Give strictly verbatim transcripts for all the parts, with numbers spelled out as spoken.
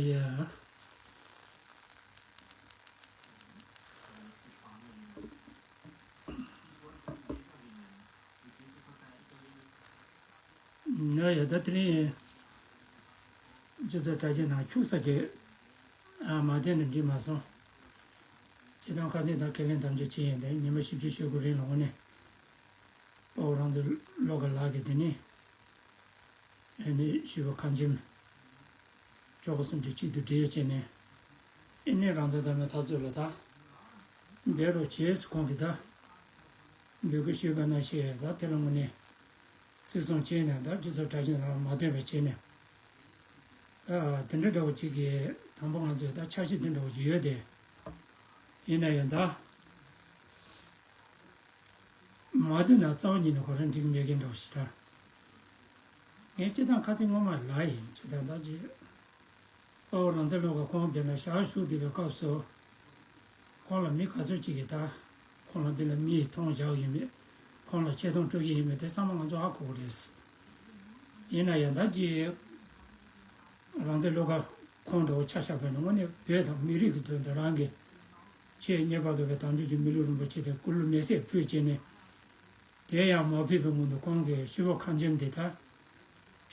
ཡ། ཡ་ཡ། ད་དེ་རིང་སྤྱི་ཚོགས་དྲ་རྒྱའི་ནང་ཁྱུག་ས་ཅིག་ཨ་མ་བསྟན་ནས་འགྲིག་མ་སོང་། སྤྱིར་བཏང་ཁ་སང་ད་ཁས་ལེན་དམ་བཅའ་བྱས་ཡིན། དེ་ཉི་མ་བཞི་བཅུ་ཞེ་དགུ་རིང་ལ་དངོས་གནས་དཔའ་བོ་རང་བཙན་བློ་དགའ་ལགས་ཀྱིས་དེ་ནས་ཨ་ནི་ཞུས་པ་ཁ་འཆམ། ཆོལ་ཁ་གསུམ་གྱིས་གཅིག་ཏུ་སྒྲིལ་བྱས་ནས་ཨེ་ནས་རང་བཙན་འཛམ་གླིང་འཐབ་རྩོད་ལ་ད་འབད་རོགས་བྱེད་ཟེར་ཁོང་གིས་ད་འབོད་སྐུལ་ཞུས་པ་ནང་བཞིན་ད་དེ་ལ་དངོས་གནས་བརྩི་སྲུང་བྱས་ནས་ད་སྤྱི་ཚོགས་དྲ་རྒྱ་ནང་ལ་མ་ཐོན་པ་བྱས་ནས་ད་དེ་འདྲ་འདྲ་བོ་ཅིག་གིས་དང་པོ་ང་ཚོས་ད་འཆར་གཞི་དེ་འདྲ་བོ་ཅིག་ཡོད་དེ། ཡིན་ན་ཡང་ད་མ་བསྡད་ན་རྩ་བ་ཉིད་ནས་ཁོ་རང་འགྲིག་མེད་མཁན་འདྲ་བོ་ཞིག་ད། ངས་སྤྱིར་བཏང་ཁ་སང་སྔོན་མ་ལབ་ཡིན། སྤྱིར་བཏང་ད་ཅི། དཔའ་བོ་རང་བཙན་བློ་དགའ་ཁོང་དཔེར་ན་ཞལ་བཞུགས་བསྡད་པའི་སྐབས་སུ། ཁོང་ལ་མི་ག་ཚོད་ཅིག་གིས་ད། ཁོང་ལ་དཔེར་ན་མིས་མཐོང་བཞག་ཡིན་མེད། ཁོང་ལ་ཆེ་མཐོང་སྤྲོད་ཀྱི་ཡིན་མེད་དེ་ཚང་མ་ང་ཚོ་ཧ་གོ་གི་རེད། ཡིན་ན་ཡང་ད་ཅི། རང་བཙན་བློ་དགའ་ཁོང་འདྲ་བོ་ཆ་བཞག་པ་ཡིན་ན་དངོས་གནས་བོད་དང་མི་རིགས་ཀྱི་དོན་དུ་རང་གི་ཆེས་རྙེད་པ་དགོས་པའི་དམ་ཆོས་ཀྱི་མི་ལུས་རིན་པོ་ཆེ་དེ་སྐུ་ལུས་མེ་སྲེག་ཕུལ་བྱས་ནས། དེ་ཡང་མ་ཕུལ་བའི་སྔོན་དུ་ཁོང་གིས་ཞུས་པ་ཁ་འཆམ་དེ་ལྟར།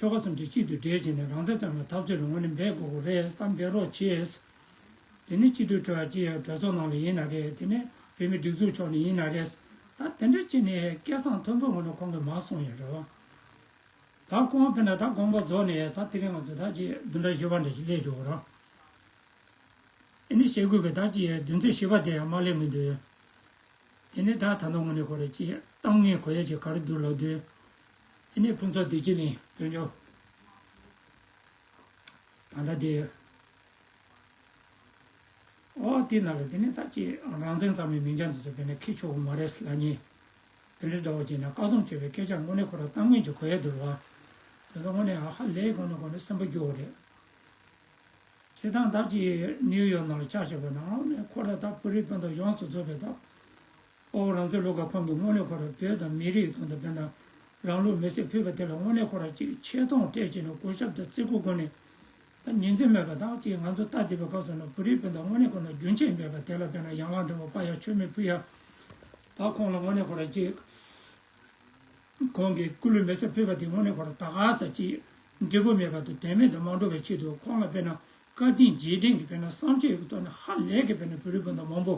ཆོལ་ཁ་གསུམ་གྱིས་གཅིག་ཏུ་སྒྲིལ་བྱས་ནས་རང་བཙན་བརྩམས་ལ་འཐབ་རྩོད་ལ་དངོས་གནས་འབད་དགོས་ཀྱི་རེད། ད་འབད་རོགས་བྱེད། དེ་ནི་སྤྱི་འཐུས་གྲོས་ཀྱི་གྲོས་ཚོགས་ནང་ལ་ཡིན་ན་རེད། དེ་ནི་བོད་མི་སྒྲིག་འཛུགས་ཕྱོགས་ནས་ཡིན་ན་རེད། ད་དེ་འདྲ་བྱས་ནས་སྐད་གསང་མཐོན་པོའི་ངང་ནས་ཁོང་གིས་མར་གསུངས་ཡོད་རེད་བ། ད་ཁོང་དཔེར་ན་ད་དགོངས་པ་རྫོགས་ནས་ད་དེ་རིང་ང་ཚོ་ད་ཅིག་བདུན་ཕྲག་བཞི་པ་འདྲ་ཞིག་སླེབས་འགྲོ་གི་རེད། ཨ་ནི་ཞེ་དགུ་གི་ད་ཅིག་བདུན་ཚིགས་བཞི་པ་དེ་ཡང་མ་སླེབས་མི་འདུག་དེ་ནས་ད་ད་ལྟ་དངོས་གནས་ཁོ་ར་ཅིག་གཏོང་མཁན་གོ་ཡ་ཅིག་ག་རེ་འདུག་ལབ་དུས། ཨ་ནི་ཕུན་ཚོགས་བདེ་སྐྱིད་གླིང་དཔོན་ཆུང་། ད་ལྟ་དེ། ཨོ་དེ་ནང་ལ་དེ་ནས་ད་ཅིག་རང་བཙན་གཙང་མའི་མིང་བྱང་དེ་ཚོ་དཔེར་ན་ཁྱེར་ཆོག་གི་མ་རེད་ཟེར་ལབ་མཁན། དེ་འདྲ་འདྲ་བོ་བྱས་ན་བཀག་སྡོམ་བྱས་པའི་སྐད་ཆ་དངོས་གནས་ཁོ་ར་གཏོང་མཁན་ཅིག་གོ་ཡ་འདུག་བ། དེ་ཚོ་དངོས་གནས་ཧ་ལས་གོང་ནས་གོང་ནས་སེམས་པ་སྐྱོ་བོ་རེད། བྱས་ཙང་ད་ཅིག་ནིའུ་ཡོག་ནང་ལ་ཆ་བཞག་པ་ན་ཨ་ནི་ཁོ་ར་ད་བོད་རིགས་སྤུན་ཟླ་ཡོངས་སུ་རྫོགས་པའི་ད། དཔའ་བོ་རང་བཙན་བློ་དགའ་ཁོང་གིས་དངོས་གནས་ཁོ་ར་བོད་དང་མི་རིགས་དོན་དུ་དཔེར་ན་རང་ལུས་མེ་སྲེག་ཕུལ་བ་དེ་ལ་དངོས་གནས་ཁོ་ར་ཅིག་ཆེ་མཐོང་སྤྲད་བྱས་ནས་གུས་ཞབས་དང་བརྩི་བཀུར་སྒོ་ནས་ད་ཉིན་མཚན་མེད་པ་ད་ཅིག་ང་ཚོ་ལྟ་བསྡད་པའི་སྐབས་སུ་ན་བོད་རིགས་སྤུན་ཟླ་དངོས་གནས་ཁོ་ན་རྒྱུན་ཆད་མེད་པ་དེ་ལ་དཔེར་ན་ཡང་ལག་འདྲ་བོ་པ་ཡ་མཆོད་མེ་ཕུལ་ཡ། ད་ཁོང་ལ་དངོས་གནས་ཁོ་ར་ཅིག་ཁོང་གིས་སྐུ་ལུས་མེ་སྲེག་ཕུལ་བ་དེ་དངོས་གནས་ཁོ་ར་ད་ག་ས་ཅིག་འབྲས་བུ་མེད་པ་དང་དོན་མེད་དུ་མ་འགྲོ་བའི་ཆེད་དུ་ཁོང་ལ་དཔེར་ན་བཀའ་དྲིན་རྗེས་དྲན་གྱི་དཔེར་ན་བསམ་ཤེས་ཀྱི་ཐོག་ནས་ཧ་ལས་ཀྱི་དཔེར་ན་བོད་རིགས་སྤུན་ཟླ་མང་པོ་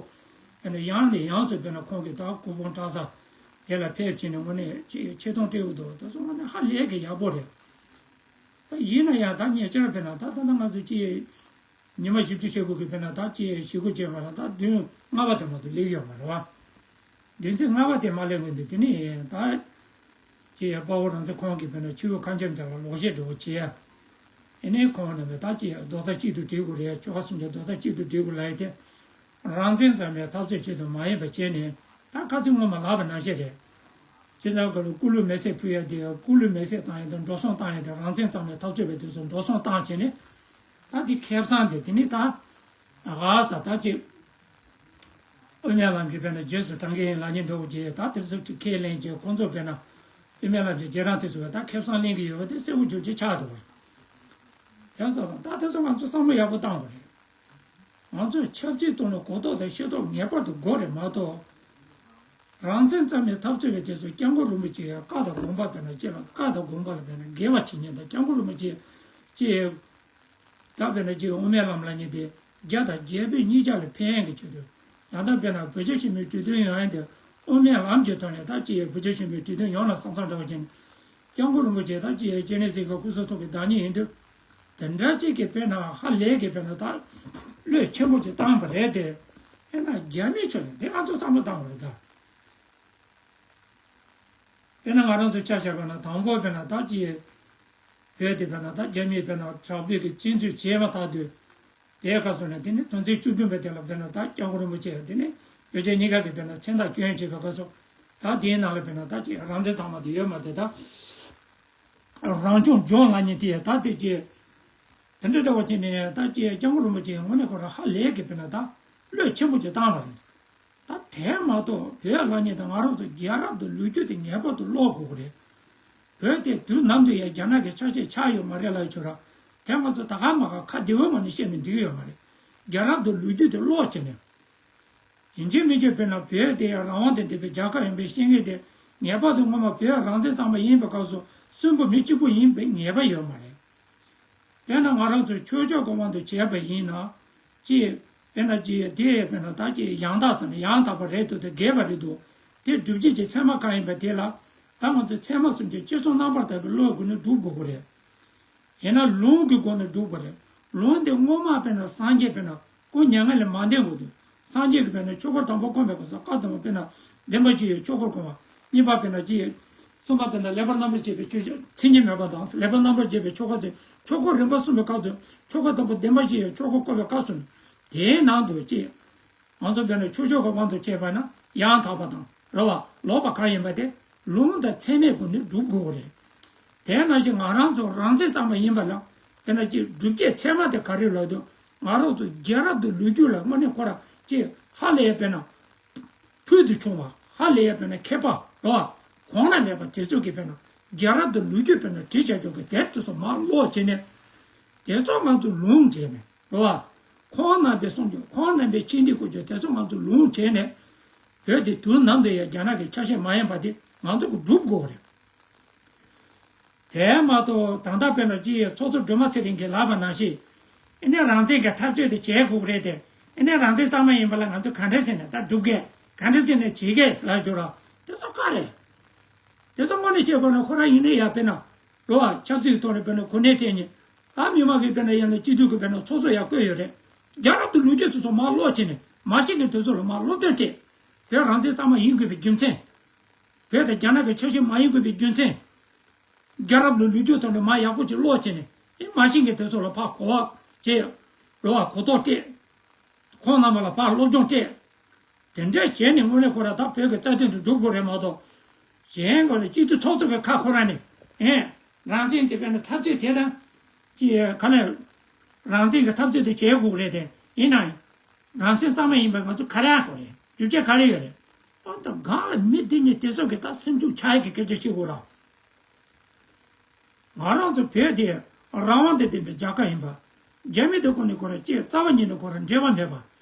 དཔེར་ན་ཡང་ནས་ཡང་སུ་དཔེར་ན་ཁོང་གི་ད་སྐུ་ཕུང་བཀྲ་ཤིས་དེ་ལ་ཕེབས་བྱས་ནས་དངོས་གནས་ཅིག་ཆེ་མཐོང་སྤྲད་ཡོད་འདུག་དེ་ཚོ་དངོས་གནས་ཧ་ལས་ཀྱི་ཡག་པོ་རེད། ད་ཡིན་ན་ཡང་ད་ཉེ་ཆར་དཔེར་ན་ད་ད་ལྟ་ང་ཚོ་ཅིག་ཉི་མ་བཞི་བཅུ་ཞེ་དགུ་གི་དཔེར་ན་ད་ཅིག་ཞེ་དགུ་བྱས་པ་ལ་ད་བདུན་ལྔ་པ་དེ་མ་གཏོགས་སླེབས་ཡོད་མ་རེད་བ། བདུན་ཚིགས་ལྔ་པ་དེ་མ་སླེབས་སྔོན་དུ་དེ་ནས་ད་ཅིག་དཔའ་བོ་རང་བཙན་ཁོང་གིས་དཔེར་ན་ཆུ་བོ་ཁ་འཆམ་དེ་ལ་ལོག་བཤད་འདྲ་བོ་བྱས། ཨེ་ནས་ཁོང་རྣམ་པས་ད་ཅིག་རྡོག་རྩ་གཅིག་ཏུ་སྒྲིལ་དགོས་རེད། ཆོལ་ཁ་གསུམ་གྱི་རྡོག་རྩ་གཅིག་ཏུ་སྒྲིལ་དགོས་ལབ་ཡས་དེ། རང་བཙན་འཛམ་གླིང་འཐབ་རྩོད་ཆེད་དུ་མ་ཡིན་པ་བྱས་ནས་ད་ཁ་སང་སྔོན་མ་ལབ་པ་ནང་བཞིན་རེད། སྤྱིར་བཏང་གི་ལ་སྐུ་ལུས་མེ་སྲེག་ཕུལ་ཡ་དེ་སྐུ་ལུས་མེ་སྲེག་བཏང་ཡ་དང་འགྲོ་སོང་བཏང་ཡ་དེ་རང་བཙན་གཙང་མའི་འཐབ་རྩོད་པ་དེ་ཚོ་འགྲོ་སོང་བཏང་བྱས་ནས་ད་དེ་ཁེ་བཟང་དེ་དེ་ནི་ད་ད་ག་ས་ད་ཅིག་དབུ་མའི་ལམ་གྱི་དཔེར་ན་རྗེས་སུ་འབྲང་གི་ཡིན་ལབ་མཁན་འདྲ་བོ་ཅིག་ད་དེ་ཚོ་ཅིག་ཁས་ལེན་གྱི་ཁོང་ཚོ་དཔེར་ན་དབུ་མའི་ལམ་གྱི་རྗེས་འབྲང་དེ་ཚོ་ད་ཁེ་བཟང་ལེན་གྱི་ཡོད་པ་དེ་གསལ་པོ་བརྗོད་ཀྱི་ཆགས་འདུག་བ། དེ་ཚོ་ད་དེ་ཚོ་ང་ཚོ་བསམ་བློ་ཡག་པོ་བཏང་དགོས་རེད། ང་ཚོས་ཆབ་སྲིད་ཐོག་ནས་གོ་རྟོགས་དང་ཤེས་རྟོགས་ངེས་པར་དུ་དགོས་རེད་མ་གཏོགས། རང་བཙན་གཙང་མའི་འཐབ་རྩོད་པའི་རྗེས་སུ་སྐྱབས་མགོན་རིན་པོ་ཆེའི་བཀའ་དང་དགོངས་པ་དཔེར་ན་ཅིག་ལ་བཀའ་དང་དགོངས་པ་ལ་དཔེར་ན་འགལ་བ་བྱེད་མཁན་དང་སྐྱབས་མགོན་རིན་པོ་ཆེ་ཅིག་ད་དཔེར་ན་ཅིག་དབུ་མའི་ལམ་ལབ་མཁན་དེ་རྒྱ་དང་རྒྱལ་བོད་གཉིས་ཆ་ལ་ཕན་ཡོན་གྱི་ཆེད་དུ་ད་ལྟ་དཔེར་ན་བོད་རྒྱ་ཆེན་པོའི་གྲོས་མཐུན་ཡོང་ཡ་དེ་དབུ་མའི་ལམ་གྱི་ཐོག་ནས་ད་ཅིག་བོད་རྒྱ་ཆེན་པོའི་གྲོས་མཐུན་ཡོང་ལ་བསམ་བསམ་འདྲ་བ་བྱས་ནས་སྐྱབས་མགོན་རིན་པོ་ཆེ་ད་ཅིག་སྤྱན་རས་གཟིགས་ཀྱི་སྐུ་གསུང་ཐུགས་ཀྱི་བདག་ཉིད་ཡིན་དུས། དེ་འདྲ་ཅིག་གིས་དཔེར་ན་ཧ་ལས་ཀྱི་དཔེར་ན་ད་བློས་ཆེན་པོ་ཅིག་བཏང་བ་རེད་དེ། དཔེར་ན་རྒྱ་མིའི་ཕྱོགས་ནས་དེ་ང་ཚོ་བསམ་བློ་བཏང་བ་རེད་ད། དཔེར་ན་ང་རང་ཚོ་ཆ་བཞག་པ་ན་དང་པོ་དཔེར་ན་ད་ཅིག་བོད་དེ་དཔེར་ན་ད་རྒྱ་མིས་དཔེར་ན་དྲག་པོའི་གི་བཙན་འཛུལ་བྱས་མ་ཐག་དུས། དེའི་སྐབས་སུ་ནས་དེ་ནི་དོན་ཚན་བཅུ་བདུན་པ་དེ་ལ་དཔེར་ན་ད་སྐྱབས་མགོན་རིན་པོ་ཆེ་དེ་ནི་བོད་རྒྱ་གཉིས་ཀ་གི་དཔེར་ན་མཚན་རྟགས་བསྐྱོན་བྱས་པའི་སྐབས་སུ་ད་དེའི་ནང་ལ་དཔེར་ན་ད་ཅིག་རང་བཙན་གཙང་མ་དེ་ཡོད་མ་རེད་ད། རང་སྐྱོང་ལྗོངས་ལབ་མཁན་དེ་ད་དེ་ཅི། དེ་འདྲ་འདྲ་བོ་བྱས་ནས་ད་ཅི་སྐྱབས་མགོན་རིན་པོ་ཆེ་དངོས་གནས་ཁོ་རང་ཧ་ལས་ཀྱི་དཔེར་ན་ད་བློས་ཆེན་པོ་ཅིག་བཏང་བ་རེད། ད་དེ་མ་གཏོགས་བོད་ལབ་མཁན་ད་ང་རང་ཚོ་རྒྱལ་རབས་དང་ལོ་རྒྱུས་དེ་ངེས་པར་དུ་ཀློག་དགོས་ཀྱི་རེད། བོད་དེ་དུས་ནམ་དུ་ཡང་རྒྱ་ནག་གི་ཆ་ཤས་ཆགས་ཡོད་མ་རེད་ལབ་ཆོག་ར། དེ་ང་ཚོ་ད་ག་མ་ག་ཁ་བདེ་བོའི་ངང་ནས་བཤད་ནས་འགྲིག་ཡོད་མ་རེད། རྒྱལ་རབས་དང་ལོ་རྒྱུས་དེ་ཀློག་བྱས་ནས། ཡིན་གཅིག་མིན་གཅིག་དཔེར་ན་བོད་དེ་རང་དབང་དང་ལྡན་པའི་རྒྱལ་ཁབ་ཡིན་པའི་བཤད་མཁན་དེ་ངེས་པར་དུ་སྔོན་མ་བོད་རང་བཙན་གཙང་མ་ཡིན་པའི་སྐབས་སུ་གསོན་པོ་མི་གཅིག་པུ་ཡིན་པའི་ངེས་པ་ཡོད་མ་རེད། དཔེར་ན་ང་རང་ཚོས་ཆོས་ཕྱོགས་ཀྱི་དབང་དུ་བྱས་པ་ཡིན་ན། ཅིག་དཔེར་ན་ཅིག་དེ་དཔེར་ན་ད་ཅིག་ཡང་དག་ཟེར་ན་ཡང་དག་པ་རེད་འདུག་དེ་འགལ་བ་རེད་འདུག་དེ་སྒྲུབ་བྱེད་ཀྱི་ཚད་མ་གང་ཡིན་པ་དེ་ལ་ད་ང་ཚོས་ཚད་མ་གསུམ་གྱི་ཅི་གསུང་རྣམ་པར་དག་པའི་བློའི་སྒོ་ནས་སྒྲུབ་དགོས་ཀྱི་རེད། ཡང་ན་ལུང་གི་སྒོ་ནས་སྒྲུབ་དགོས་རེད། ལུང་དེ་སྔོན་མ་དཔེར་ན་སངས་རྒྱས་དཔེར་ན་སྐུ་མྱ་ངན་ལས་མ་འདས་གོང་དུ་སངས་རྒྱས་ཀྱིས་དཔེར་ན་ཆོས་འཁོར་དང་པོ་བསྐོར་བའི་སྐབས་སུ་བཀའ་དང་པོ་དཔེར་ན་བདེན་པ་བཞི་ཡི་ཆོས་འཁོར་བསྐོར་བ། གཉིས་པ་དཔེར་ན་ཅི། གསུམ་པ་དཔེར་ན་ལེགས་པར་རྣམ་པར་འབྱེད་པའི་ཆོས་ཅན་མཚན་ཉིད་མེད་པ་དང་ལེགས་པར་རྣམ་པར་འབྱེད་པའི་ཆོས་འཁོར་ཚེ་ཆོས་འཁོར་རིམ་པ་གསུམ་པའི་སྐབས་སུ་ཆོས་འཁོར་དང་པོ་བདེན་པ་བཞི་ཡི་ཆོས་འཁོར་བསྐོར་བའི་སྐབས་སུ། དེའི་ནང་དུ་ཅི། ང་ཚོ་དཔེར་ན་ཆོས་ཕྱོགས་ཀྱི་དབང་དུ་བྱས་པ་ན་ཡང་དག་པ་དང་རེད་བ་ལོག་པ་གང་ཡིན་པ་དེ་ལུང་དང་ཚད་མའི་སྒོ་ནས་སྒྲུབ་དགོས་རེད། དེ་ནང་བཞིན་ང་རང་ཚོ་རང་བཙན་གཙང་མ་ཡིན་པ་ལ་དཔེར་ན་ཅིག་སྒྲུབ་བྱེད་ཚད་མ་དེ་ག་རེ་ལབ་དུས་ང་རང་ཚོ་རྒྱལ་རབས་དང་ལོ་རྒྱུས་ལ་དངོས་གནས་ཁོ་རང་ཅིག་ཧ་ལས་དཔེར་ན་ཕུལ་དུ་བྱུང་བ་ཧ་ལས་དཔེར་ན་མཁས་པ་རེད་བ་གོང་ན་མེད་པ་དེ་ཚོ་གིས་དཔེར་ན་རྒྱལ་རབས་དང་ལོ་རྒྱུས་དཔེར་ན་བྲིས་བྱ་ཆོག་གི་དེབ་དེ་ཚོ་མར་ཀློག་བྱས་ནས་དེ་ཚོ་ང་ཚོ་ལུང་བྱས་ནས། རེད་བ། ཁོང་རྣམ་པས་གསུངས་རྒྱུ་ཁོང་རྣམ་པས་ཆེ་འདི་བཀོད་རྒྱུ་དེ་ཚོ་ང་ཚོ་ལུང་བྱས་ནས། བོད་དེ་དུས་ནམ་དུ་ཡང་རྒྱ་ནག་གི་ཆ་ཤས་མ་ཡིན་པ་དེ་ང་ཚོ་གི་སྒྲུབ་དགོས་རེད། དེ་མ་གཏོགས་ད་ལྟ་དཔེར་ན་ཅི་ཡི་ཚོགས་གཙོ་སྒྲོལ་མ་ཚེ་རིང་གིས་ལབ་པ་ནང་བཞིན། ཨེ་ནས་རང་བཙན་གྱི་འཐབ་རྩོད་དེ་བྱེད་དགོས་ཀྱི་རེད་དེ། ཨེ་ནས་རང་བཙན་གཙང་མ་ཡིན་པ་ལ་ང་ཚོ་ག་འདྲ་ཟེར་ནས་ད་སྒྲུབ་གས་ག་འདྲ་ཟེར་ནས་བྱེད་གས་ལབ་རྒྱུ་ར། དེ་ཚོ་བཀའ་རེད། དེ་ཚོ་དངོས་གནས་བཤད་པ་ན་ཁོ་རང་ཡིན་ནའི་ཡ་དཔེར་ན། རེད་བ། ཆབ་སྲིད་ཀྱི་ཐོག་ནས་དཔེར་ན་གོ་གནས་སྤྲད་མཁན། ད་མི་མང་གིས་དཔེར་ན་ཡང་ན་སྤྱི་འཐུས་ཀྱི་དཔེར་ན་ཚོགས་གཙོ་ཡང་བསྐོས་ཡོད་རེད། རྒྱལ་རབས་དང་ལོ་རྒྱུས་དེ་ཚོ་མར་ཀློག་བྱས་ནས་མ་ཤེས་མཁན་དེ་ཚོ་ལ་མར་སློབ་སྟོན་སྤྲད། བོད་རང་བཙན་གཙང་མ་ཡིན་དགོས་པའི་རྒྱུ་མཚན། བོད་དང་རྒྱ་ནག་གི་ཆ་ཤས་མ་ཡིན་དགོས་པའི་རྒྱུ་མཚན། རྒྱལ་རབས་དང་ལོ་རྒྱུས་ཐོག་ནས་མར་ཡག་པོ་ཅིག་ཀློག་བྱས་ནས་ཨེ་མ་ཤེས་མཁན་དེ་ཚོ་ལ་ཕར་གོ་བ་བྱས། རེད་བ། གོ་རྟོགས་སྤྲད། ཁོང་རྣམ་པ་ལ་ཕར་སློབ་སྦྱོང་སྤྲད། དེ་འདྲ་བྱས་ནས་དངོས་གནས་ཁོ་རང་ད་བོད་ཀྱི་རྩ་དོན་དུ་འགྲུབ་དགོས་རེད་མ་གཏོགས། གཞན་གོ་ལ་སྤྱི་འཐུས་ཚོགས་གཙོ་གི་ཁ་ཁོ་རང་ནས་ཨེ། རང་བཙན་གྱི་དཔེར་ན་འཐབ་རྩོད་དེ་དང་། ཅི་ག་ལ། རང་བཙན་གྱི་འཐབ་རྩོད་དེ་བྱེད་དགོས་རེད་དེ་ཡིན་ན། རང་བཙན་གཙང་མ་ཡིན་པ་ང་ཚོ་ག་རེ་ཡག་གོ་རེད་རྒྱུ་ཆ་ག་རེ་ཡོད་རེད། ཨ་ད་གང་ལ་མི་འདི་གཉིས་དེ་ཚོ་གི་ད་སེམས་ཤུགས་ཆག་ཡག་གི་སྐད་ཆ་བཤད་དགོས་ར། ང་རང་ཚོ་བོད་དེ་རང་དབང་དང་ལྡན་པའི་རྒྱལ་ཁབ་ཡིན་པ། རྒྱ་མི་དང་ཁོ་ནས་ཁོ་རང་ཅིག་རྩ་བ་ཉིད་ནས་ཁོ་རང་འབྲེལ་བ་མེད་པ།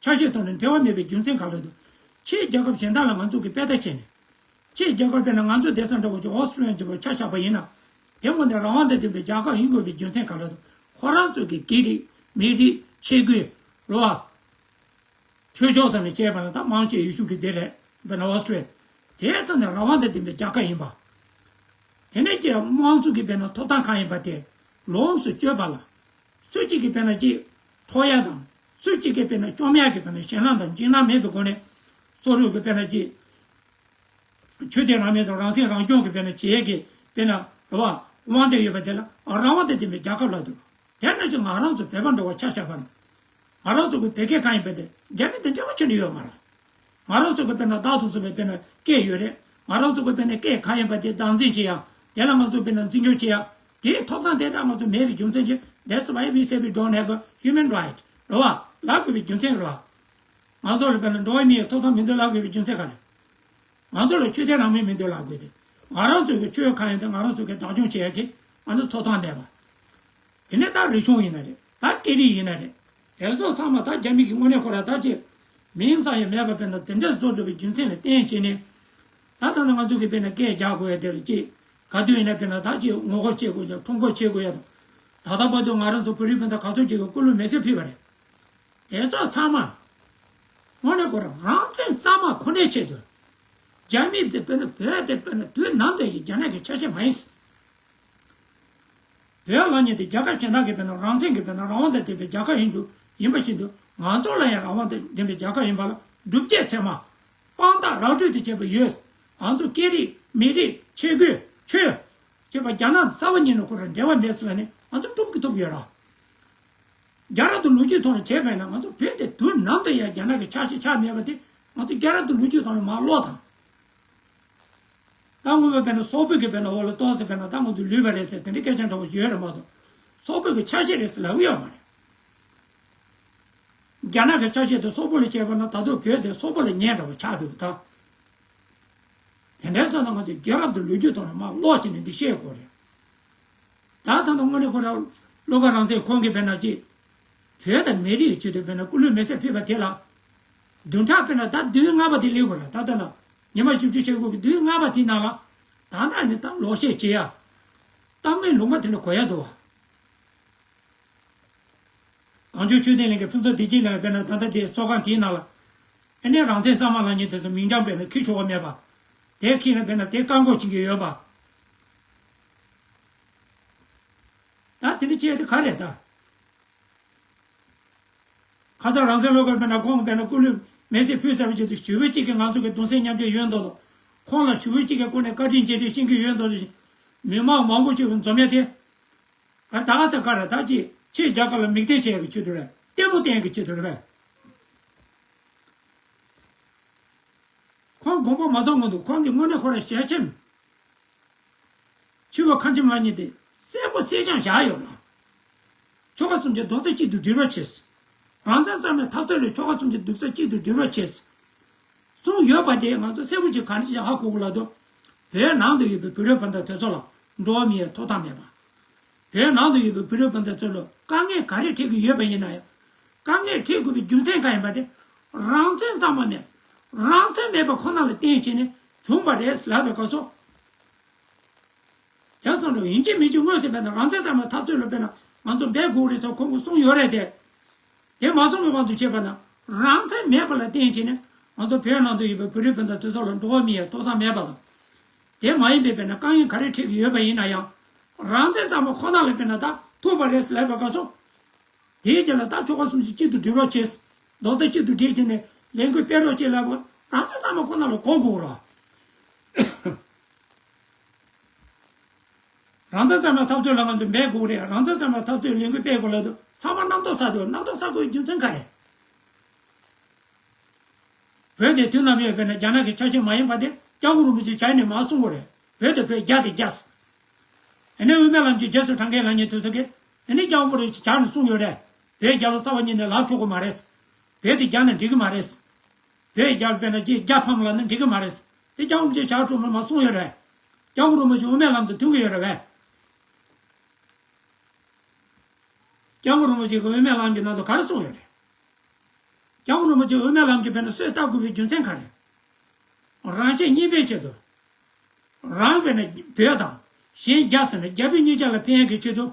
ཆ་ཤས་ཐོག་ནས་འབྲེལ་བ་མེད་པའི་རྒྱུ་མཚན་ག་ལ་འདུག་ཕྱིའི་རྒྱལ་ཁབ་གཞན་དག་ལ་ང་ཚོ་གིས་དཔེ་ལྟ་བྱས་ནས། ཕྱིའི་རྒྱལ་ཁབ་དཔེར་ན་ང་ཚོ་བསྡད་ས་འདྲ་བོ་ཅིག་ཨོ་སི་ཀྲི་ཡན་གྱི་བོ་ཆ་བཞག་པ་ཡིན་ན། དེ་དངོས་གནས་རང་དབང་དང་ལྡན་པའི་རྒྱལ་ཁབ་ཡིན་དགོས་པའི་རྒྱུ་མཚན་ག་ལ་འདུག་ཁོ་རང་ཚོ་གི་སྐད་རིགས་མི་རིགས་ཆས་གོས་རེད་བ། ཆོས་ཕྱོགས་དང་ནི་བཅས་པ་ན་ད་མང་ཆེ་ཡུལ་ཤུལ་གྱི་སྡེ་རེད། དཔེར་ན་ཨོ་སི་ཀྲི་ཡ། དེའི་ཐོག་ནས་རང་དབང་དང་ལྡན་པའི་རྒྱལ་ཁབ་ཡིན་པ། དེ་ནས་ཀྱི་དམངས་གཙོ་གི་དཔེར་ན་ཐོབ་ཐང་གང་ཡིན་པ་དེ་ལོངས་སུ་སྤྱོད་པ་ལ། སུ་གཅིག་གིས་དཔེར་ན་ཅིག་འཕྲོག་ཡ་དང་། སུ་གཅིག་གིས་དཔེར་ན་བཅོམ་ཡ་གི་དཔེར་ན་ཞེད་སྣང་དང་འཇིགས་སྣང་མེད་པའི་སྒོ་ནས། སོ་སོ་གི་དཔེར་ན་ཅིག་ཆོས་དད་རང་མོས་དང་རང་སེམས་རང་སྐྱོང་གི་དཔེར་ན་བྱེད་ཡས་ཀྱི་དཔེར་ན་རེ་བ་དབང་ཆ་ཡོད་པ་དེ་ལ་རང་དབང་དང་ལྡན་པའི་རྒྱལ་ཁབ་ལབ་འདུག་དེ་ནང་བཞིན་ང་རང་ཚོ་བོད་པ་འདྲ་བ་ཆ་བཞག་པ་ན། ང་རང་ཚོ་གི་བོད་སྐད་གང་ཡིན་པ་དེ་རྒྱ་མི་དང་འབྲེལ་བ་ཆེ་ནི་ཡོད་མ་རེད། ང་རང་ཚོ་གི་དཔེར་ན་བདག་ཏུ་བཟུང་བའི་དཔེར་ན་སྐད་ཡོད་རེད། ང་རང་ཚོ་གི་དཔེར་ན་སྐད་གང་ཡིན་པ་དེ་སྟངས་འཛིན་བྱེད་ཡ། དེ་ལ་ང་ཚོ་དཔེར་ན་འཛིན་སྐྱོང་བྱེད་ཡ། དེའི་ཐོབ་ཐང་དེ་དག་ང་ཚོ་མེད་པའི་རྒྱུ་མཚན་གྱིས། That's why we say we don't have a human right. རེད་བ། ལབ་དགོས་པའི་རྒྱུ་མཚན་རེད་བ། ང་ཚོ་ལ་དཔེར་ན་འགྲོ་བ་མིའི་ཐོབ་ཐང་མི་འདུག་ལབ་དགོས་པའི་རྒྱུ་མཚན་ག་རེ། ང་ཚོ་ལ་ཆོས་དད་རང་མོས་མི་འདུག་ལབ་དགོས་ཏེ། ང་རང་ཚོ་གི་ཆོས་གང་ཡིན་དེ་ང་རང་ཚོ་གི་བདག་སྐྱོང་བྱེད་ཡ་གི་ང་ཚོ་ཐོབ་ཐང་མེད་པ། དེ་ནས་ད་རིག་གཞུང་ཡིན་ན་རེད། ད་སྐད་རིགས་ཡིན་ན་རེད། དེ་ཚོ་ཚང་མ་ད་རྒྱ་མི་གི་དངོས་གནས་ཁོ་ར་ད་ཅིག་མིང་ཙམ་ཡང་མེད་པ་དཔེར་ན་དེ་འདྲ་བཟོ་འགྲོ་བའི་རྒྱུ་མཚན་ལ་བརྟེན་བྱས་ནས། ད་ལྟ་ན་ང་ཚོ་གི་དཔེར་ན་སྐད་རྒྱག་དགོས་ཡ་དེ་ལ་ཅིག་ག་དུས་ཡིན་ན་དཔེར་ན་ད་ཅིག་ངོ་རྒོལ་བྱེད་དགོས་ཡ་ཁྲོམ་སྐོར་བྱེད་དགོས་ཡ་དང་། ད་ལྟ་བར་དུ་ང་རང་ཚོ་བོད་རིགས་སྤུན་ཟླ་ག་ཚོད་ཅིག་གིས་སྐུ་ལུས་མེ་སྲེག་ཕུལ་བ་རེད། དེ་ཚོ་ཚང་མ། དངོས་གནས་ཁོ་རང་རང་བཙན་གཙང་མ་ཁོ་ནའི་ཆེད་དུ། རྒྱ་མི་དེ་དཔེར་ན་བོད་དེ་དཔེར་ན་དུས་ནམ་དུ་ཡང་རྒྱ་ནག་གི་ཆ་ཤས་མ་ཡིན། བོད་ལབ་མཁན་དེ་རྒྱལ་ཁབ་གཞན་དག་གི་དཔེར་ན་རང་བཙན་གྱི་དཔེར་ན་རང་དབང་དང་ལྡན་པའི་རྒྱལ་ཁབ་ཡིན་དུས་ཡིན་པ་བཞིན་དུ་ང་ཚོ་ལ་ཡང་རང་དབང་དང་ལྡན་པའི་རྒྱལ་ཁབ་ཡིན་པ་ལ་སྒྲུབ་བྱེད་ཚད་མ། དཔང་རྟགས་ར་སྤྲོད་དེ་བྱས་པ་ཡོད། ང་ཚོ་སྐད་རིགས་མི་རིགས་ཆས་གོས་ཆོས། བྱས་པ་རྒྱ་ནག་རྩ་བ་ཉིད་ནས་ཁོ་རང་འབྲེལ་བ་མེད་ཟེར་ལབ་ནས་ང་ཚོ་སྒྲུབ་ཀྱི་ཐུབ་ཡོད་ར། རྒྱལ་རབས་དང་ལོ་རྒྱུས་ཐོག་ནས་བྱས་པས་ན་ང་ཚོ་བོད་དེ་དུས་ནམ་དུ་ཡང་རྒྱ་ནག་གི་ཆ་ཤས་ཆགས་མེད་པ་དེ་ང་ཚོ་རྒྱལ་རབས་དང་ལོ་རྒྱུས་ཐོག་ནས་མར་ཀློག་དང་། ད་སྔོན་མ་དཔེར་ན་སོག་པོ་གི་དཔེར་ན་འོག་ལ་གཏོགས་ཟེར་དཔེར་ན་ད་ང་ཚོ་ལུས་པ་རེད་ཟེར་དེ་འདྲའི་སྐད་ཆ་འདྲ་བོ་ཞིག་ཡོད་རེད་མ་གཏོགས། སོག་པོ་གི་ཆ་ཤས་རེད་ཟེར་ལབ་ཀྱི་ཡོད་མ་རེད། རྒྱ་ནག་གི་ཆ་ཤས་དེ་སོག་པོ་ལ་བྱས་པ་ན་ད་དུང་བོད་དེ་སོག་པོ་ལ་ཉེ་འདྲ་བོ་ཆགས་འདུག་ད། དེ་འདྲའི་ཚོ་ན་ང་ཚོས་རྒྱལ་རབས་དང་ལོ་རྒྱུས་ཐོག་ནས་མར་ཀློག་བྱས་ནས་འདི་བཤད་དགོས་རེད། ད་ད་ལྟ་དངོས་གནས་ཁོ་རང་ བློ་དགའ་རང་བཙན་ཁོང་གིས་དཔེར་ན་ཅིག་བོད་དང་མི་རིགས་ཀྱི་ཆེད་དུ་དཔེར་ན་སྐུ་ལུས་མེ་སྲེག་ཕུལ་བ་དེ་ལ། བདུན་ཕྲག་དཔེར་ན་ད་བདུན་ལྔ་པ་དེ་སླེབས་དགོས་ར། ད་ལྟ་ན་ཉི་མ་བཞི་བཅུ་ཞེ་དགུ་གི་བདུན་ལྔ་པ་དེའི་ནང་ལ་ད་ལྟ་ནི་ད་ལོག་བཤད་བྱེད་ཡ། གཏམ་གླེང་ལུང་པ་དེ་ལ་གོ་ཡ་འདུག་བ། གངས་ལྗོངས་ཆོས་ལྡན་གླིང་གི་ཕུན་ཚོགས་བདེ་སྐྱིད་གླིང་དཔེར་ན་ད་ལྟ་དེ་ཚོགས་ཁང་དེའི་ནང་ལ། ཨ་ནི་རང་བཙན་གཙང་མ་ལབ་མཁན་དེ་ཚོ་མིང་རྐྱང་དཔེར་ན་འཁྱེར་ཆོག་གི་མེད་པ། དེ་འཁྱེར་ན་དཔེར་ན་དེ་བཀག་འགོག་བྱེད་ཀྱི་ཡོད་པ། ད་དེ་འདྲ་བྱས་དེ་ག་རེད་ད། ཁ་སང་རང་བཙན་བློ་དགའ་དཔེར་ན་ཁོང་དཔེར་ན་སྐུ་ལུས་མེ་སྲེག་ཕུལ་ཚར་བའི་རྗེས་སུ་ཞེ་པོ་ཅིག་གིས་ང་ཚོ་གི་གདུང་སེམས་མཉམ་སྐྱེད་ཡོད་མདོག་དང་། ཁོང་ལ་ཞེ་པོ་ཅིག་གི་སྒོ་ནས་བཀའ་དྲིན་རྗེས་དྲན་ཤེས་ཀྱི་ཡོད་མདོག་ཅིག་མི་མང་མང་པོ་ཅིག་འཛོམས་ཡ་དེ། ད་ག་ས་ག་རེད། ད་ཅིག་ཕྱིའི་རྒྱལ་ཁབ་ལ་མིག་སྟོན་བྱེད་ཡ་གི་ཆེད་དུ་རེད། ལྟད་མོ་བསྟན་ཡ་གི་ཆེད་དུ་རེད་པས། ཁོང་དགོངས་པ་མ་རྫོགས་སྔོན་དུ་ཁོང་གིས་དངོས་གནས་ཁོ་རང་ཞལ་ཆེམས། འཆི་བ་ཁ་ཆེམས་ལབ་མཁན་དེ་གསལ་པོ་གསལ་རྐྱང་བཞག་ཡོད་ལ། ཆོལ་ཁ་གསུམ་གྱི་རྡོག་རྩ་གཅིག་ཏུ་སྒྲིལ་རོགས་བྱེད། རང་བཙན་གཙང་མའི་འཐབ་རྩོད་ལ་ཆོལ་ཁ་གསུམ་གྱི་རྡོག་རྩ་གཅིག་ཏུ་སྒྲིལ་རོགས་བྱེད། གསུངས་ཡོད་པ་དེ་ང་ཚོ་གསལ་པོ་ཅིག་ག་འདྲ་ཞིག་ཧ་གོ་དགོས་ལབ་དུས། བོད་ནང་དུ་ཡོད་པའི་བོད་རིགས་སྤུན་ཟླ་དེ་ཚོ་ལ་འགྲོ་བ་མིའི་ཐོབ་ཐང་མེད་པ། བོད་ནང་དུ་ཡོད་པའི་བོད་རིགས་སྤུན་ཟླ་ཚོ་ལ་དཀའ་ངལ་ག་རེ་འཕྲད་ཀྱི་ཡོད་པ་ཡིན་ན་ཡང་། དཀའ་ངལ་འཕྲད་དགོས་པའི་རྒྱུ་མཚན་གང་ཡིན་པ་དེ། རང་བཙན་གཙང་མ་མེད། རང་བཙན་མེད་པ་ཁོ་ན་ལ་བརྟེན་བྱས་ནས་བྱུང་བ་རེད་ལབ་པའི་སྐབས་སུ། རྒྱ་སོང་རེ་ཡིན་གཅིག་མིན་གཅིག་དངོས་སུ་དཔེར་ན་རང་བཙན་གཙང་མའི་འཐབ་རྩོད་ལ་དཔེར་ན་ང་ཚོ་འབད་དགོས་རེད་ཟེར་ཁོང་གིས་གསུངས་ཡོད་རེད་དེ། དེ་མ་གསུངས་པའི་དབང་དུ་བྱས་པ་ན། རང་བཙན་མེད་པ་ལ་བརྟེན་བྱས་ནས་ང་ཚོ་བོད་ནང་དུ་ཡོད་པའི་བོད་རིགས་སྤུན་ཟླ་དེ་ཚོ་ལ་འགྲོ་བ་མིའི་ཐོབ་ཐང་མེད་པ་དང་། དེ་མ་ཡིན་པའི་དཔེར་ན་དཀའ་ངལ་ག་རེ་འཕྲད་ཀྱི་ཡོད་པ་ཡིན་ན་ཡང་། རང་བཙན་གཙང་མ་ཁོ་ན་ལ་དཔེར་ན་ད་ཐུག་པ་རེད་ལབ་པའི་སྐབས་སུ། དེའི་རྗེས་ལ་ད་ཆོལ་ཁ་གསུམ་གྱིས་གཅིག་ཏུ་སྒྲིལ་རོགས་བྱེད། རྡོག་རྩ་གཅིག་ཏུ་སྒྲིལ་བྱས་ནས་ལས་འགུལ་སྤེལ་རོགས་བྱེད་ལབ་པ། རང་བཙན་གཙང་མ་ཁོ་ན་ལ་གོ་དགོས་རོགས། རང་བཙན་གཙང་མའི་འཐབ་རྩོད་ལ་ང་ཚོ་འབད་དགོས་རེད། རང་བཙན་གཙང་མའི་འཐབ་རྩོད་ལས་འགུལ་སྤེལ་དགོས་ལབ་དུས་ཚང་མ་རྣམ་རྟོག་ཟ་འདུག་རྣམ་རྟོག་ཟ་དགོས་རྒྱུ་མཚན་ག་རེ། བོད་དེ་དུས་ནམ་ཡོད་པས་ན་རྒྱ་ནག་གི་ཆ་ཤས་མ་ཡིན་པ་དེ་སྐྱབས་མགོན་རིན་པོ་ཆེ་ཞལ་ནས་མར་གསུང་གི་རེད། བོད་དེ་བོད་རྒྱ་དེ་རྒྱ། ཨ་ནི་དབུ་མའི་ལམ་གྱི་རྗེས་སུ་འབྲང་མཁན་ལབ་མཁན་དེ་ཚོ་གིས་ཨ་ནི་སྐྱབས་མགོན་རིན་པོ་ཆེ་ཞལ་ནས་གསུང་ཡོད་རེད། བོད་རྒྱ་ལོ་ཙཱ་བ་གཉིས་ནས་ལབ་ཆོག་གི་མ་རེད། བོད་དེ་རྒྱ་ནས་འགྲིག་གི་མ་རེད། བོད་རྒྱ་དཔེར་ན་ཅིག་རྒྱ་ཕམ་ལབ་ན་འགྲིག་གི་མ་རེད། དེ་སྐྱབས་མགོན་རིན་པོ་ཆེ་ཞལ་དྲུང་མ་མར་གསུང་ཡོད་རེད། སྐྱབས་མགོན་རིན་པོ་ཆེ་དབུ་མའི་ལམ་དུ་ཐུག་གི་ཡོད་རེད་པས། སྐྱབས་མགོན་རིན་པོ་ཆེ་གིས་དབུ་མའི་ལམ་གྱི་ནང་དུ་ག་རེ་གསུངས་ཡོད་རེད། སྐྱབས་མགོན་རིན་པོ་ཆེ་དབུ་མའི་ལམ་གྱི་དཔེར་ན་སྲོལ་བཏབ་དགོས་པའི་རྒྱུ་མཚན་ག་རེ། རང་གཞན་གཉིས་ཕན་ཆེད་དུ། རང་དཔེར་ན་བོད་དང་། གཞན་རྒྱ་ཟེར་ན་རྒྱ་བོད་གཉིས་ཆ་ལ་ཕན་ཡག་གི་ཆེད་དུ།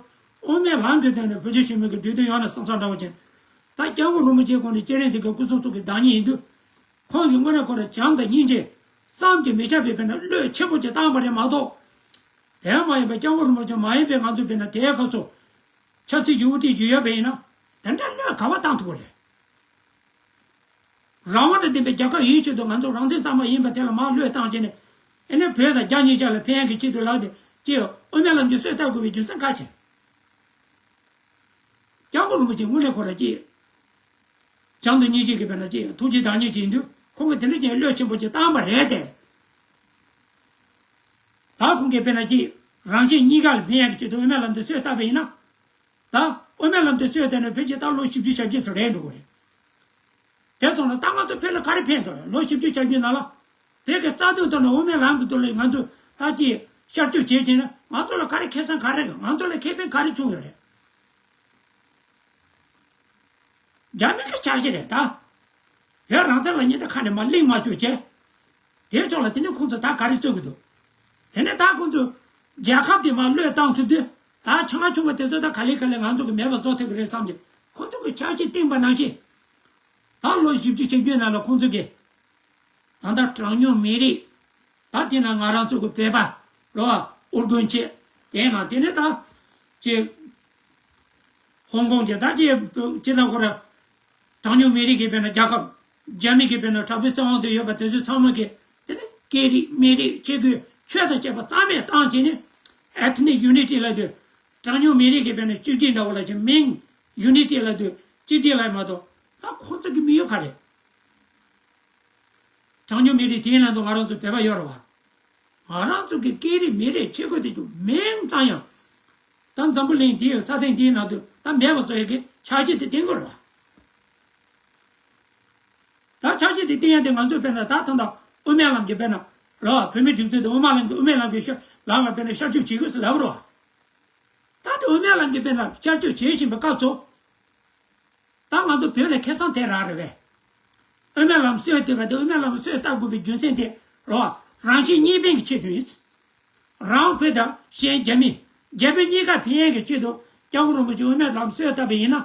དབུ་མའི་ལམ་གྱི་སྟེང་ནས་བོད་རྒྱ་ཞི་མོལ་གྱི་གྲོས་མཐུན་ཡོང་ན་བསམ་བསམ་འདྲ་བོ་ཅན། ད་སྐྱབས་མགོན་རིན་པོ་ཆེའི་སྐོར་ནས་སྤྱན་རས་གཟིགས་ཀྱི་སྐུ་གསུང་ཐུགས་ཀྱི་བདག་ཉིད་ཡིན་དུས། ཁོང་གིས་དངོས་གནས་ཁོ་རང་བྱམས་དང་སྙིང་རྗེ། བསམ་གྱིས་མི་ཁྱབ་པའི་དཔེར་ན་བློས་ཆེན་པོ་ཅིག་བཏང་བ་རེད་མ་གཏོགས། དེ་མ་ཡིན་པ་སྐྱབས་མགོན་རིན་པོ་ཆེ་མ་ཡིན་པའི་ང་ཚོ་དཔེར་ན་དེའི་སྐབས་སུ། ཆབ་སྲིད་ཀྱི་དབུ་ཁྲིད་ཅིག་ཡོད་པ་ཡིན་ན། དེ་འདྲ་བློས་ག་པར་བཏང་ཐུབ་ཀྱི་རེད། རང་དབང་དང་ལྡན་པའི་རྒྱལ་ཁབ་ཡིན་ཆེད་དུ་ང་ཚོ་རང་བཙན་གཙང་མ་ཡིན་པ་དེ་ལ་མར་བློས་བཏང་བྱས་ནས། ཨེ་ནས་བོད་དང་རྒྱ་གཉིས་ཆ་ལ་ཕན་ཡག་གི་ཆེད་དུ་ལབ་སྟེ་ཅིག་དབུ་མའི་ལམ་གྱི་སྲོལ་བཏབ་དགོས་པའི་རྒྱུ་མཚན་ག་རེ་བྱས། སྐྱབས་མགོན་རིན་པོ་ཆེ་དངོས་གནས་ཁོ་རང་ཅིག་བྱམས་དང་སྙིང་རྗེ་གི་དཔེར་ན་ཅིག་ཐུགས་རྗེ་བདག་ཉིད་ཅིག་ཡིན་དུས་ཁོང་གིས་དེ་འདྲ་ཅིག་བློས་ཆེན་པོ་ཅིག་བཏང་བ་རེད་དེ། ད་ཁོང་གིས་དཔེར་ན་ཅིག་རང་གཞན་གཉིས་ཀ་ལ་ཕན་ཡག་གི་ཆེད་དུ་དབུ་མའི་ལམ་དུ་སྲོལ་བཏབ་པ་ཡིན་ན། ད་དབུ་མའི་ལམ་དུ་སྲོལ་བཏབ་ནས་ཕལ་ཆེར་ད་ལོ་བཞི་བཅུ་ཞེ་བརྒྱད་ཙམ་རེད་འགྲོ་གི་རེད། དེ་སོང་ན་ད་ང་ཚོ་བོད་ལ་ག་རེ་ཕན་ཐོགས་རེད། ལོ་བཞི་བཅུ་ཞེ་བརྒྱད་ནང་ལ་བོད་ཀྱི་རྩ་དོན་ཐོག་ནས་དབུ་མའི་ལམ་གྱི་ཐོག་ལ་ང་ཚོས་ད་ཅིག་ཤར་སྐྱོད་བྱེད་ཀྱིན་ན་ང་ཚོ་ལ་ག་རེ་ཁེ་བཟང་ག་རེ་རེད། ང་ཚོ་ལ་ཁེ་ཕན་ག་རེ་བྱུང་ཡོད་རེད། རྒྱ་མི་གི་འཆར་གཞི་རེད་ད། བོད་རང་བཙན་ལབ་མཁན་དེ་ཁ་ནས་མར་གླེང་མ་བཅུག་བྱས། དེའི་ཕྱོགས་ལ་དེ་ནས་ཁོང་ཚོ་ད་ག་རེ་རྩོད་ཀྱི་འདུག་དེ་ནས་ད་ཁོང་ཚོ་རྒྱལ་ཁབ་དེ་མར་བློས་བཏང་ཐུབ་དུས་ད་ཆུང་ང་ཆུང་ང་དེ་ཚོ་ད་ག་ལེ་ག་ལེ་ང་ཚོ་གི་མེད་པ་བཟོ་ཐུབ་ཀྱི་རེད་བསམ་གྱི་ཁོང་ཚོ་གི་འཆར་གཞི་བཏིང་པ་ནང་བཞིན། ད་ལོ་བཞི་བཅུ་ཞེ་བརྒྱད་ནང་ལ་ཁོང་ཚོ་གི་ད་ལྟ་གྲངས་ཉུང་མི་རིགས། ད་དེ་ན་ང་རང་ཚོ་གི་བོད་པ་ལོ་ཨུ་རྒོན་བྱས། དེ་ན་དེ་ནས་ད་ཅིག་ཧོང་ཀོང་བྱས། ད་ཅིག་ཅིག་ན་ཁོ་ར་གྲངས་ཉུང་མི་རིགས་ཀྱི་དཔེར་ན་རྒྱལ་ཁབ། རྒྱ་མི་གི་དཔེར་ན་དྲག་པོའི་བཙན་དབང་དུ་ཡོད་པ་དེ་ཚོ་ཚང་མ་གི་དེ་ནས་སྐད་རིགས་མི་རིགས་ཆས་གོས་ཆོས་དང་བཅས་པ་རྩ་མེད་བཏང་བྱས་ནས་ethnic unity ལབ་དུས། གྲངས་ཉུང་མི་རིགས་ཀྱི་དཔེར་ན་གཅིག་སྒྲིལ་འདྲ་བོ་ལབ་ཅིང་མིང་unity ལབ་དུས་གཅིག་སྒྲིལ་ལབ་མ་གཏོགས་ད་ཁོང་ཚོ་གི་དམིགས་ཡུལ་ག་རེ། གྲངས་ཉུང་མི་རིགས་དེའི་ནང་དུ་ང་རང་ཚོ་བོད་པ་ཡོད་རེད་བ། ང་རང་ཚོ་གི་སྐད་རིགས་མི་རིགས་ཆས་གོས་དེ་ཚོ་མིང་ཙམ་ཡང་ད་འཛམ་བུ་གླིང་འདིའི་ས་སྟེང་འདིའི་ནང་དུ་ད་མེད་པ་བཟོ་ཡས་ཀྱི་འཆར་གཞི་དེ་བཏིང་དགོས་རེད་བ། ད་འཆར་གཞི་དེ་བཏིང་ཡས་དེ་ང་ཚོས་དཔེར་ན་ད་ཐོག་མཐའ་དབུ་མའི་ལམ་གྱི་དཔེར་ན་རེད་བ། བོད་མིའི་སྒྲིག་འཛུགས་དེ་དབུ་མ་ལམ་གྱི་དབུ་མའི་ལམ་གྱི་ཤ་ལམ་ལ་དཔེར་ན་ཤར་བསྐྱོད་བྱེད་དགོས་ཟེར་ལབ་རེད་བ། ད་དེ་དབུ་མའི་ལམ་གྱི་དཔེར་ན་བསྐྱར་བཅོས་བྱེད་བཞིན་པའི་སྐབས་སུ། ད་ང་ཚོ་བོད་ལ་ཁེ་བཟང་དེ་རག་རེད་པས། དབུ་མའི་ལམ་སྲོལ་བཏོད་པ་དེ་དབུ་མའི་ལམ་སྲོལ་བཏབ་དགོས་པའི་རྒྱུ་མཚན་དེ་རེད་པ། རང་གཞན་གཉིས་ཕན་གྱི་ཆེད་དུ་ཡིན། རང་བོད་དང་གཞན་རྒྱ་མི། རྒྱ་བོད་གཉིས་ཀ་ཕན་ཡས་ཀྱི་ཆེད་དུ་སྐྱབས་མགོན་རིན་པོ་ཆེས་དབུ་མའི་ལམ་སྲོལ་བཏབ་པ་ཡིན་ན།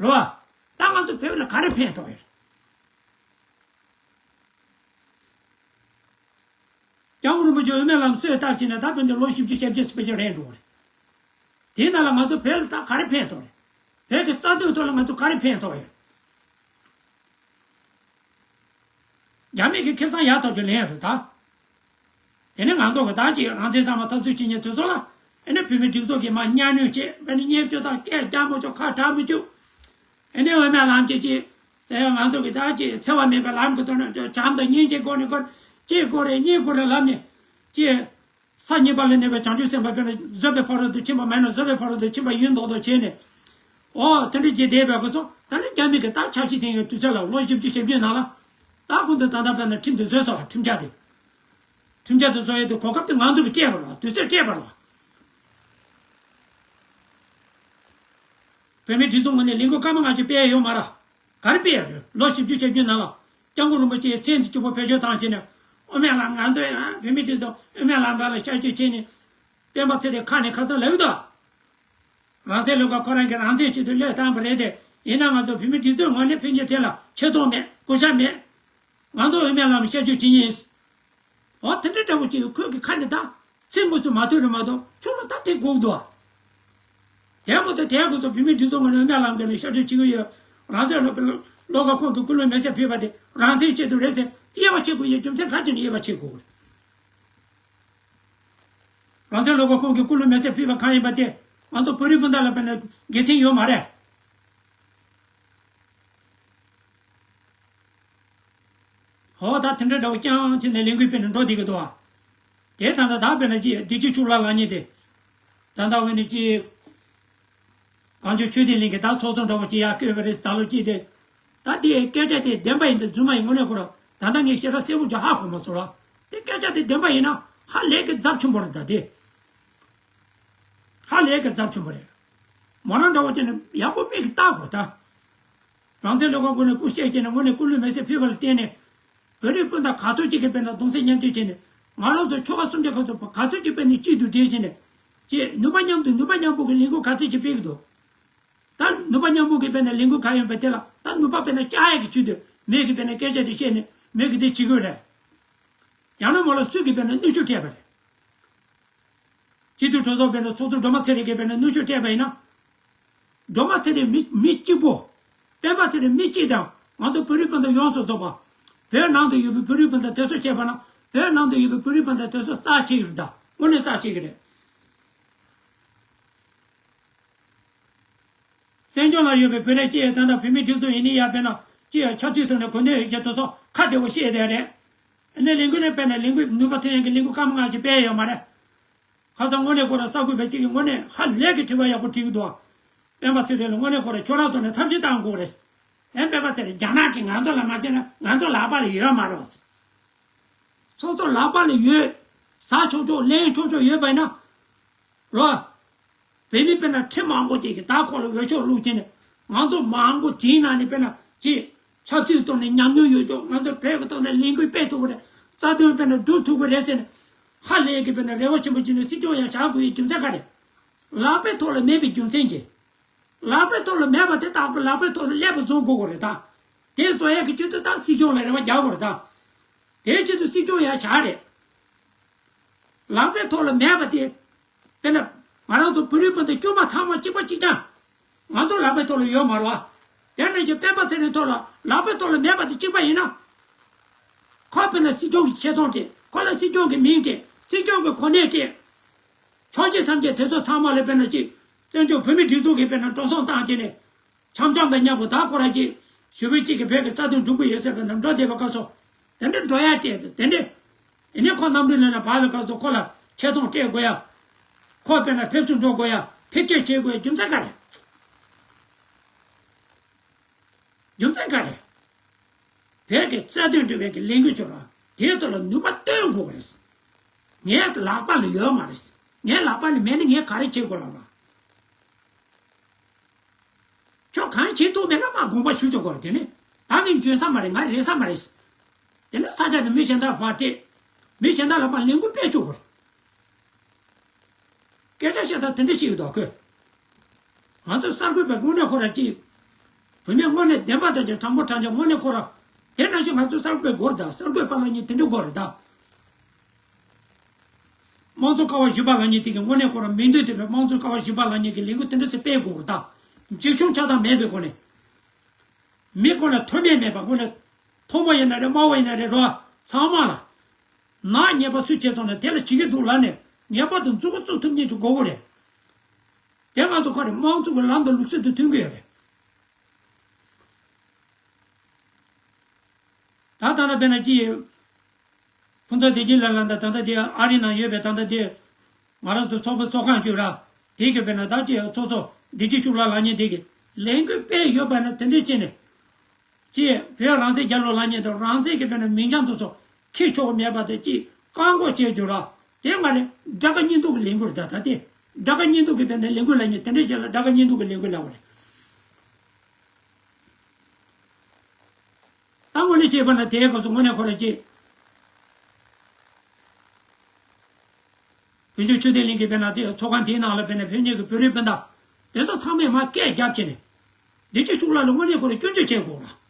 རེད་པ། ད་ང་ཚོ་བོད་ལ་ག་རེ་ཕན་ཐོགས་ཡོད། སྐྱབས་མགོན་རིན་པོ་ཆེས་དབུ་མའི་ལམ་སྲོལ་བཏབ་བྱས་ནས་ད་བོད་འདི་ལོ་བཞི་བཅུ་ཞེ་བརྒྱད་ཙམ་ཞིག་རན་འགྲོ་གི་རེད། དེའི་ནང་ལ་ང་ཚོ་བོད་ལ་ད་ག་རེ་ཕན་ཐོགས་རེད། བོད་ཀྱི་རྩ་དོན་ཐོག་ལ་ང་ཚོ་ག་རེ་ཕན་ཐོགས་ཡོད། རྒྱ་མི་གི་ཁེ་བཟང་ཡག་ཐོག་ཅིག་ལེན་ཡོད་རེད་ད། དེ་ནས་ང་ཚོ་གི་ད་ཅིག་རང་བཙན་གཙང་མ་འཐབ་རྩོད་བྱེད་མཁན་དེ་ཚོ་ལ་ཨེ་ནས་བོད་མིའི་སྒྲིག་འཛུགས་ཀྱིས་མར་གཉའ་གནོན་བྱས། བོད་ནས་བརྙས་བཅོས་དང་སྐད་རྒྱག་མི་ཆོག་ཁ་གྲག་མི་ཆོག་ཨེ་ནས་དབུ་མའི་ལམ་གྱི་ཅིག་དེ་ང་ཚོ་གི་ད་ཅིག་འཚེ་བ་མེད་པའི་ལམ་གྱི་ཐོག་ནས་བྱམས་དང་སྙིང་རྗེའི་སྒོ་ནས་དགོས། གཅིག་དགོས་རེད། གཉིས་དགོས་རེད་ལབ་ནས་ཅིག་ས་གཉིས་པ་ལ་གནས་པའི་བྱང་ཆུབ་སེམས་དཔའ་དཔེར་ན་བཟོད་པའི་ཕ་རོལ་ཏུ་ཕྱིན་པ་མེད་ན་བཟོད་པའི་ཕ་རོལ་ཏུ་ཕྱིན་པ་ཡིན་མདོག་མདོག་བྱས་ནས། ཨོ་དེ་འདྲ་བྱས་བསྡད་པའི་སྐབས་སུ་ད་ནི་རྒྱ་མི་གིས་ད་འཆར་གཞི་འཐེན་ཡོད་དུས་ཚོད་ལ་ལོ་བཞི་བཅུ་ཞེ་བརྒྱད་ནང་ལ། ད་ཁོང་ཚོས་ད་ལྟ་དཔེར་ན་ཁྲིམས་དེ་བཟོས་ཚར་བ། ཁྲིམས་འཆར་དེ། ཁྲིམས་འཆར་དེ་བཟོ་ཡས་དེ་གོ་སྐབས་དེ་ང་ཚོ་གིས་སྤྲད་པ་རེད། དུས་ཚོད་སྤྲད་པ་རེད། བོད་མིའི་སྒྲིག་འཛུགས་ངོས་ནས་ལས་འགུལ་སྐར་མ་ལྔ་བཅུ་སྤེལ་ཡས་ཡོད་མ་རེད། ག་རེ་སྤེལ་ཡས་རེད། ལོ་བཞི་བཅུ་ཞེ་བརྒྱད་ནང་ལ་སྐྱབས་མགོན་རིན་པོ་ཆེའི་མཚན་གཅིག་པོ་བེད་སྤྱོད་བཏང་བྱས་ནས་དབུ་མའི་ལམ་ང་ཚོ་ཡང་བོད་མིའི་སྒྲིག་འཛུགས་དབུ་མའི་ལམ་ཁ་ལ་ཤར་བསྐྱོད་བྱས་ནས། སྤེན་པ་ཚེ་རིང་ཁ་ནས་ཁ་སང་ལབ་ཡོད་དོ། རང་བཙན་ལྷན་ཁང་ཁོ་རང་གིས་རང་བཙན་ཆེད་དུ་བློས་བཏང་བ་རེད་དེ། ཡིན་ན་ང་ཚོ་བོད་མིའི་སྒྲིག་འཛུགས་ངོས་ནས་ཕན་ཆད་དེ་ལ་ཆེ་མཐོང་མེད། གོ་ཆ་མེད། ང་ཚོ་དབུ་མའི་ལམ་ཤར་བསྐྱོད་བྱེད་ཀྱི་ཡིན། འོ་དེ་འདྲ་འདྲ་བོ་ཅིག་ཁོས་ཀྱི་ཁ་ནས་ད་ཚིག་མུ་ཚུ་མ་ཐོས་རུ་མ་གཏོགས་ཁྱོད་ལ་ད་དེ་དགོས་འདུག་དེ་མོ་དེ་དེ་ཁོ་ཚོ་བོད་མིའི་སྒྲིག་འཛུགས་ངོས་ནས་དབུ་མའི་ལམ་ཁ་ནས་ཤར་བསྐྱོད་བྱེད་ཀྱི་ཡོད། རང་བཙན་སློབ་ཕྲུག་བློ་དགའ་ཁོང་གིས་སྐུ་ལུས་མེ་སྲེག་ཕུལ་བ་དེ་རང་བཙན་ཆེད་དུ་རེད་ཟེར་དབྱེ་བ་ཕྱེ་དགོས་ཡོད། རྒྱུ་མཚན་ག་ཅི་ནས་དབྱེ་བ་ཕྱེ་དགོས་རེད། རང་བཙན་བློ་དགའ་ཁོང་གིས་སྐུ་ལུས་མེ་སྲེག་ཕུལ་བ་གང་ཡིན་པ་དེ་ང་ཚོ་བོད་རིགས་སྤུན་ཟླ་ལ་དཔེར་ན་དགེ་མཚན་ཡོད་མ་རེད། ཧོ་ད་དེ་འདྲ་འདྲ་བོ་རྐྱང་བྱས་ནས་ལས་འགུལ་སྤེལ་ནས་འགྲོ་བསྡད་ཀྱི་འདུག་ཨ། དེ་ད་ལྟ་ད་དཔེར་ན་ཅི་བདེ་སྐྱིད་ཕྱུག་ལགས་ལབ་མཁན་དེ། ད་ལྟ་འོན་ཏེ་ཅི། གངས་ལྗོངས་ཆོས་ལྡན་གླིང་གི་ད་ཚོགས་གཙོ་འདྲ་བོ་ཅིག་ཡར་བསྐོས་པ་རེད། ད་ལོ་གཅིག་དེ། ད་དེའི་སྐད་ཆ་དེ་བདེན་པ་ཡིན་དང་རྫུན་མ་ཡིན་དངོས་གནས་ཁོ་རང་ད་ལྟ་ངས་བཤད་ར་གསལ་པོ་ཅིག་ཧ་གོ་མ་སོང་ར། དེ་སྐད་ཆ་དེ་བདེན་པ་ཡིན་ན་ཧ་ལས་ཀྱི་ཚབས་ཆེན་པོ་རེད་ད་དེ། ཧ་ལས་ཀྱི་ཚབས་ཆེན་པོ་རེད། མོ་རང་འདྲ་བོ་དེ་ནི་ཡག་པོ་མིག་གིས་བལྟ་དགོས་ད། རང་བཙན་བློ་དགའ་ཁོང་ནས་སྐུ་གཤེགས་བྱས་ནས་དངོས་གནས་སྐུ་ལུས་མེ་སྲེག་ཕུལ་བ་ལ་བརྟེན་ནས། བོད་རིགས་སྤུན་ཟླ་ག་ཚོད་ཅིག་གིས་དཔེར་ན་གདུང་སེམས་མཉམ་སྐྱེད་བྱས་ནས་ང་རང་ཚོ་ཆོལ་ཁ་གསུམ་གྱི་ཁ་ཚོ་ག་ཚོད་ཅིག་དཔེར་ན་གཅིག་ཏུ་སྒྲིལ་བྱས་ནས། ཅེས་ནུས་པ་མཉམ་དུ་ནུས་པ་མཉམ་སྤུངས་ཀྱི་ལས་འགུལ་ག་ཚོད་ཅིག་སྤེལ་གྱི་འདུག་ད་ནུས་པ་མཉམ་སྤུངས་ཀྱི་དཔེར་ན་ལས་འགུལ་ག་ཡིན་པ་དེ་ལ་ད་ནུས་པ་དཔེར་ན་བཅག་ཡས་ཀྱི་ཆེད་དུ་མོས་ཀྱིས་དཔེར་ན་སྐད་ཆ་དེ་བཤད་ནས་མོས་ཀྱིས་དེ་བྱེད་དགོས་རེད། ཡང་ན་མོ་ལ་སུས་ཀྱིས་དཔེར་ན་གནོན་ཤུགས་སྤྲད་པ་རེད། སྤྱི་འཐུས་གྲོས་ཚོགས་དཔེར་ན་ཚོགས་གཙོ་སྒྲོལ་མ་ཚེ་རིང་གིས་དཔེར་ན་གནོན་ཤུགས་སྤྲད་པ་ཡིན་ན། སྒྲོལ་མ་ཚེ་རིང་མི་མི་གཅིག་པོ། སྤེན་པ་ཚེ་རིང་མི་གཅིག་དང་ང་ཚོ་བོད་རིགས་སྤུན་ཟླ་ཡོངས་སུ་རྫོགས་པ། བོད་ནང་དུ་ཡོད་པའི་བོད་རིགས་སྤུན་ཟླ་དེ་ཚོ་བྱས་པ་ན་བོད་ནང་དུ་ཡོད་པའི་བོད་རིགས་སྤུན་ཟླ་དེ་ཚོ་རྩ་ཆེ་གི་རེད་ད། དངོས་གནས་རྩ་ཆེ་གི་རེད། བཙན་བྱོལ་ནང་ཡོད་པའི་བོད་ལས་སྐྱེས་ད་ལྟ་བོད་མིའི་སྒྲིག་འཛུགས་ཡིན་ནི་ཡ་དཔེར་ན་སྤྱི་ཡ་ཆབ་སྲིད་ཐོག་ནས་གོ་གནས་ཡོད་མཁན་དེ་ཚོ་ཁ་བདེ་བོ་བཤད་བསྡད་རེད། ཨ་ནི་ལས་འགུལ་ནས་དཔེར་ན་ལས་འགུལ་ནུས་པ་ཐོན་ཡག་གི་ལས་འགུལ་སྐར་མ་ལྔ་ཅིག་སྤེལ་ཡོད་མ་རེད། ཁ་སང་དངོས་གནས་ཁོ་རང་གསར་འགོད་པ་གཅིག་གིས་དངོས་གནས་ཧ་ལས་ཀྱི་དྲི་བ་ཡག་པོ་དྲིས་ཀྱི་འདུག་སྤེན་པ་ཚེ་རིང་ལ་དངོས་གནས་ཁོ་རང་ཁྱོད་རང་ཐོག་ནས་ཐབས་ཤེས་བཏང་དགོས་རེད། ཨེ་སྤེན་པ་ཚེ་རིང་རྒྱ་ནག་གིས་ང་ཚོ་ལ་མ་བྱས་ན་ང་ཚོ་ལག་པ་ལ་ཡོད་མ་རེད། སོ་སོ་ལག་པ་ལ་ཡོད། ཟ་ཆོག་ཆོག་ལེན་ཆོག་ཆོག་ཡོད་པ་ཡིན་ན། རོ། བོད་མི་དཔེར་ན་ཁྲི་མང་པོ་ཅིག་གིས་ད་ཁོ་ལ་འོས་ཤོག་བླུགས་བྱས་ནས་ང་ཚོ་མང་པོ་དེའི་ནང་ནས་དཔེར་ན་ཅིག་ཆབ་སྲིད་ཐོག་ནས་ཉམས་མྱོང་ཡོད་ཀྱང་ང་ཚོ་བོད་ཀྱི་ཐོག་ནས་ལས་འགུལ་སྤེལ་ཐུབ་ཀྱི་རེད། རྩ་དོན་དཔེར་ན་སྒྲུབ་ཐུབ་ཀྱི་རེད་ཟེར་ནས་ཧ་ལས་ཀྱི་དཔེར་ན་རེ་བ་ཆེན་པོ་བྱས་ནས་སྲིད་སྐྱོང་ཡང་བཞག་དགོས་པའི་རྒྱུ་མཚན་ག་རེ། ལག་པའི་ཐོག་ལ་མེད་པའི་རྒྱུ་མཚན་གྱིས། ལག་པའི་ཐོག་ལ་མེད་པ་དེ་དག་པོ་ལག་པའི་ཐོག་ལ་སླེབས་པ་བཟོ་དགོས་ཀྱི་རེད་ད། དེ་བཟོ་ཡག་གི་ཆེད་དུ་ད་སྲིད་སྐྱོང་ལ་རེ་བ་རྒྱག་དགོས་རེད་ད། དེའི་ཆེད་དུ་སྲིད་སྐྱོང་ཡང་བཞག་རེད། ལག་པའི་ཐོག་ལ་མེད་པ་དེ། དཔེར་ན། ང་རང་ཚོ་བོད་རིགས་སྤུན་ཟླ་དཀྱུས་མ་ཚང་མ་གཅིག་པ་གཅིག་རྐྱང་། ང་ཚོ་ལག་པའི་ཐོག་ལ་ཡོད་མ་རེད་བ། དེ་ནས་ཀྱི་སྤེན་པ་ཚེ་རིང་ཐོག་ལ་ལག་པའི་ཐོག་ལ་མེད་པ་དེ་གཅིག་པ་ཡིན་ན། ཁོ་དཔེར་ན་སྲིད་སྐྱོང་གི་ཆེ་མཐོང་སྤྲད། ཁོ་ལ་སྲིད་སྐྱོང་གི་མིང་སྤྲད། སྲིད་སྐྱོང་གི་གོ་གནས་སྤྲད། ཕྱོགས་གཅིག་ཐམས་ཅད་དེ་ཚོ་ཚང་མ་ལ་དཔེར་ན་ཅིག་བཙན་བྱོལ་བོད་མིའི་སྒྲིག་འཛུགས་ཀྱི་དཔེར་ན་འགྲོ་སོང་བཏང་བྱས་ནས། འཆམ་འཆམ་དང་མཉམ་པོ་ད་ཁོ་རང་གིས་ཞུ་བའི་གཅིག་གི་བོད་ཀྱི་རྩ་དོན་སྒྲུབ་ཀྱི་ཡོད་ཟེར་བའི་ནང་འགྲོ་བསྡད་པའི་སྐབས་སུ། དེ་འདྲའི་འགྲོ་ཡ་སྤྲད་དེ་དེ་འདྲའི། ཡིན་ནའི་ཁོ་གནམ་གྲུ་ནང་ན་བབས་པའི་སྐབས་སུ་ཁོ་ལ་ཆེ་མཐོང་སྤྲད་དགོས་ཡ། ཁོ་དཔེར་ན་ཕེབས་བསུ་འགྲོ་དགོས་ཡ། ཕེབས་སྐྱེལ་བྱེད་དགོས་ཡ་རྒྱུ་མཚན་ག་རེ། རྒྱུ་མཚན་ག་རེ། བོད་ཀྱི་རྩ་དོན་སྒྲུབ་པའི་གི་ལས་འགུལ་བྱུང་ར་དེའི་ཐོག་ལ་ནུས་པ་བཏོན་དགོས་རེད། ངའི་ལག་པ་ལ་ཡོད་མ་རེད། ངའི་ལག་པ་ལ་མེད་ན་ངས་ག་རེ་བྱེད་དགོས་ལབ་པ། ཁྱོད་གང་བྱེད་ཐུབ་མེད་ན་མ་དགོངས་པ་ཞུ་ཆོག་གོ་རེད། དེ་ནི་ད་ངས་འཇོན་ས་མ་རེད། ང་རེད་ས་མ་རེད། དེ་ནི་ས་ཆ་དེ་མི་གཞན་དག་ཕར་སྤྲད། མི་གཞན་དག་ལ་མ་ལས་འགུལ་སྤེལ་ཆོག་གོ་རེད། སྐད་ཆ་བཤད་སྟངས་དེ་འདྲ་ཞིག་འདུག་གོ། ང་ཚོ་གསར་འགོད་པའི་དངོས་གནས་ཁོ་ར་ཅིག་བུད་མེད་དངོས་གནས་བདེན་པ་དང་ཅིག་དྲང་པོ་དྲང་ཅིག་དངོས་གནས་ཁོ་ར། དེ་ནང་བཞིན་ང་ཚོ་གསར་འགོད་དགོས་རེད་ད། གསར་འགོད་པ་ལབ་མཁན་དེ་འདྲ་དགོས་རེད་ད། དམངས་གཙོ་ཀ་བ་བཞི་པ་ལབ་མཁན་དེ་གི་དངོས་གནས་ཁོ་ར་མིང་འདོན་དེ་བས་དམངས་གཙོ་ཀ་བ་བཞི་པ་ལབ་མཁན་གི་ལས་འགུལ་དེ་འདྲ་ཞིག་སྤེལ་དགོས་རེད་ད། འཇིགས་ཞུམ་ཆགས་སྡང་མེད་པའི་སྒོ་ནས། མི་ཁོ་ན་མཐོ་དམན་མེད་པ་ཁོ་ན། མཐོ་པོ་ཡིན་ན་རེད། དམའ་བོ་ཡིན་ན་རེད། རོ། ཚང་མ་ལ། ནག་ཉེས་པ་སུས་བྱས་སོང་ན་དེ་ལ་བྱེད་ཀྱི་འདུག་ལབ་ནས་ངེས་པར་དུ་མཛུབ་གུ་བཙུགས་ཐུབ་མཁན་ཅིག་དགོས་ཀྱི་རེད། དེ་ང་ཚོ་ཁ་རེ་དམངས་གཙོ་གི་ལམ་དང་ལུགས་སྲོལ་དང་མཐུན་གྱི་ཡོད་རེད། ད་ད་ལྟ་དཔེར་ན་ཅི། ཕུན་ཚོགས་བདེ་སྐྱིད་ལགས་ལ་ད་ད་ལྟ་དེ་ཨ་རི་ནང་ཡོད་པའི་ད་ལྟ་དེ། ང་རང་ཚོ་ཚོགས་པའི་ཚོགས་ཁང་བརྒྱུད་ར། དེ་གི་དཔེར་ན་ད་ཅི་ཚོགས་གཙོ་བདེ་སྐྱིད་ཕྱུག་ལགས་ལབ་མཁན་དེ་གི་ལས་འགུལ་སྤེལ་ཡོད་པ་ན་དེ་འདྲས་བྱས་ནས། ཅེས་བོད་རང་བཙན་རྒྱལ་ལོ་ལབ་མཁན་དང་རང་བཙན་གྱི་དཔེར་ན་མིང་བྱང་དེ་ཚོ་འཁྱེར་ཆོག་མེད་པ་དེ་ཅིག་བཀག་འགོག་བྱས་རྒྱུ་ར། དེ་ང་རེ་དགྲ་དགའ་གཉེན་སྡུག་གི་ལས་འགུལ་རེད་ད། ད་དེ་དགྲ་དགའ་གཉེན་སྡུག་གི་དཔེར་ན་ལས་འགུལ་ལབ་མཁན་དེ་འདྲ་ཞིག་ལ་དགྲ་དགའ་གཉེན་སྡུག་གི་ལས་འགུལ་ལབ་པ་རེད། ད་དངོས་གནས་བྱས་པ་ན་དེའི་སྐབས་སུ་དངོས་གནས་ཁོ་ར་ཅིག་བོད་འགྱུར་ཆོས་ལྡན་གླིང་གི་དཔེར་ན་དེ་ཚོགས་ཁང་དེའི་ནང་ལ་དཔེར་ན་བོད་གཉིས་ཀྱི་བོད་རིགས་སྤུན་ཟླ་དེ་ཚོ་ཚང་མས་མར་སྐད་རྒྱབ་བྱས་ནས། བདེ་སྐྱིད་ཕྱུག་ལགས་ལ་དངོས་གནས་ཁོ་ར་སྐྱོན་བརྗོད་བྱེད་དགོས་ར།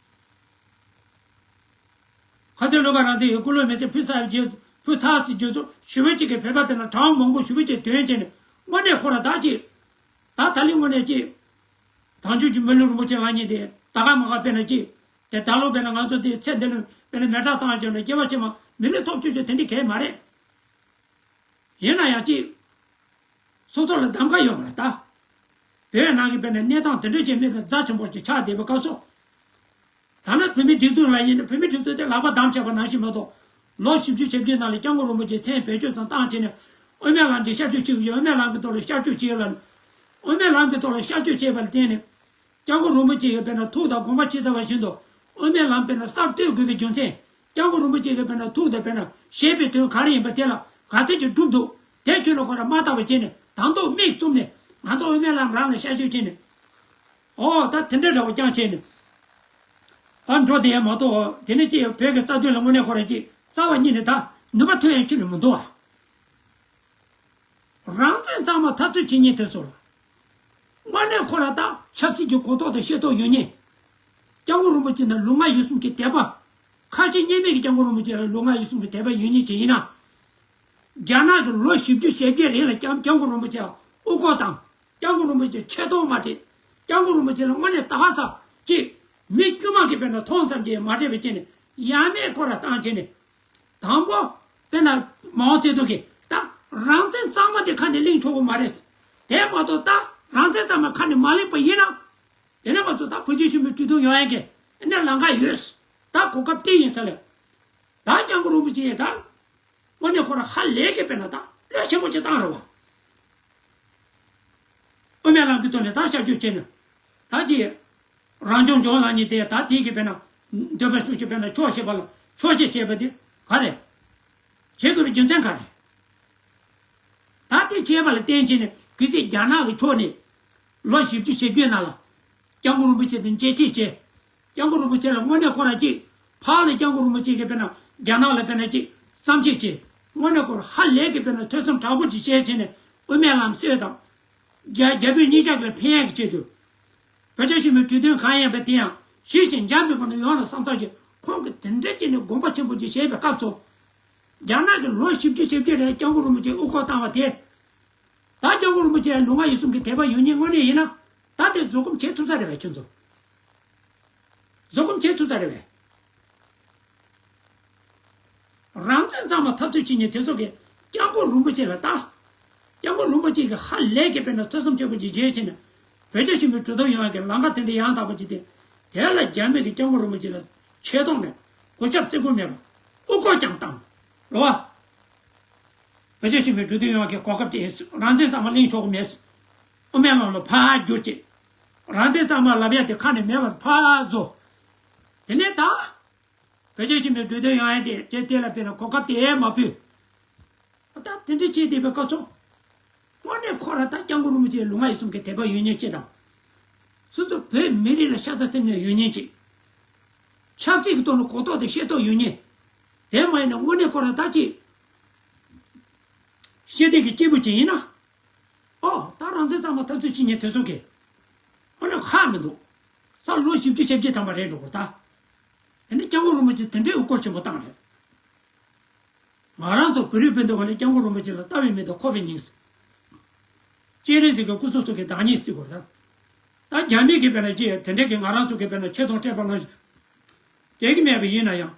ཁ་སང་ལོ་ག་རང་དེ་ཡི་ཀུན་སློང་མེད་སའི་ཕུ་ཚ་རྗེས་ཕུ་ཚ་ཚིག་རྗེས་སུ་ཞུ་བ་གཅིག་གིས་བོད་པ་དཔེར་ན་གྲངས་མང་པོ་ཞུ་བ་གཅིག་དོན་བྱས་ནས་དངོས་གནས་ཁོ་ར་ད་ཅིག་ད་ད་ལི་དངོས་གནས་ཅིག་དང་ཆོས་ཀྱི་མི་ལུས་རིན་པོ་ཆེ་ལབ་མཁན་དེ་ད་ག་མ་ག་དཔེར་ན་ཅིག་དེ་ད་ལོ་དཔེར་ན་ང་ཚོ་དེ་ཚེ་འདི་ལོ་དཔེར་ན་མེ་སྲེག་བཏང་བྱས་ན་སྐྱེ་བ་ཕྱི་མ་མི་ལུས་ཐོབ་ཆོག་ཆོག་དེ་འདྲ་གལ་མ་རེད། ཡིན་ན་ཡང་ཅིག་སོ་སོ་ལ་གདམ་ག་ཡོད་མ་རེད་ད། བོད་ནང་གི་དཔེར་ན་གནས་སྟངས་དེ་འདྲ་ཅིག་མི་ལ་རྫ་ཆེན་པོ་ཅིག་ཆགས་བསྡད་པའི་སྐབས་སུ། ད་ནི་བོད་མིའི་སྒྲིག་འཛུགས་ལ་ཡིན་ན་བོད་མིའི་སྒྲིག་འཛུགས་དེ་ལག་པ་བསྡམས་བྱས་པ་ནང་བཞིན་མ་གཏོགས། ལོ་བཞི་བཅུ་ཞེ་བརྒྱད་ནང་ལ་སྐྱབས་མགོན་རིན་པོ་ཆེ་མཚན་བེད་སྤྱོད་ཙམ་བཏང་བྱས་ནས་དབུ་མའི་ལམ་གྱི་ཤར་བསྐྱོད་བྱེད་ཀྱི་ཡོད། དབུ་མའི་ལམ་གྱི་ཐོག་ལ་ཤར་བསྐྱོད་བྱེད་ཡོད་ལ། དབུ་མའི་ལམ་གྱི་ཐོག་ལ་ཤར་བསྐྱོད་བྱས་པ་ལ་བརྟེན་ནས། སྐྱབས་མགོན་རིན་པོ་ཆེ་ཡི་དཔེར་ན་ཐུགས་དང་དགོངས་པ་ཇི་ལྟ་བ་བཞིན་དུ་དབུ་མའི་ལམ་དཔེར་ན་གསར་གཏོད་དགོས་པའི་རྒྱུ་མཚན། སྐྱབས་མགོན་རིན་པོ་ཆེ་གི་དཔེར་ན་ཐུགས་དང་དཔེར་ན་བཞེད་པའི་དོན་ག་རེ་ཡིན་པ་དེ་ལ་ག་ཚོད་ཅིག་གྲུབ་འདུག་དེ་ཁྱོན་ནས་ཁོ་རང་མ་བརྟག་པ་བྱས་ནས་དང་ཐོག་མིག་བཙུམ་ནས་ང་ཚོ་དབུ་མའི་ལམ་རང་ལ་ཤར་བསྐྱོད་བྱས་ནས། ཨོ་ད་དེ་འདྲའི་འདྲ་བོ་རྐྱང་བྱས་ནས། ད་འགྲོ་བསྡད་ཡ་མ་གཏོགས་དེ་ནས་ཅིག་བོད་ཀྱི་རྩ་དོན་ལ་དངོས་གནས་ཁོ་རང་ཅིག་རྩ་བ་ཉིད་ནས་ད་ནུས་པ་ཐོན་ཡ་ཁྱོན་ནས་མི་འདུག་ཨ། རང་བཙན་གཙང་མ་འཐབ་རྩོད་བྱེད་མཁན་དེ་ཚོ་ལ། དངོས་གནས་ཁོ་རང་ད་ཆབ་སྲིད་ཀྱི་གོ་རྟོགས་དང་ཤེས་རྟོགས་ཡོད་མཁན། སྐྱབས་མགོན་རིན་པོ་ཆེ་ནས་ལུས་ངག་ཡིད་གསུམ་གྱི་དད་པ། ཁ་ཞེ་གཉིས་མེད་ཀྱི་སྐྱབས་མགོན་རིན་པོ་ཆེ་ལ་ལུས་ངག་ཡིད་གསུམ་གྱི་དད་པ་ཡོད་མཁན་ཅིག་ཡིན་ན། རྒྱ་ནག་གིས་ལོ་བཞི་བཅུ་ཞེ་བརྒྱད་རིང་ལ་སྐྱབས་སྐྱབས་མགོན་རིན་པོ་ཆེ་ལ་དབུ་སྐོར་བཏང་། སྐྱབས་མགོན་རིན་པོ་ཆེ་ཆེ་མཐོང་མ་སྤྲད། སྐྱབས་མགོན་རིན་པོ་ཆེ་ལ་དངོས་གནས་ད་ག་ས་ཅིག་མི་དཀྱུས་མ་གིས་དཔེར་ན་མཐོང་ཙམ་གྱིས་མ་སྤྲད་པ་བྱས་ནས་ཡ་མེད་ཁོ་ར་བཏང་བྱས་ནས། དང་པོ། དཔེར་ན། མའོ་ཙེ་ཏུང་གིས་ད་རང་བཙན་གཙང་མ་དེ་ཁ་ནས་གླེང་ཆོག་གི་མ་རེད། དེ་མ་གཏོགས་ད་རང་བཙན་གཙང་མ་ཁ་ནས་མ་གླེང་པ་ཡིན་ན། དེ་ནས་ང་ཚོ་ད་བོད་རྒྱ་ཞི་མོལ་གྲོས་བསྡུར་ཡོང་ཡག་གི་ཨ་ནི་ལམ་ཁ་ཡོད། ད་གོ་སྐབས་དེ་ཡིན་ས་ལས། ད་སྐྱབས་མགོན་རིན་པོ་ཆེ་ཡིས་ད། དངོས་གནས་ཁོ་རང་ཧ་ལས་ཀྱི་དཔེར་ན་ད་བློས་ཆེན་པོ་ཅིག་བཏང་རེད་བ། དབུ་མའི་ལམ་གྱི་ཐོག་ནས་ད་ཤར་བསྐྱོད་བྱས་ནས། ད་ཅི། རང་སྐྱོང་ལྗོངས་ལབ་མཁན་དེ་ད་དེ་གི་དཔེར་ན། འདོད་པ་ཤུགས་ཀྱིས་དཔེར་ན་ཆོག་ཤེས་པ་ལ་ཆོག་ཤེས་བྱས་པ་དེ་ག་རེད། བྱེད་དགོས་པའི་རྒྱུ་མཚན་ག་རེད། ད་དེ་བྱས་པ་ལ་བརྟེན་བྱས་ནས་གལ་སྲིད་རྒྱ་ནག་གི་ཕྱོགས་ནས་ལོ་བཞི་བཅུ་ཞེ་བརྒྱད་ནང་ལ། སྐྱབས་མགོན་རིན་པོ་ཆེ་དང་མཇལ་འཕྲད་བྱས། སྐྱབས་མགོན་རིན་པོ་ཆེ་ལ་དངོས་གནས་ཁོ་རང་གཅིག་ཕར་ལ་སྐྱབས་མགོན་རིན་པོ་ཆེ་གིས་དཔེར་ན་རྒྱ་ནག་ལ་དཔེར་ན་གཅིག་བསམ་ཤེས་བྱས། དངོས་གནས་ཁོ་རང་ཧ་ལས་ཀྱི་དཔེར་ན་ཐོས་བསམ་དྲག་པོ་ཅིག་བྱས་བྱས་ནས་དབུ་མའི་ལམ་སྲོལ་དང་། རྒྱ་རྒྱ་བོད་གཉིས་ཆ་གི་ལ་ཕན་ཡག་གི་ཆེད་དུ། བོད་རྒྱ་ཞི་མོལ་གྲོས་མཐུན་གང་ཡིན་པ་དེ་ཡང་ཞི་ཞིང་འཇམ་པའི་སྒོ་ནས་ཡོང་ལ་བསམ་ཐག་ཆོད། ཁོང་གིས་དེ་འདྲ་བྱས་ནས་དགོངས་པ་ཆེན་པོ་ཅིག་བཞེས་པའི་སྐབས་སུ། རྒྱ་ནག་གིས་ལོ་བཞི་བཅུ་ཞེ་བརྒྱད་རིང་སྐྱབས་མགོན་རིན་པོ་ཆེ་དབུ་སྐོར་བཏང་བ་དེ། ད་སྐྱབས་མགོན་རིན་པོ་ཆེ་ལ་ལུས་ངག་ཡིད་གསུམ་གྱི་དད་པ་ཡོད་མཁན་དངོས་གནས་ཡིན་ན། ད་དེ་བཟོད་སྒོམ་བྱེད་ཐུབ་ས་རེད་པས་ཁྱོད་ཚོ། བཟོད་སྒོམ་བྱེད་ཐུབ་ས་རེད་པས། རང་བཙན་གཙང་མ་འཐབ་རྩོད་བྱེད་མཁན་དེ་ཚོ་གིས་སྐྱབས་མགོན་རིན་པོ་ཆེ་ལ་ལྟ། སྐྱབས་མགོན་རིན་པོ་ཆེ་གིས་ཧ་ལས་ཀྱི་དཔེར་ན་ཐོས་བསམ་བྱེད་དགོས་ཀྱི་རྗེས་ཕྱིན་ནས། བོད་རྒྱ་ཞི་མོལ་གྲོས་བསྡུར་ཡོང་ཡག་གི་ལམ་ཁ་དེ་འདྲ་ཡང་དག་པ་ཅིག་དེ། དེ་ལ་རྒྱ་མི་གིས་སྐྱབས་མགོན་རིན་པོ་ཆེ་ལ་ཆེ་མཐོང་མེད་པ། གུས་ཞབས་བརྩི་བཀུར་མེད་པ། དབུ་སྐོར་ཀྱང་བཏང་། རེད་བ། བོད་རྒྱ་ཞི་མོལ་གྲོས་བསྡུར་ཡོང་བ་གི་གོ་སྐབས་དེ་རང་བཙན་གཙང་མ་གླེང་ཆོག་གི་མེད། དབུ་མའི་ལམ་ལ་ཕར་བསྒྱུར་བྱས། རང་བཙན་གཙང་མ་ལབ་ཡ་དེ་ཁ་ནས་མེད་པར་ཕར་བཟོ། དེ་ནས་ད། བོད་རྒྱ་ཞི་མོལ་གྲོས་བསྡུར་ཡོང་ཡ་དེ་ཅེས་དེ་ལ་དཔེར་ན་གོ་སྐབས་དེ་མ་ཕུལ། ད་དེ་འདྲ་བྱས་བསྡད་པའི་སྐབས་སུ། དངོས་གནས་ཁོ་རང་ད་སྐྱབས་མགོན་རིན་པོ་ཆེའི་ལུས་ངག་ཡིད་གསུམ་གྱི་དད་པ་ཡོད་མཁན་ཅིག་དང་། སོ་སོ་བོད་མི་རིགས་ལ་ཤ་ཚ་སེམས་ནས་ཡོད་མཁན་ཅིག། ཆབ་སྲིད་ཀྱི་ཐོག་ནས་གོ་རྟོགས་དང་ཤེས་རྟོགས་ཡོད་མཁན། དེ་མ་ཡིན་ན་དངོས་གནས་ཁོ་རང་ད་ཅིག་ཤེས་ལྡན་གྱི་སྐྱེས་བུ་ཅིག་ཡིན་ན། ཨོ་ད་རང་བཙན་གཙང་མ་འཐབ་རྩོད་བྱེད་མཁན་དེ་ཚོ་གིས་ཨ་ནི་ཧ་མི་འདུག། ས་ལོ་བཞི་བཅུ་ཞེ་བརྒྱད་ཐམ་པ་རེད་འགྲོ་གོ་ད། དེ་ནས་སྐྱབས་མགོན་རིན་པོ་ཆེ་དེ་འདྲའི་དབུ་སྐོར་ཆེན་པོ་བཏང་རེད། ང་རང་ཚོ་བོད་རིགས་སྤུན་ཟླ་ཁོ་ལ་སྐྱབས་མགོན་རིན་པོ་ཆེ་ལ་ལྟ་བའི་མིག་དང་མཁོ་བའི་སྙིང་། སྤྱན་རས་གཟིགས་ཀྱི་སྐུ་ཚེ་སྲོག་གི་བདག་ཉིད་བརྩི་དགོས་རེད། ད་རྒྱ་མི་གིས་དཔེར་ན་ཅི་དེ་འདྲས་ཀྱི་ང་རང་ཚོ་གིས་དཔེར་ན་ཆེ་མཐོང་སྤྲད་པ་ལ་བསྡད་ཀྱི་མེད་པ་ཡིན་ན་ཡང་།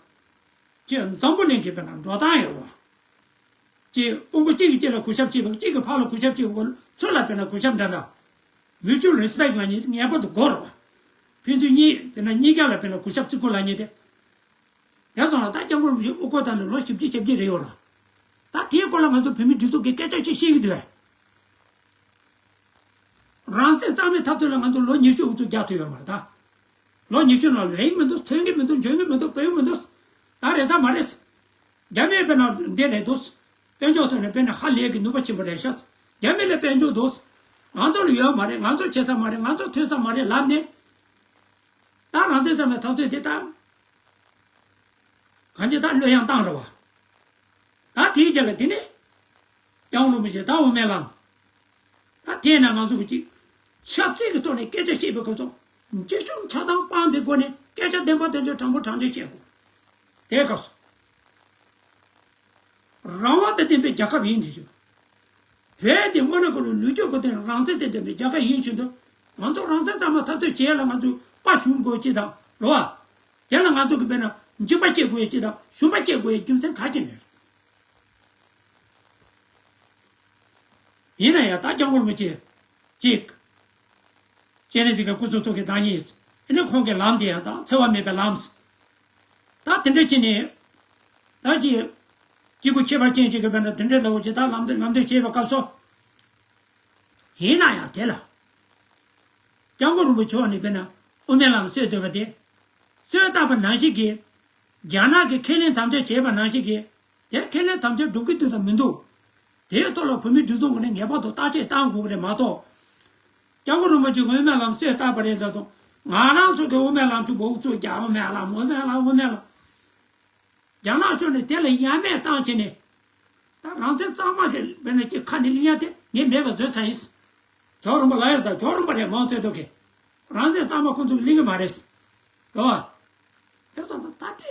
ཅི་འཛམ་བུ་གླིང་གི་དཔེར་ན་འགྲོ་སྟངས་ཡོད་རེད་བ། ཅི་དཔུང་པ་གཅིག་གིས་གཅིག་ལ་གུས་ཞབས་བྱེད་དགོས། གཅིག་གིས་ཕར་ལ་གུས་ཞབས་བྱེད་དགོས། ཚུར་ལ་དཔེར་ན་གུས་ཞབས་འདྲ་འདྲ། Mutual respect ལབ་མཁན་ངེས་པར་དུ་དགོས་རེད་བ། ཕན་ཚུན་གཉིས་དཔེར་ན་གཉིས་ཀ་ལ་དཔེར་ན་གུས་ཞབས་བརྩི་དགོས་ལབ་མཁན་དེ། ཡང་སོང་ལ་ད་སྐྱབས་མགོན་རིན་པོ་ཆེ་དབུ་སྐོར་བཏང་ནས་ལོ་བཞི་བཅུ་ཞེ་བརྒྱད་རེད་ཡོད་ར། ད་དེའི་སྐོར་ལ་ང་ཚོ་བོད་མི་སྒྲིག་འཛུགས་ཀྱིས་སྐད་ཆ་ཅིག་བཤད་ཀྱི་འདུག་གས། རང་བཙན་གཙང་མའི་འཐབ་རྩོད་ལ་ང་ཚོ་ལོ་ཉི་ཤུ་ཨུ་ཚུགས་རྒྱག་ཐུབ་ཡོད་མ་རེད་ད། ལོ་ཉི་ཤུ་ནང་ལ་རེག་མི་འདུག། ཐོན་གྱི་མི་འདུག། འཇོན་གྱི་མི་འདུག། འབད་ཀྱི་མི་འདུག། ད་རེད་ས་མ་རེད། རྒྱ་མིས་དཔེར་ན་འདི་རེད་འདུག། དཔལ་འབྱོར་ཐོག་ནས་དཔེར་ན་ཧ་ལས་ཀྱི་ནུས་པ་ཆེན་པོ་རེད་ཤག། རྒྱ་མི་ལ་དཔལ་འབྱོར་འདུག། ང་ཚོ་ལ་ཡོད་མ་རེད། ང་ཚོ་བྱེད་ས་མ་རེད། ང་ཚོ་ཐོན་ས་མ་རེད་ལབ་ནས། ད་རང་བཙན་གཙང་མའི་འཐབ་རྩོད་དེ་ད། གང་ཅི་ད་བློས་ཡང་བཏང་རེད་བ། ད་དེའི་རྗེས་ལ་དེ་ནས། སྐྱབས་མགོན་རིན་པོ་ཆེ་ད་དབུ་མའི་ལམ། ད་དེས་ན་ང་ཚོ་གི་ཅིག། ཆབ་སྲིད་ཀྱི་ཐོག་ནས་སྐད་ཆ་བཤད་པའི་སྐབས་སུ། འཇིགས་ཞུམ་ཆགས་སྡང་སྤངས་པའི་སྒོ་ནས་སྐད་ཆ་བདེན་པ་བདེན་འཇོག་དྲང་པོ་དྲང་བདེན་བཤད་དགོས། དེའི་སྐབས་སུ། རང་དབང་དང་ལྡན་པའི་རྒྱལ་ཁབ་ཡིན་དུས་ཅིག། བོད་འདི་དངོས་གནས་ཁོ་རང་ལོ་རྒྱུས་ཀྱི་སྟེང་རང་བཙན་དང་ལྡན་པའི་རྒྱལ་ཁབ་ཡིན་བཞིན་དུ། ང་ཚོ་རང་བཙན་གཙང་མ་འཐབ་རྩོད་བྱེད་ཡ་ལ་ང་ཚོས་དཔའ་ཞུམ་དགོས་ཅི་དང་རེད་བ། དེ་ལ་ང་ཚོ་གི་དཔེར་ན་འཇིགས་པ་སྐྱེ་དགོས་ཡ་ཅི་དང་ཞུམ་པ་སྐྱེ་དགོས་ཡ་རྒྱུ་མཚན་ག་གེ་མེད། ཡིན་ན་ཡང་ད་སྐྱབས་མགོན་རིན་པོ་ཆེ་གཅིག། སྤྱན་རས་གཟིགས་ཀྱི་སྐུ་ཚོགས་ཀྱི་བདག་ཉིད། ཨེ་ནི་ཁོང་གི་ལམ་དེ་ཡང་དང་འཚེ་བ་མེད་པའི་ལམ། ད་དེ་འདྲ་བྱས་ནས། ད་ཅི། སྐྱེས་བུ་ཁྱད་པར་ཅན་ཅིག་གི་དཔེར་ན་དེ་འདྲའི་ལ་འོ་ཅི་ད་ལམ་འདི་ལམ་འདི་བྱེད་པའི་སྐབས་སུ། ཡིན་ན་ཡང་དེ་ལ། སྐྱབས་མགོན་རིན་པོ་ཆེ་ནས་དཔེར་ན་དབུ་མའི་ལམ་སྲོལ་བཏོད་པ་དེ། སྲོལ་བཏབ་པ་ནང་བཞིན་གྱི། རྒྱ་ནག་གིས་ཁས་ལེན་དམ་བཅའ་བྱས་པ་ནང་བཞིན་གྱི། དེ་ཁས་ལེན་དམ་བཅའ་སྒྲུབ་ཀྱི་འདུག་དང་མི་འདུག། དེའི་ཐོག་ལ་བོད་མིའི་སྒྲིག་འཛུགས་ངོས་ནས་ངེས་པར་དུ་བརྟག་དཔྱད་གཏང་དགོས་ཀྱི་རེད་མ་གཏོགས། སྐྱབས་མགོན་རིན་པོ་ཆེ་དབུ་མའི་ལམ་སྲོལ་བཏབ་པ་རེད་ལབ་དུས། ང་རང་ཚོ་གི་དབུ་མའི་ལམ་ཆུ་བོ་ཚོ་རྒྱ་དབུ་མའི་ལམ་དབུ་མའི་ལམ་དབུ་མའི་ལམ། རྒྱ་ནག་ཕྱོགས་ནས་དེ་ལ་ཡ་མེད་བཏང་བྱས་ནས། ད་རང་བཙན་གཙང་མ་གི་དཔེར་ན་ཅིག་ཁ་ནས་གླེང་ཡ་དེ་ངས་མེད་པ་བཟོས་ཚར་ཡིན། ཇོ་རིན་པོ་ལ་ཡོད་ད་ཇོ་རིན་པོ་རེད་མའོ་ཙེ་ཏུང་གིས། རང་བཙན་གཙང་མ་ཁོང་ཚོ་གིས་གླེང་གི་མ་རེད། རེད་བ། དེ་ཙང་ད་ད་དེ།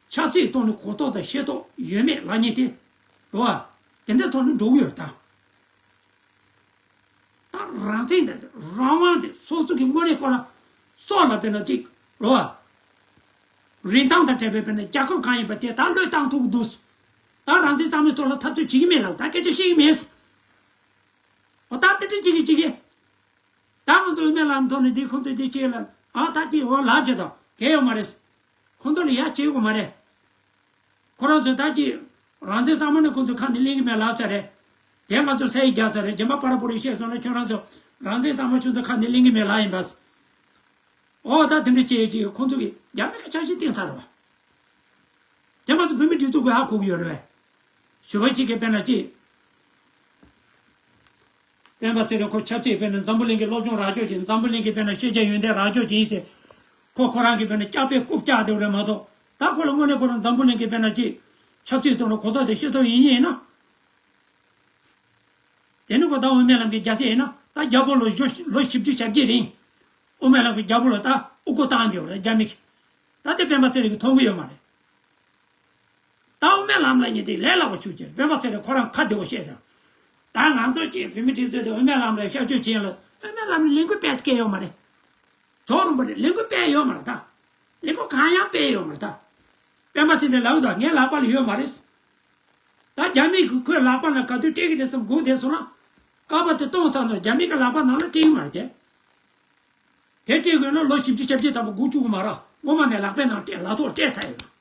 ཆབ་སྲིད་ཐོག་ནས་གོ་རྟོགས་དང་ཤེས་རྟོགས་ཡོད་མེད་ལབ་མཁན་དེ། རེད་བ། དེ་འདྲའི་ཐོག་ནས་འགྲོ་གི་ཡོད་རེད་ད། ད་རང་བཙན་དང་རང་དབང་དེ་སོ་སོ་གི་དངོས་གནས་ཁོ་རང་སྲོག་ལ་དཔེར་ན་གཅིག་རེད་བ། རིན་ཐང་དང་བྲལ་བའི་དཔེར་ན་རྒྱལ་ཁབ་གང་ཡིན་པ་དེ་ད་བློས་བཏང་ཐུབ་ཀྱི་འདུག། ད་རང་བཙན་གཙང་མའི་ཐོག་ལ་འཐབ་རྩོད་བྱེད་ཀྱི་མེད་ལབ་ད་སྐད་ཆ་བཤད་ཀྱི་མེད། འོ་ད་དེ་འདྲ་བྱེད་ཀྱི་བྱེད་ཀྱི། ད་ང་ཚོ་དབུ་མའི་ལམ་ཐོག་ནས་འདི་ཁོང་ཚོས་འདི་བྱེད་ལ་ཨ་ད་དེ་འོ་ལབ་བྱེད་དང་གལ་ཡོད་མ་རེད། ཁོང་ཚོ་ལ་ཡ་བྱེད་དགོས་མ་རེད། ཁོ་རང་ཚོས་ད་ཀྱི་རང་བཙན་གཙང་མ་ནི་ཁོང་ཚོས་ཁ་ནས་གླེང་གི་མེད་ལབ་ཚར་རེད། དེ་ང་ཚོ་སའི་རྒྱག་ཚར་རེད། རྗེས་མ་པར་པོ་རིགས་བཤད་སོང་ན་ཁྱོད་རང་ཚོ་རང་བཙན་གཙང་མ་ཁྱོད་ཚོ་ཁ་ནས་གླེང་གི་མེད་ལབ་ཡིན་པས། ཨོ་ད་དེ་འདྲ་བྱས་ཀྱི་ཁོང་ཚོ་གིས་རྒྱ་མི་གི་འཆར་གཞི་བཏིང་ཚར་རེད་བ། དེ་ང་ཚོ་བོད་མི་སྒྲིག་འཛུགས་ཀྱི་ཧ་གོ་གི་ཡོད་རེད་བས། ཞུ་བ་གཅིག་གིས་དཔེར་ན་ཅི། སྤེན་པ་ཚེ་རིང་ཁོ་ཆབ་སྲིད་དཔེར་ན་འཛམ་བུ་གླིང་གི་སློབ་སྦྱོང་རག་ཕྱོགས་ཅིག། འཛམ་བུ་གླིང་གི་དཔེར་ན་ཤེས་བྱ་ཡོན་ཏན་རག་ཕྱོགས་ཅིག་ཡིན་ཟེར། ཁོ་ཁོ་རང་གི་དཔེར་ན་སྐྱག་པའི་རྐུབ་བཀྱག་བསྡད་པ་རེད་མ་གཏོགས། ད་ཁོ་ལ་དངོས་གནས་ཁོ་རང་འཛམ་བུ་གླིང་གི་དཔེར་ན་ཅིག་ཆབ་སྲིད་ཐོག་ནས་གོ་རྟོགས་དང་ཤེས་རྟོགས་ཡིན་ཡིན་ན། དེ་ནི་ཁོ་ད་དབུ་མའི་ལམ་གྱི་རྒྱལ་སྲས་ཡིན་ན་ད་རྒྱལ་པོ་ལོ་བཞི་ལོ་བཞི་བཅུ་ཞེ་བརྒྱད་རིང་། དབུ་མའི་ལམ་གྱི་རྒྱལ་པོ་ལ་ད་དབུ་སྐོར་བཏང་བསྡད་ཡོད་རེད་རྒྱ་མི་གིས། ད་དེ་སྤེན་པ་ཚེ་རིང་གིས་མཐོང་གི་ཡོད་མ་རེད། ད་དབུ་མའི་ལམ་ལ་ཉེ་དེ་ལས་སླ་པོ་ཞུ་རྒྱུ་རེད། སྤེན་པ་ཚེ་རིང་ཁོ་རང་ཁ་བདེ་བོ་བཤད་དང་། ད་ང་ཚོ་ཅིག་བོད་མི་སྒྲིག་འཛུགས་དེ་དབུ་མའི་ལམ་ལ་སྐྱབས་བཅོལ་བྱས་ལ་དབུ་མའི་ལམ་ལ་ལས་འགུལ་སྤེལ་སྐལ་ཡོད་མ་རེད། ཇོ་རིན་པོ་ཆེ་ལས་འགུལ་སྤེལ་ཡོད་མ་རེད་ད། ལས་འགུལ་གང་ཡང་སྤེལ་ཡོད་མ་རེད་ད། སྤེན་པ་ཚེ་རིང་ལབ་ད་ངའི་ལག་པ་ལ་ཡོད་མ་རེད། ད་རྒྱ་མི་གིས་ཁོའི་ལག་པ་ལ་ག་དུས་སྤྲད་ཀྱི་རེད་བསམ་སྒུག་བསྡད་སོང་ན། ཀ་པ་དེ་གཏོང་ཚར་ན་རྒྱ་མི་གི་ལག་པ་ནང་ལ་སྤྲད་ཀྱི་མ་རེད་དེ། དེ་སྤྲད་དགོས་ན་ལོ་བཞི་བཅུ་ཞེ་བརྒྱད་ཐམ་པ་སྒུག་བཅུག་གི་མ་རེད། སྔོན་མ་ནས་ལག་པའི་ནང་སྤྲད་ལག་ཐོག་སྤྲད་ཚར་ཡོད།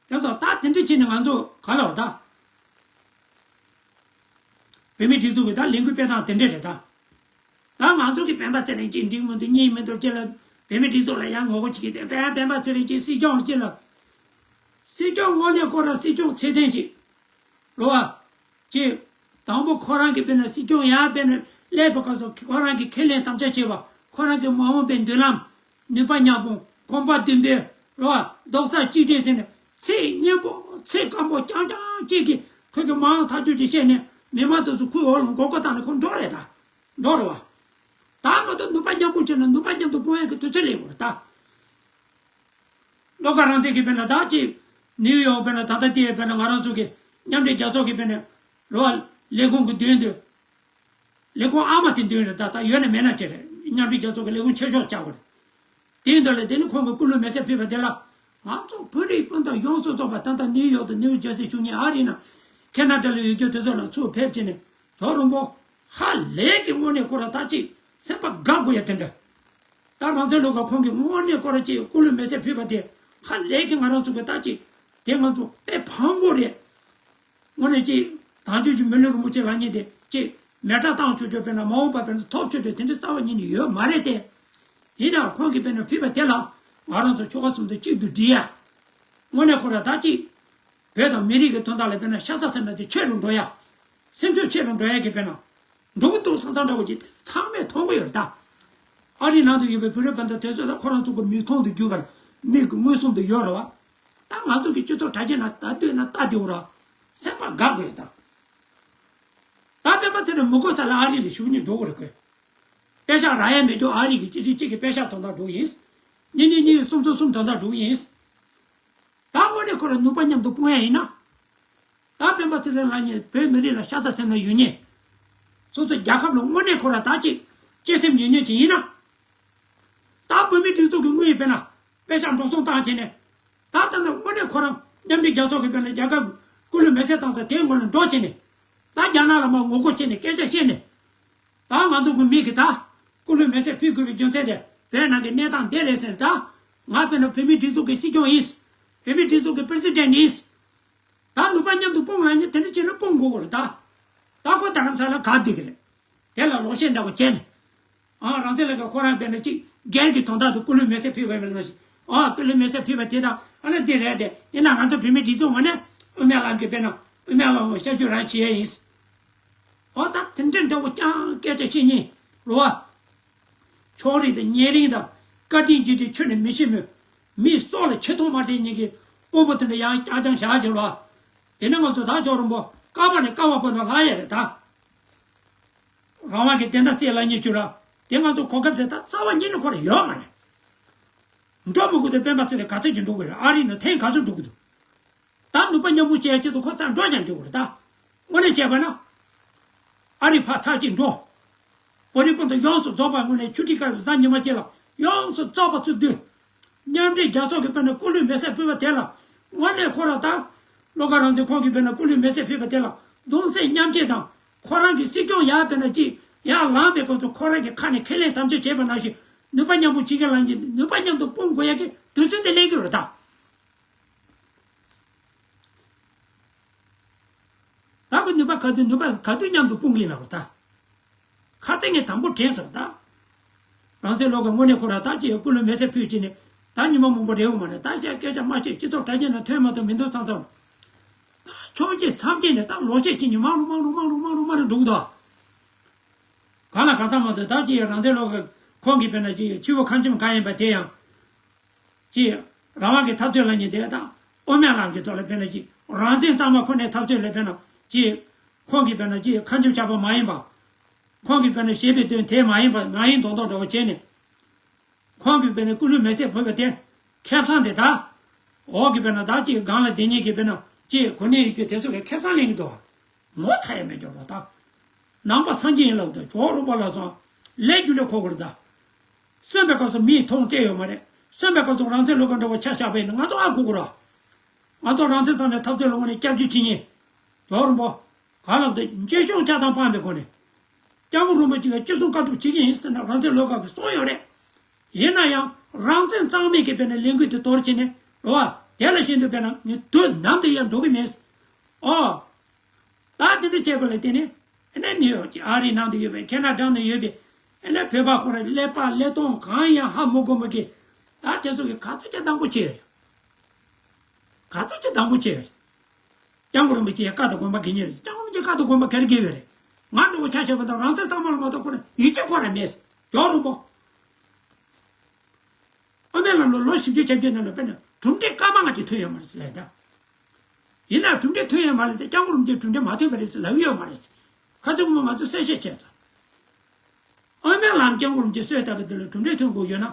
དེ་སོང་ད་དེ་འདྲ་བྱས་ནས་ང་ཚོ་ག་ལ་བ་ད། བོད་མི་སྒྲིག་འཛུགས་ཀྱི་ད་ལས་འགུལ་སྤེལ་སྟངས་དེ་འདྲ་རེད་ད། ད་ང་ཚོ་གི་སྤེན་པ་ཚེ་རིང་གཅིག་འགྲིག་མི་འདུག་གཉིས་མི་འདུག་ཅེས་ལ་བོད་མི་སྒྲིག་འཛུགས་ལ་ཡང་ངོ་རྒོལ་བྱེད་ཀྱི་དེ་སྤེན་སྤེན་པ་ཚེ་རིང་གཅིག་སྲིད་སྐྱོང་ལ་ཅེས་ལ། སྲིད་སྐྱོང་དངོས་གནས་ཁོ་རང་སྲིད་སྐྱོང་ཚད་ལྡན་ཅིག་རེད་བ། ཅིག་དང་པོ་ཁོ་རང་གི་དཔེར་ན་སྲིད་སྐྱོང་ཡང་དཔེར་ན་སླེབས་པའི་སྐབས་སུ་ཁོ་རང་གི་ཁས་ལེན་དམ་བཅའ་བྱས་པ། ཁོ་རང་གི་མ་འོངས་པའི་མདུན་ལམ། ནུས་པ་མཉམ་སྤུངས། གོམ་པ་མདུན་སྤོས། རོ། རྡོག་རྩ་གཅིག་སྒྲིལ་ཟེར་ནས་ཚིག་སྙན་པོ་ཚིག་སྐམ་པོ་རྐྱང་རྐྱང་གཅིག་གིས་ཁོ་གི་མ་འོངས་ཐག་གཅོད་ཅིག་བཤད་ནས་མི་མང་དེ་ཚོ་ཁོའི་འོག་ལ་མགོ་སྐོར་བཏང་ནས་ཁོ་འགྲོ་རེད་ད། འགྲོ་རེད་བ། ད་མ་གཏོགས་ནུས་པ་མཉམ་སྤུངས་བྱས་ན་ནུས་པ་མཉམ་དུ་སྤུངས་ཡག་གི་དུས་ཚོད་སླེབས་ཡོད་རེད་ད། བློ་དགའ་རང་བཙན་གྱིས་དཔེར་ན་ད་ཅིག་ནིའུ་ཡོག་དཔེར་ན་ད་ལྟ་དེ་དཔེར་ན་ང་རང་ཚོ་གི་མཉམ་འབྲེལ་རྒྱལ་ཚོགས་ཀྱི་དཔེར་ན་རོ། ལས་ཁུངས་ཀྱི་མདུན་དུ། ལས་ཁུངས་ཨ་མ་དེ་མདུན་རེད་ད། ད་ཡོད་ན་མེད་ན་ཅི་རེད། མཉམ་འབྲེལ་རྒྱལ་ཚོགས་ཀྱི་ལས་ཁུངས་ཆེ་ཤོས་ཆགས་དགོས་རེད། དེ་འདྲ་ལས་དེ་ནི་ཁོང་གི་སྐུ་ལུས་མེ་སྲེག་ཕུལ་བ་དེ་ལ། ང་ཚོ་བོད་རིགས་སྤུན་ཟླ་ཡོངས་སུ་རྫོགས་པ་ད་ལྟ་ནིའུ་ཡོག་དང་ནིའུ་ཇར་སི་བཞུགས་མཁན་ཨ་རི་ན། ཁེ་ན་ཌ་ལ་ཡོད་རྒྱུ་དེ་ཚོ་ལ་ཚུར་ཕེབས་བྱས་ནས་ཇོ་རོང་པོ། ཧ་ལས་ཀྱི་དངོས་གནས་ཁོ་ར་ད་ཅིག་སེམས་པ་དགའ་དགོས་ཡ་དེ་འདྲ། ད་རང་བཙན་ལྷོ་ཁ་ཁོང་གིས་དངོས་གནས་ཁོ་ར་ཅིག་སྐུ་ལུས་མེ་སྲེག་ཕུལ་བ་དེ་ཧ་ལས་ཀྱི་ང་རང་ཚོ་གི་ད་ཅིག་དེ་ང་ཚོ་དཔེ་ཕངས་པོ་རེད། དངོས་གནས་ཅིག་དམ་ཆོས་ཀྱི་མི་ལུས་རིན་པོ་ཆེ་ལབ་མཁན་དེ་ཅིག་མེ་སྲེག་བཏང་ཆོག་ཆོག་དཔེར་ན་མ་འོངས་པ་དཔེར་ན་ཐོབ་ཆོག་ཆོག་དེ་འདྲ་རྩ་བ་ཉིད་ནས་ཡོད་མ་རེད་དེ། ཡིན་ནའང་ཁོང་གིས་དཔེར་ན་ཕུལ་བ་དེ་ལ་ང་རང་ཚོ་ཆོལ་ཁ་གསུམ་དུ་གཅིག་ཏུ་སྒྲིལ་ཡ། དངོས་གནས་ཁོ་ར་ད་ཅིག་བོད་དང་མི་རིགས་ཀྱི་དོན་དག་ལ་དཔེར་ན་ཤ་ཚ་སེམས་ན་དེ་ཆེ་རུ་འགྲོ་ཡ། སེམས་ཤུགས་ཆེ་རུ་འགྲོ་ཡ་གི་དཔེར་ན། འགྲོ་གི་འདུག་བསམ་བསམ་འདྲ་བོ་ཅིག་དེ་ཚང་མས་མཐོང་གི་ཡོད་རེད་ད། ཨ་རིའི་ནང་དུ་ཡོད་པའི་བོད་རིགས་སྤུན་ཟླ་དེ་ཚོ་ལ་ཁོ་རང་ཚོ་གི་མིག་མཐོང་དུ་གྱུར་པར་མིག་གི་མངོན་སུམ་དུ་ཡོད་རེད་བ། ད་ང་ཚོ་གི་སྤྱི་ཚོགས་དྲ་རྒྱའི་ནང་ད་ལྟོས་ན་ལྟ་བདེ་བོ་ར། སེམས་པ་དགའ་དགོས་ཡོད་ད། ད་སྤེན་པ་ཚེ་རིང་མི་དགོས་ས་ལ་ཨ་རི་ལ་བཞུགས་ནས་འགྲོ་དགོས་རེད་ཁོས། པེ་ཤག་རག་ཡ་མེད་དུས་ཨ་རི་གི་སྤྱི་སྤྱི་གི་པེ་ཤག་དོན་དག་འགྲོ་ཡིན། གཉིས་གཉིས་གཉིས་གསུམ་གསུམ་གསུམ་དོན་དག་འགྲོ་ཡིན། ད་དངོས་གནས་ཁོ་ར་ནུས་པ་མཉམ་དུ་སྤུངས་ཡ་ཡིན་ན། ད་སྤེན་པ་ཚེ་རིང་ལབ་མཁན་བོད་མི་རིགས་ལ་ཤ་ཚ་སེམས་ལ་ཡོད་མཁན། སོ་སོ་རྒྱལ་ཁབ་ལ་དངོས་གནས་ཁོ་ར་ད་ཅིག་གཅེས་སེམས་ཡོད་མཁན་ཅིག་ཡིན་ན། ད་བོད་མིའི་སྒྲིག་འཛུགས་ཀྱི་དངོས་ཡོད་དཔེར་ན་པེ་ཤག་འགྲོ་སོང་བཏང་བྱས་ནས། ད་ལྟ་ན་དངོས་གནས་ཁོ་རང་མཉམ་འབྲེལ་རྒྱལ་ཚོགས་ཀྱི་དཔེར་ན་རྒྱལ་ཁབ་སྐུ་ལུས་མེ་སྲེག་བཏང་ས་དེའི་ངོས་ནས་འགྲོ་བྱས་ནས། ད་རྒྱ་ནག་ལ་མར་ངོ་རྒོལ་བྱས་ནས་སྐད་ཆ་བཤད་ནས། ད་ང་ཚོ་གི་མི་གི་ད་སྐུ་ལུས་མེ་སྲེག་ཕུལ་དགོས་པའི་རྒྱུ་མཚན་དེ་བོད་ནང་གི་གནས་སྟངས་འདི་རེད་ཟེར། ད་ང་དཔེར་ན་བོད་མིའི་སྒྲིག་འཛུགས་ཀྱི་སྲིད་སྐྱོང་ཡིན། བོད་མིའི་སྒྲིག་འཛུགས་ཀྱི་པི་རེ་སི་ཌེན་ཊི་ཡིན། ད་ནུས་པ་མཉམ་དུ་སྤུངས་ལ་ནི་དེ་འདྲ་བྱས་ན་སྤུངས་དགོས་པ་རེད་ད། ད་ཁོ་རྡ་རམ་ས་ལ་ག་བསྡད་ཀྱི་རེད། དེ་ལ་ལོག་བཤད་འདྲ་པོ་བྱས་ནས། ཨ་རང་བཙན་ལྷོ་ཁ་ཁོ་རང་དཔེར་ན་ཅིག་སྒེར་གྱི་དོན་དག་ཏུ་སྐུ་ལུས་མེ་སྲེག་ཕུལ་བ་ཡིན་ན་ཞིག་ཨ་སྐུ་ལུས་མེ་སྲེག་ཕུལ་བ་དེ་དང་ཨ་ནི་འདི་རེད་དེ། ཡིན་ན་ང་ཚོ་བོད་མིའི་སྒྲིག་འཛུགས་ངོས་ནས་དབུ་མའི་ལམ་གྱི་དཔེར་ན་དབུ་མའི་ལམ་ཤར་བསྐྱོད་རང་བྱེད་ཡས་ཡིན། ཨོ་ད་དེ་འདྲ་འདྲ་པོ་རྐྱང་སྐད་ཆ་བཤད་མཁན་རེད་བ། ཕྱོགས་རིས་དང་ཉེ་རིང་དང་བཀའ་དྲིན་རྗེས་དྲན་ཆོས་ནི་མི་ཤེས་མོད། མིའི་སྲོག་ལ་ཆེ་མཐོང་མ་སྤྲད་མཁན་གྱི་དཔོན་པོ་དེ་འདྲ་ཡང་རྐྱང་རྐྱང་བཞག་བྱས་ལ། དེ་ནས་ང་ཚོ་ད་ཇོ་རིན་པོ་ཀ་བ་ནས་ཀ་བ་བར་དུ་ལྷག་ཡས་རེད་ད། རང་དབང་གི་བདེན་མཐའ་གསལ་ལབ་མཁན་བྱུང་ར། དེ་ང་ཚོ་གོ་སྐབས་དེ་ད་རྩ་བ་ཉིད་ནས་ཁོ་ར་ཡོད་མ་རེད། འགྲོ་མི་དགོས་དེ་སྤེན་པ་ཚེ་རིང་ག་ཚོད་ཅིག་འགྲོ་དགོས་རེད། ཨ་རི་ནས་ཐེངས་ག་ཚོད་འགྲོ་དགོས་འདུག་ད་ནུས་པ་མཉམ་སྤུངས་བྱེད་ཡ་ཆེད་དུ་ཁོ་ཚར་འགྲོ་ཀྱང་འགྲོ་དགོས་རེད་ད། དངོས་གནས་བྱས་པ་ན། ཨ་རི་ཕར་ཚར་གཅིག་འགྲོ། བོད་རིགས་སྤུན་ཟླ་ཡོངས་སུ་རྫོགས་པ་དངོས་གནས་ཆུ་ཊི་དཀར་བའི་གཟའ་ཉི་མ་གཅིག་ལ་ཡོངས་སུ་རྫོགས་པ་ཚུར་འདུས། མཉམ་འབྲེལ་རྒྱལ་ཚོགས་ཀྱི་དཔེར་ན་སྐུ་ལུས་མེ་སྲེག་ཕུལ་བ་དེ་ལ་དངོས་གནས་ཁོ་རང་ད། བློ་དགའ་རང་བཙན་ཁོང་གིས་དཔེར་ན་སྐུ་ལུས་མེ་སྲེག་ཕུལ་བ་དེ་ལ་གདུང་སེམས་མཉམ་སྐྱེད་དང་ཁོ་རང་གི་སྲིད་སྐྱོང་ཡར་དཔེར་ན་ཅིག་ཡར་ལངས་པའི་སྐབས་སུ་ཁོ་རང་གི་ཁ་ནས་ཁས་ལེན་དམ་བཅའ་བྱས་པ་ནང་བཞིན་ནུས་པ་མཉམ་སྤུངས་བྱེད་མཁན་ལ་ནུས་པ་མཉམ་དུ་སྤུངས་དགོས་ཡ་གི་དུས་ཚོད་དེ་སླེབས་ཀྱི་ཡོད་རེད་ད། ད་ཁོ་ནུས་པ་ག་དུས་ནུས་པ་ག་དུས་མཉམ་དུ་སྤུངས་ཀྱི་ཡིན་ལབ་རེད་ད། ཁ་སང་ངས་དང་པོ་དྲན་སོང་ད། རང་བཙན་ལྷོ་ཁ་དངོས་གནས་ཁོ་རང་ད་ཅི་ཡང་སྐུ་ལུས་མེ་སྲེག་ཕུལ་བྱས་ནས་ད་ཉི་མ་མང་པོ་རེད་འོང་མ་རེད། ད་བཤད་སྐད་ཆ་མ་བཤད་སྤྱི་ཚོགས་དྲ་རྒྱའི་ནང་ཐོན་མ་ཐོན་མི་འདུག་བསམ་བསམ། ད་ཕྱོགས་གཅིག་མཚམས་གཅིག་ནས་ད་ལོག་བཤད་ཅིག་ཉི་མ་རུ་མང་རུ་མང་རུ་མང་རུ་མང་རུ་འགྲོ་གི་འདུག་གང་ལ་གང་འཚམ་མ་ཐོན་ད་ཅི་ཡང་རང་བཙན་ལྷོ་ཁ་ཁོང་གིས་དཔེར་ན་ཅི་ཡང་ཆུ་བོ་ཁ་ཆེམས་གང་ཡིན་པ་དེ་ཡང་། ཅེས། རང་དབང་གི་འཐབ་རྩོད་ལབ་མཁན་དེ་དང་དབུ་མའི་ལམ་གྱི་ཐོག་ལ་དཔེར་ན་ཅིག་རང་བཙན་གཙང་མ་ཁོ་ནའི་འཐབ་རྩོད་ལ་དཔེར་ན་ཅིག་ཁོང་གིས་དཔེར་ན་ཅིག་ཁ་ཆེམས་བཞག་པ་མ་ཡིན་པ། ཁོང་གིས་དཔེར་ན་བཞེས་པའི་དོན་དེ་མ་ཡིན་པ་མ་ཡིན་མདོག་མདོག་འདྲ་བོ་བྱས་ནས། ཁོང་གིས་དཔེར་ན་སྐུ་ལུས་མེ་སྲེག་ཕུལ་བ་དེ་ཁེ་བཟང་དེ་དག་འོག་གི་དཔེར་ན་བདག་ཅིག་སྒང་ལ་སྡོད་མཁན་གྱི་དཔེར་ན་ཅིག་གོ་གནས་ཡོད་རྒྱུ་དེ་ཚོ་གིས་ཁེ་བཟང་ལེན་གྱི་འདུག་ངོ་ཚ་ཡ་མེད་འགྱོ་རོགས་ད། ནང་པ་སངས་རྒྱས་ཡིན་ལབ་དུས་ཇོ་རུ་པ་ལ་སོང་། ལས་རྒྱུ་ལས་ཁོ་གོ་རེད་ད། གསོན་པའི་སྐབས་སུ་མིས་མཐོང་སྤྲད་ཡོད་མ་རེད། གསོན་པའི་སྐབས་སུ་རང་བཙན་ལྷོ་ཁ་འདྲ་བོ་ཆ་བཞག་པ་ཡིན་ན་ང་ཚོ་ཨ་གོ་གོ་ར། ང་ཚོ་རང་བཙན་གཙང་མའི་འཐབ་རྩོད་ལ་དངོས་གནས་སྐྱབས་བཅོལ་བྱེད་མཁན། ཇོ་རུ་པ། ག་ལབ་དུས་མཇལ་སྐྱོང་ཆ་ཚང་སྤངས་པའི་སྒོ་ནས། སྐྱབས་མགོན་རིན་པོ་ཆེ་གིས་ཅི་གསུང་བཀའ་སྒྲུབ་བྱེད་ཀྱི་ཡིན་ཟེར་ན་རང་བཙན་ལྷོ་ཁ་གིས་གསུངས་ཡོད་རེད། ཡིན་ན་ཡང་རང་བཙན་གཙང་མའི་གི་དཔེར་ན་ལས་འགུལ་དེ་དོར་བྱས་ནས་རེད་བ། དེ་ལ་བཞིན་དུ་དཔེར་ན་ངས་དུས་ནམ་དུ་ཡང་འགྲོ་གི་མེད། ཨོ། ད་དེ་འདྲ་བྱས་པ་ལ་བརྟེན་ནས་ཨ་ནི་ནིའུ་ཡོག་ཅིག་ཨ་རིའི་ནང་དུ་ཡོད་པའི་ཁེ་ན་ཌ་ནང་ཡོད་པའི་ཨ་ནི་བོད་པ་ཁོ་རང་ཀླད་པ་ཀླད་སྟོང་གང་ཡང་ཧ་མི་གོ་མི་གི་ད་དེ་ཚོ་གི་ག་ཚོད་ཅིག་སྡང་པོ་བྱས་ཡོད་རེད། ག་ཚོད་ཅིག་སྡང་པོ་བྱས་ཡོད་རེད། སྐྱབས་མགོན་རིན་པོ་ཆེ་ཡི་བཀའ་དང་དགོངས་པ་འགལ་ཉེན་རེད། སྐྱབས་མགོན་ ཅིག་བཀའ་དང་དགོངས་པ་ག་རེ་དགོས་ཡོད་རེད། ང་འདྲ་བོ་ཆ་བཞག་པ་དང་རང་བཙན་གཙང་མ་ལ་མ་གཏོགས་ཁོ་ན་ཡིད་ཆེས་ཁོ་རང་མེད། ཇོ་རིན་པོ། དབུ་མའི་ལམ་ལ་ལོ་བཞི་བཅུ་ཞེ་བརྒྱད་ནང་ལ་དཔེར་ན་གྲུབ་འབྲས་སྐར་མ་ལྔ་ཅིག་ཐོན་ཡོད་མ་རེད་ཟེར་ལབ་ད། ཡིན་ན་གྲུབ་འབྲས་ཐོན་ཡོད་མ་རེད་དེ། སྐྱབས་མགོན་རིན་པོ་ཆེ་གྲུབ་འབྲས་མ་ཐོན་པ་རེད་ཟེར་ལབ་ཡོད་མ་རེད། ཁ་ཚུགས་མོ་ང་ཚོ་གསལ་བཤད་བྱས་ཚར། དབུ་མའི་ལམ་སྐྱབས་མགོན་རིན་པོ་ཆེ་གསོལ་བཏབ་པའི་དེ་ལ་གྲུབ་འབྲས་ཐོན་དགོས་ཡོད་ན།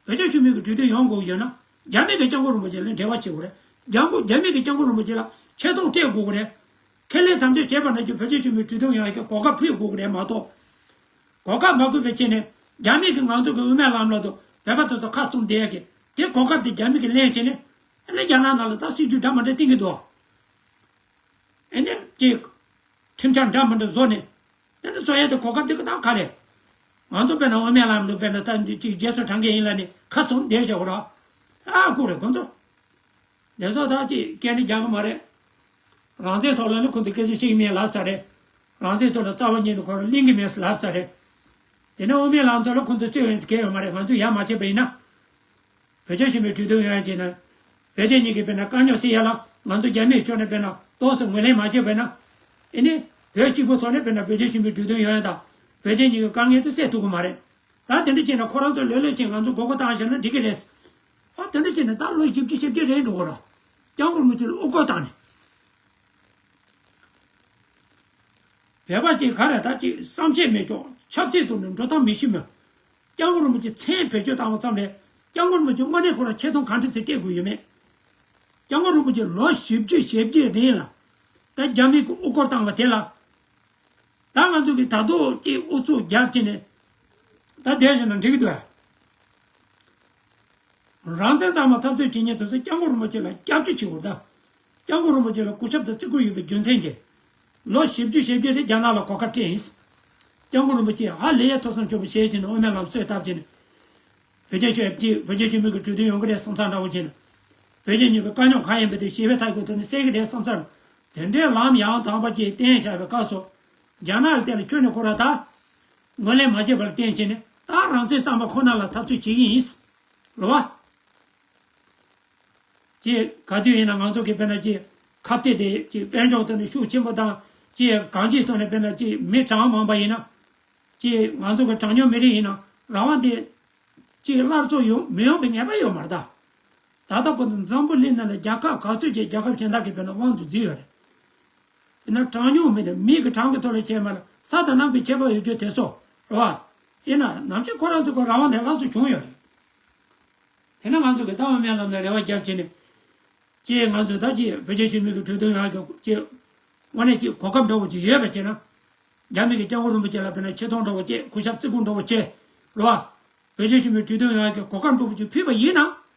བོད་རྒྱ་ཞུ་མི་གི་གྲོས་མཐུན་ཡོང་དགོས་ཡོད་ན། རྒྱ་མི་གི་སྐྱབས་མགོན་རིན་པོ་ཆེ་ལ་འབྲེལ་བ་བྱེད་དགོས་རེད། རྒྱ་མགོ་རྒྱ་མི་གི་སྐྱབས་མགོན་རིན་པོ་ཆེ་ལ་ཆེ་མཐོང་སྤྲད་དགོས་ཀྱི་རེད། ཁས་ལེན་དམ་བཅའ་བྱས་པ་ནང་བཞིན་བོད་རྒྱ་ཞུ་མི་གྲོས་མཐུན་ཡོང་ཡག་གི་གོ་སྐབས་ཕུལ་དགོས་ཀྱི་རེད་མ་གཏོགས། གོ་སྐབས་མ་དགོས་པའི་ཆེད་ནས་རྒྱ་མི་གི་ང་ཚོ་གི་དབུ་མའི་ལམ་ལ་དུ་བོད་པ་དེ་ཚོ་ཁ་བཙུམ་བསྡད་ཡག་གི་དེ་གོ་སྐབས་དེ་རྒྱ་མི་གི་ལེན་བྱས་ནས། ཨ་ནི་རྒྱ་ནག་ནང་ལ་ད་སྲིད་ཇུས་འདྲ་མི་འདྲ་བཏིང་གི་འདུག་ཨ་ནི་ཅིག་ཁྲིམས་འཆར་འདྲ་མི་འདྲ་བཟོ་ནས། དེ་འདྲ་བཟོ་ཡག་དེ་གོ་སྐབས་དེ་གི་ད་ག་རེད། ང་ཚོ་དཔེར་ན་དབུ་མའི་ལམ་དུ་དཔེར་ན་ད་འདི་ཅིག་རྗེས་སུ་འབྲང་གི་ཡིན་ལབ་ནས་ཁ་བཙུམ་བསྡད་བཞག་གོ་ར། ཨ་ཁུ་རེད་ཁོ་ཚོ། དེ་ཚོ་ད་ཅིག་སྐད་ནི་རྒྱག་གི་མ་རེད། རང་བཙན་ཐོག་ལ་ནི་ཁོ་ཚོ་སྐད་ཆ་བཤད་ཀྱི་མེད་ལབ་ཚར་རེད། རང་བཙན་ཐོག་ལ་རྩ་བ་ཉིད་ནས་ཁོ་རང་གླེང་གི་མེད་ལབ་ཚར་རེད། དེ་ནས་དབུ་མའི་ལམ་ཐོག་ལ་ཁོ་ཚོ་རྩོད་ཡོང་གི་ཡོད་མ་རེད། ང་ཚོས་ཡར་མ་བྱས་པ་ཡིན་ན། བོད་རྒྱ་ཞུ་མི་གྲོས་མཐུན་ཡོང་ཡག་བྱས་ན། བོད་རྒྱ་གཉིས་ཀྱི་དཔེར་ན་དཀའ་རྙོག་སེལ་ཡག་ལ་ང་ཚོ་རྒྱ་མིའི་ཕྱོགས་ནས་དཔེར་ན་ཏོག་ཙམ་ངོས་ལེན་མ་བྱས་པ་ཡིན་ན། ཨེ་ནི། བོད་གཅིག་པུ་ཐོག་ནས་དཔེར་ན་བོད་རྒྱ་ཞུ་མི་གྲོས་མཐུན་ཡོང་ཡག་དང་བོད་རྒྱ་གཉིས་ཀྱི་དཀའ་ངལ་དེ་སེལ་ཐུབ་ཀྱི་མ་རེད། ད་དེ་འདྲ་བྱས་ན་ཁོ་རང་ཚོ་ལོས་ལོས་བྱས་ང་ཚོ་མགོ་སྐོར་བཏང་བཞག་ན་འགྲིག་གི་རེད། ཨ་དེ་འདྲ་བྱས་ན་ད་ལོ་བཞི་བཅུ་ཞེ་བརྒྱད་རེད་འགྲོ་གི་ར། སྐྱབས་མགོན་རིན་པོ་ཆེ་ལ་དབུ་སྐོར་བཏང་ནས། བོད་པ་ཅིག་ག་རེ་ད་ཅིག་བསམ་ཤེས་མེད་ཅོག་ཆབ་སྲིད་ཐོག་ནས་འགྲོ་སྟངས་མི་ཤེས་མོད། སྐྱབས་མགོན་རིན་པོ་ཆེ་མཚན་བེད་སྤྱོད་བཏང་བ་ཙམ་ལས་སྐྱབས་མགོན་རིན་པོ་ཆེ་དངོས་གནས་ཁོ་རང་ཆེ་མཐོང་ག་འདྲ་ཞིག་སྤྲད་དགོས་ཡོད་མེད། སྐྱབས་མགོན་རིན་པོ་ཆེ་ལོ་བཞི་བཅུ་ཞེ་བརྒྱད་རིང་ལ་ད་རྒྱ་མི་གི་དབུ་སྐོར་བཏང་བ་དེ་ལ། ད་ང་ཚོ་གི་ད་དུང་ཅིག་ཨུ་ཚུགས་རྒྱབ་ཀྱི་ནས་ད་བསྡད་བཞག་ན་འགྲིག་གི་འདུག་ཨ། རང་བཙན་གཙང་མ་འཐབ་རྩོད་བྱེད་མཁན་དེ་ཚོ་སྐྱབས་མགོན་རིན་པོ་ཆེ་ལ་སྐྱབས་བཅོལ་བྱེད་དགོས་ད། སྐྱབས་མགོན་རིན་པོ་ཆེ་ལ་གུས་ཞབས་དང་བརྩི་བཀུར་ཡོད་པའི་རྒྱུ་མཚན་གྱིས། ལོ་བཞི་བཅུ་ཞེ་བརྒྱད་རེ་རྒྱ་ནག་ལ་གོ་སྐབས་སྤྲད་ཡིན། སྐྱབས་མགོན་རིན་པོ་ཆེ་ཧ་ལས་ཡ་ཐུགས་བསམ་ཆེན་པོ་བཞེས་བྱས་ནས་དབུ་མའི་ལམ་གསོལ་བཏབ་བྱས་ནས། བོད་རྒྱ་ཆོས་ཀྱི་བོད་རྒྱ་ཆོས་མི་གི་གྲོས་མཐུན་ཡོང་གི་རེད་བསམ་ཚར་འདྲ་བོ་བྱས་ནས། བོད་རྒྱ་གཉིས་པོའི་དཀའ་རྙོག་གང་ཡིན་པ་དེ་ཞི་བའི་ཐབས་ཀྱི་ཐོག་ནས་སེལ་གི་རེད་བསམ་ཚར། དེ་འདྲའི་ལམ་ཡང་དག་པ་ཅིག་བསྟན་བཞག་པའི་སྐབས་སུ། རྒྱ་ནག་གི་ཐད་ལ་ཁྱོན་ནས་ཁོ་ར་ད། ངོས་ལེན་མ་བྱས་པར་བརྟེན་བྱས་ནས་ད་རང་བཙན་གཙང་མ་ཁོ་ན་ལ་འཐབ་རྩོད་བྱེད་ཀྱི་ཡིན། རེད་བ། ཅེས་ག་དུས་ཡིན་ན་ང་ཚོ་གི་དཔེར་ན་ཅེས་ཁ་གཏད་དེ་ཅེས་དཔལ་འབྱོར་དེ་ནི་ཤུགས་ཆེན་པོ་དང་ཅེས་གང་ཅིའི་ཐོག་ནས་དཔེར་ན་ཅེས་མི་གྲངས་མང་པ་ཡིན་ན། ཅེས་ང་ཚོ་གི་གྲངས་ཉུང་མི་རིགས་ཡིན་ན་རང་དབང་དེ་ཅེས་སླར་གསོ་ཡོང་མི་ཡོང་པའི་ངེས་པ་ཡོད་མ་རེད་ད། ད་ལྟ་བར་དུ་འཛམ་བུ་གླིང་ནང་ལ་རྒྱལ་ཁབ་ག་ཚོད་ཅིག་རྒྱལ་ཁབ་གཞན་དག་གི་དཔེར་ན་དབང་དུ་འཛུལ་ཡོད་རེད། ཡིན་ན་གྲངས་ཉུང་མི་དེ་མི་གི་གྲངས་ཀྱི་ཐོག་ལ་བྱས་མ་ལ་ས་དང་གནམ་གྱི་ཁྱད་པར་ཡོད་རྒྱུ་དེ་ཚོ་རེད་བ། ཡིན་ན་ནམ་ཞིག་ཁོ་རང་ཚོ་གི་རང་དབང་དེ་སླར་གསོ་བྱུང་ཡོད་རེད། དེ་ནས་ང་ཚོ་གི་ལྟ་བ་སྨན་ལམ་ནས་རེ་བ་རྒྱབ་བྱས་ནས། ཅེས་ང་ཚོས་ད་ཅེས་བོད་རྒྱ་ཆོས་མི་གི་གྲོས་མཐུན་ཡག་གི་ཅེས་དངོས་གནས་ཅིག་གོ་སྐབས་འདྲ་བོ་ཅིག་ཡོད་པ་བྱས་ན། རྒྱ་མི་གི་སྐྱབས་མགོན་རིན་པོ་ཆེ་ལ་དཔེར་ན་ཆེ་མཐོང་འདྲ་བོ་ཅིག་གུས་ཞབས་བརྩི་བཀུར་འདྲ་བོ་ཅིག་རེད་བ། བོད་རྒྱ་ཆོས་མི་གྲོས་མཐུན་ཡག་གི་གོ་སྐབས་འདྲ་བོ་ཅིག་ཕུལ་བ་ཡིན་ན།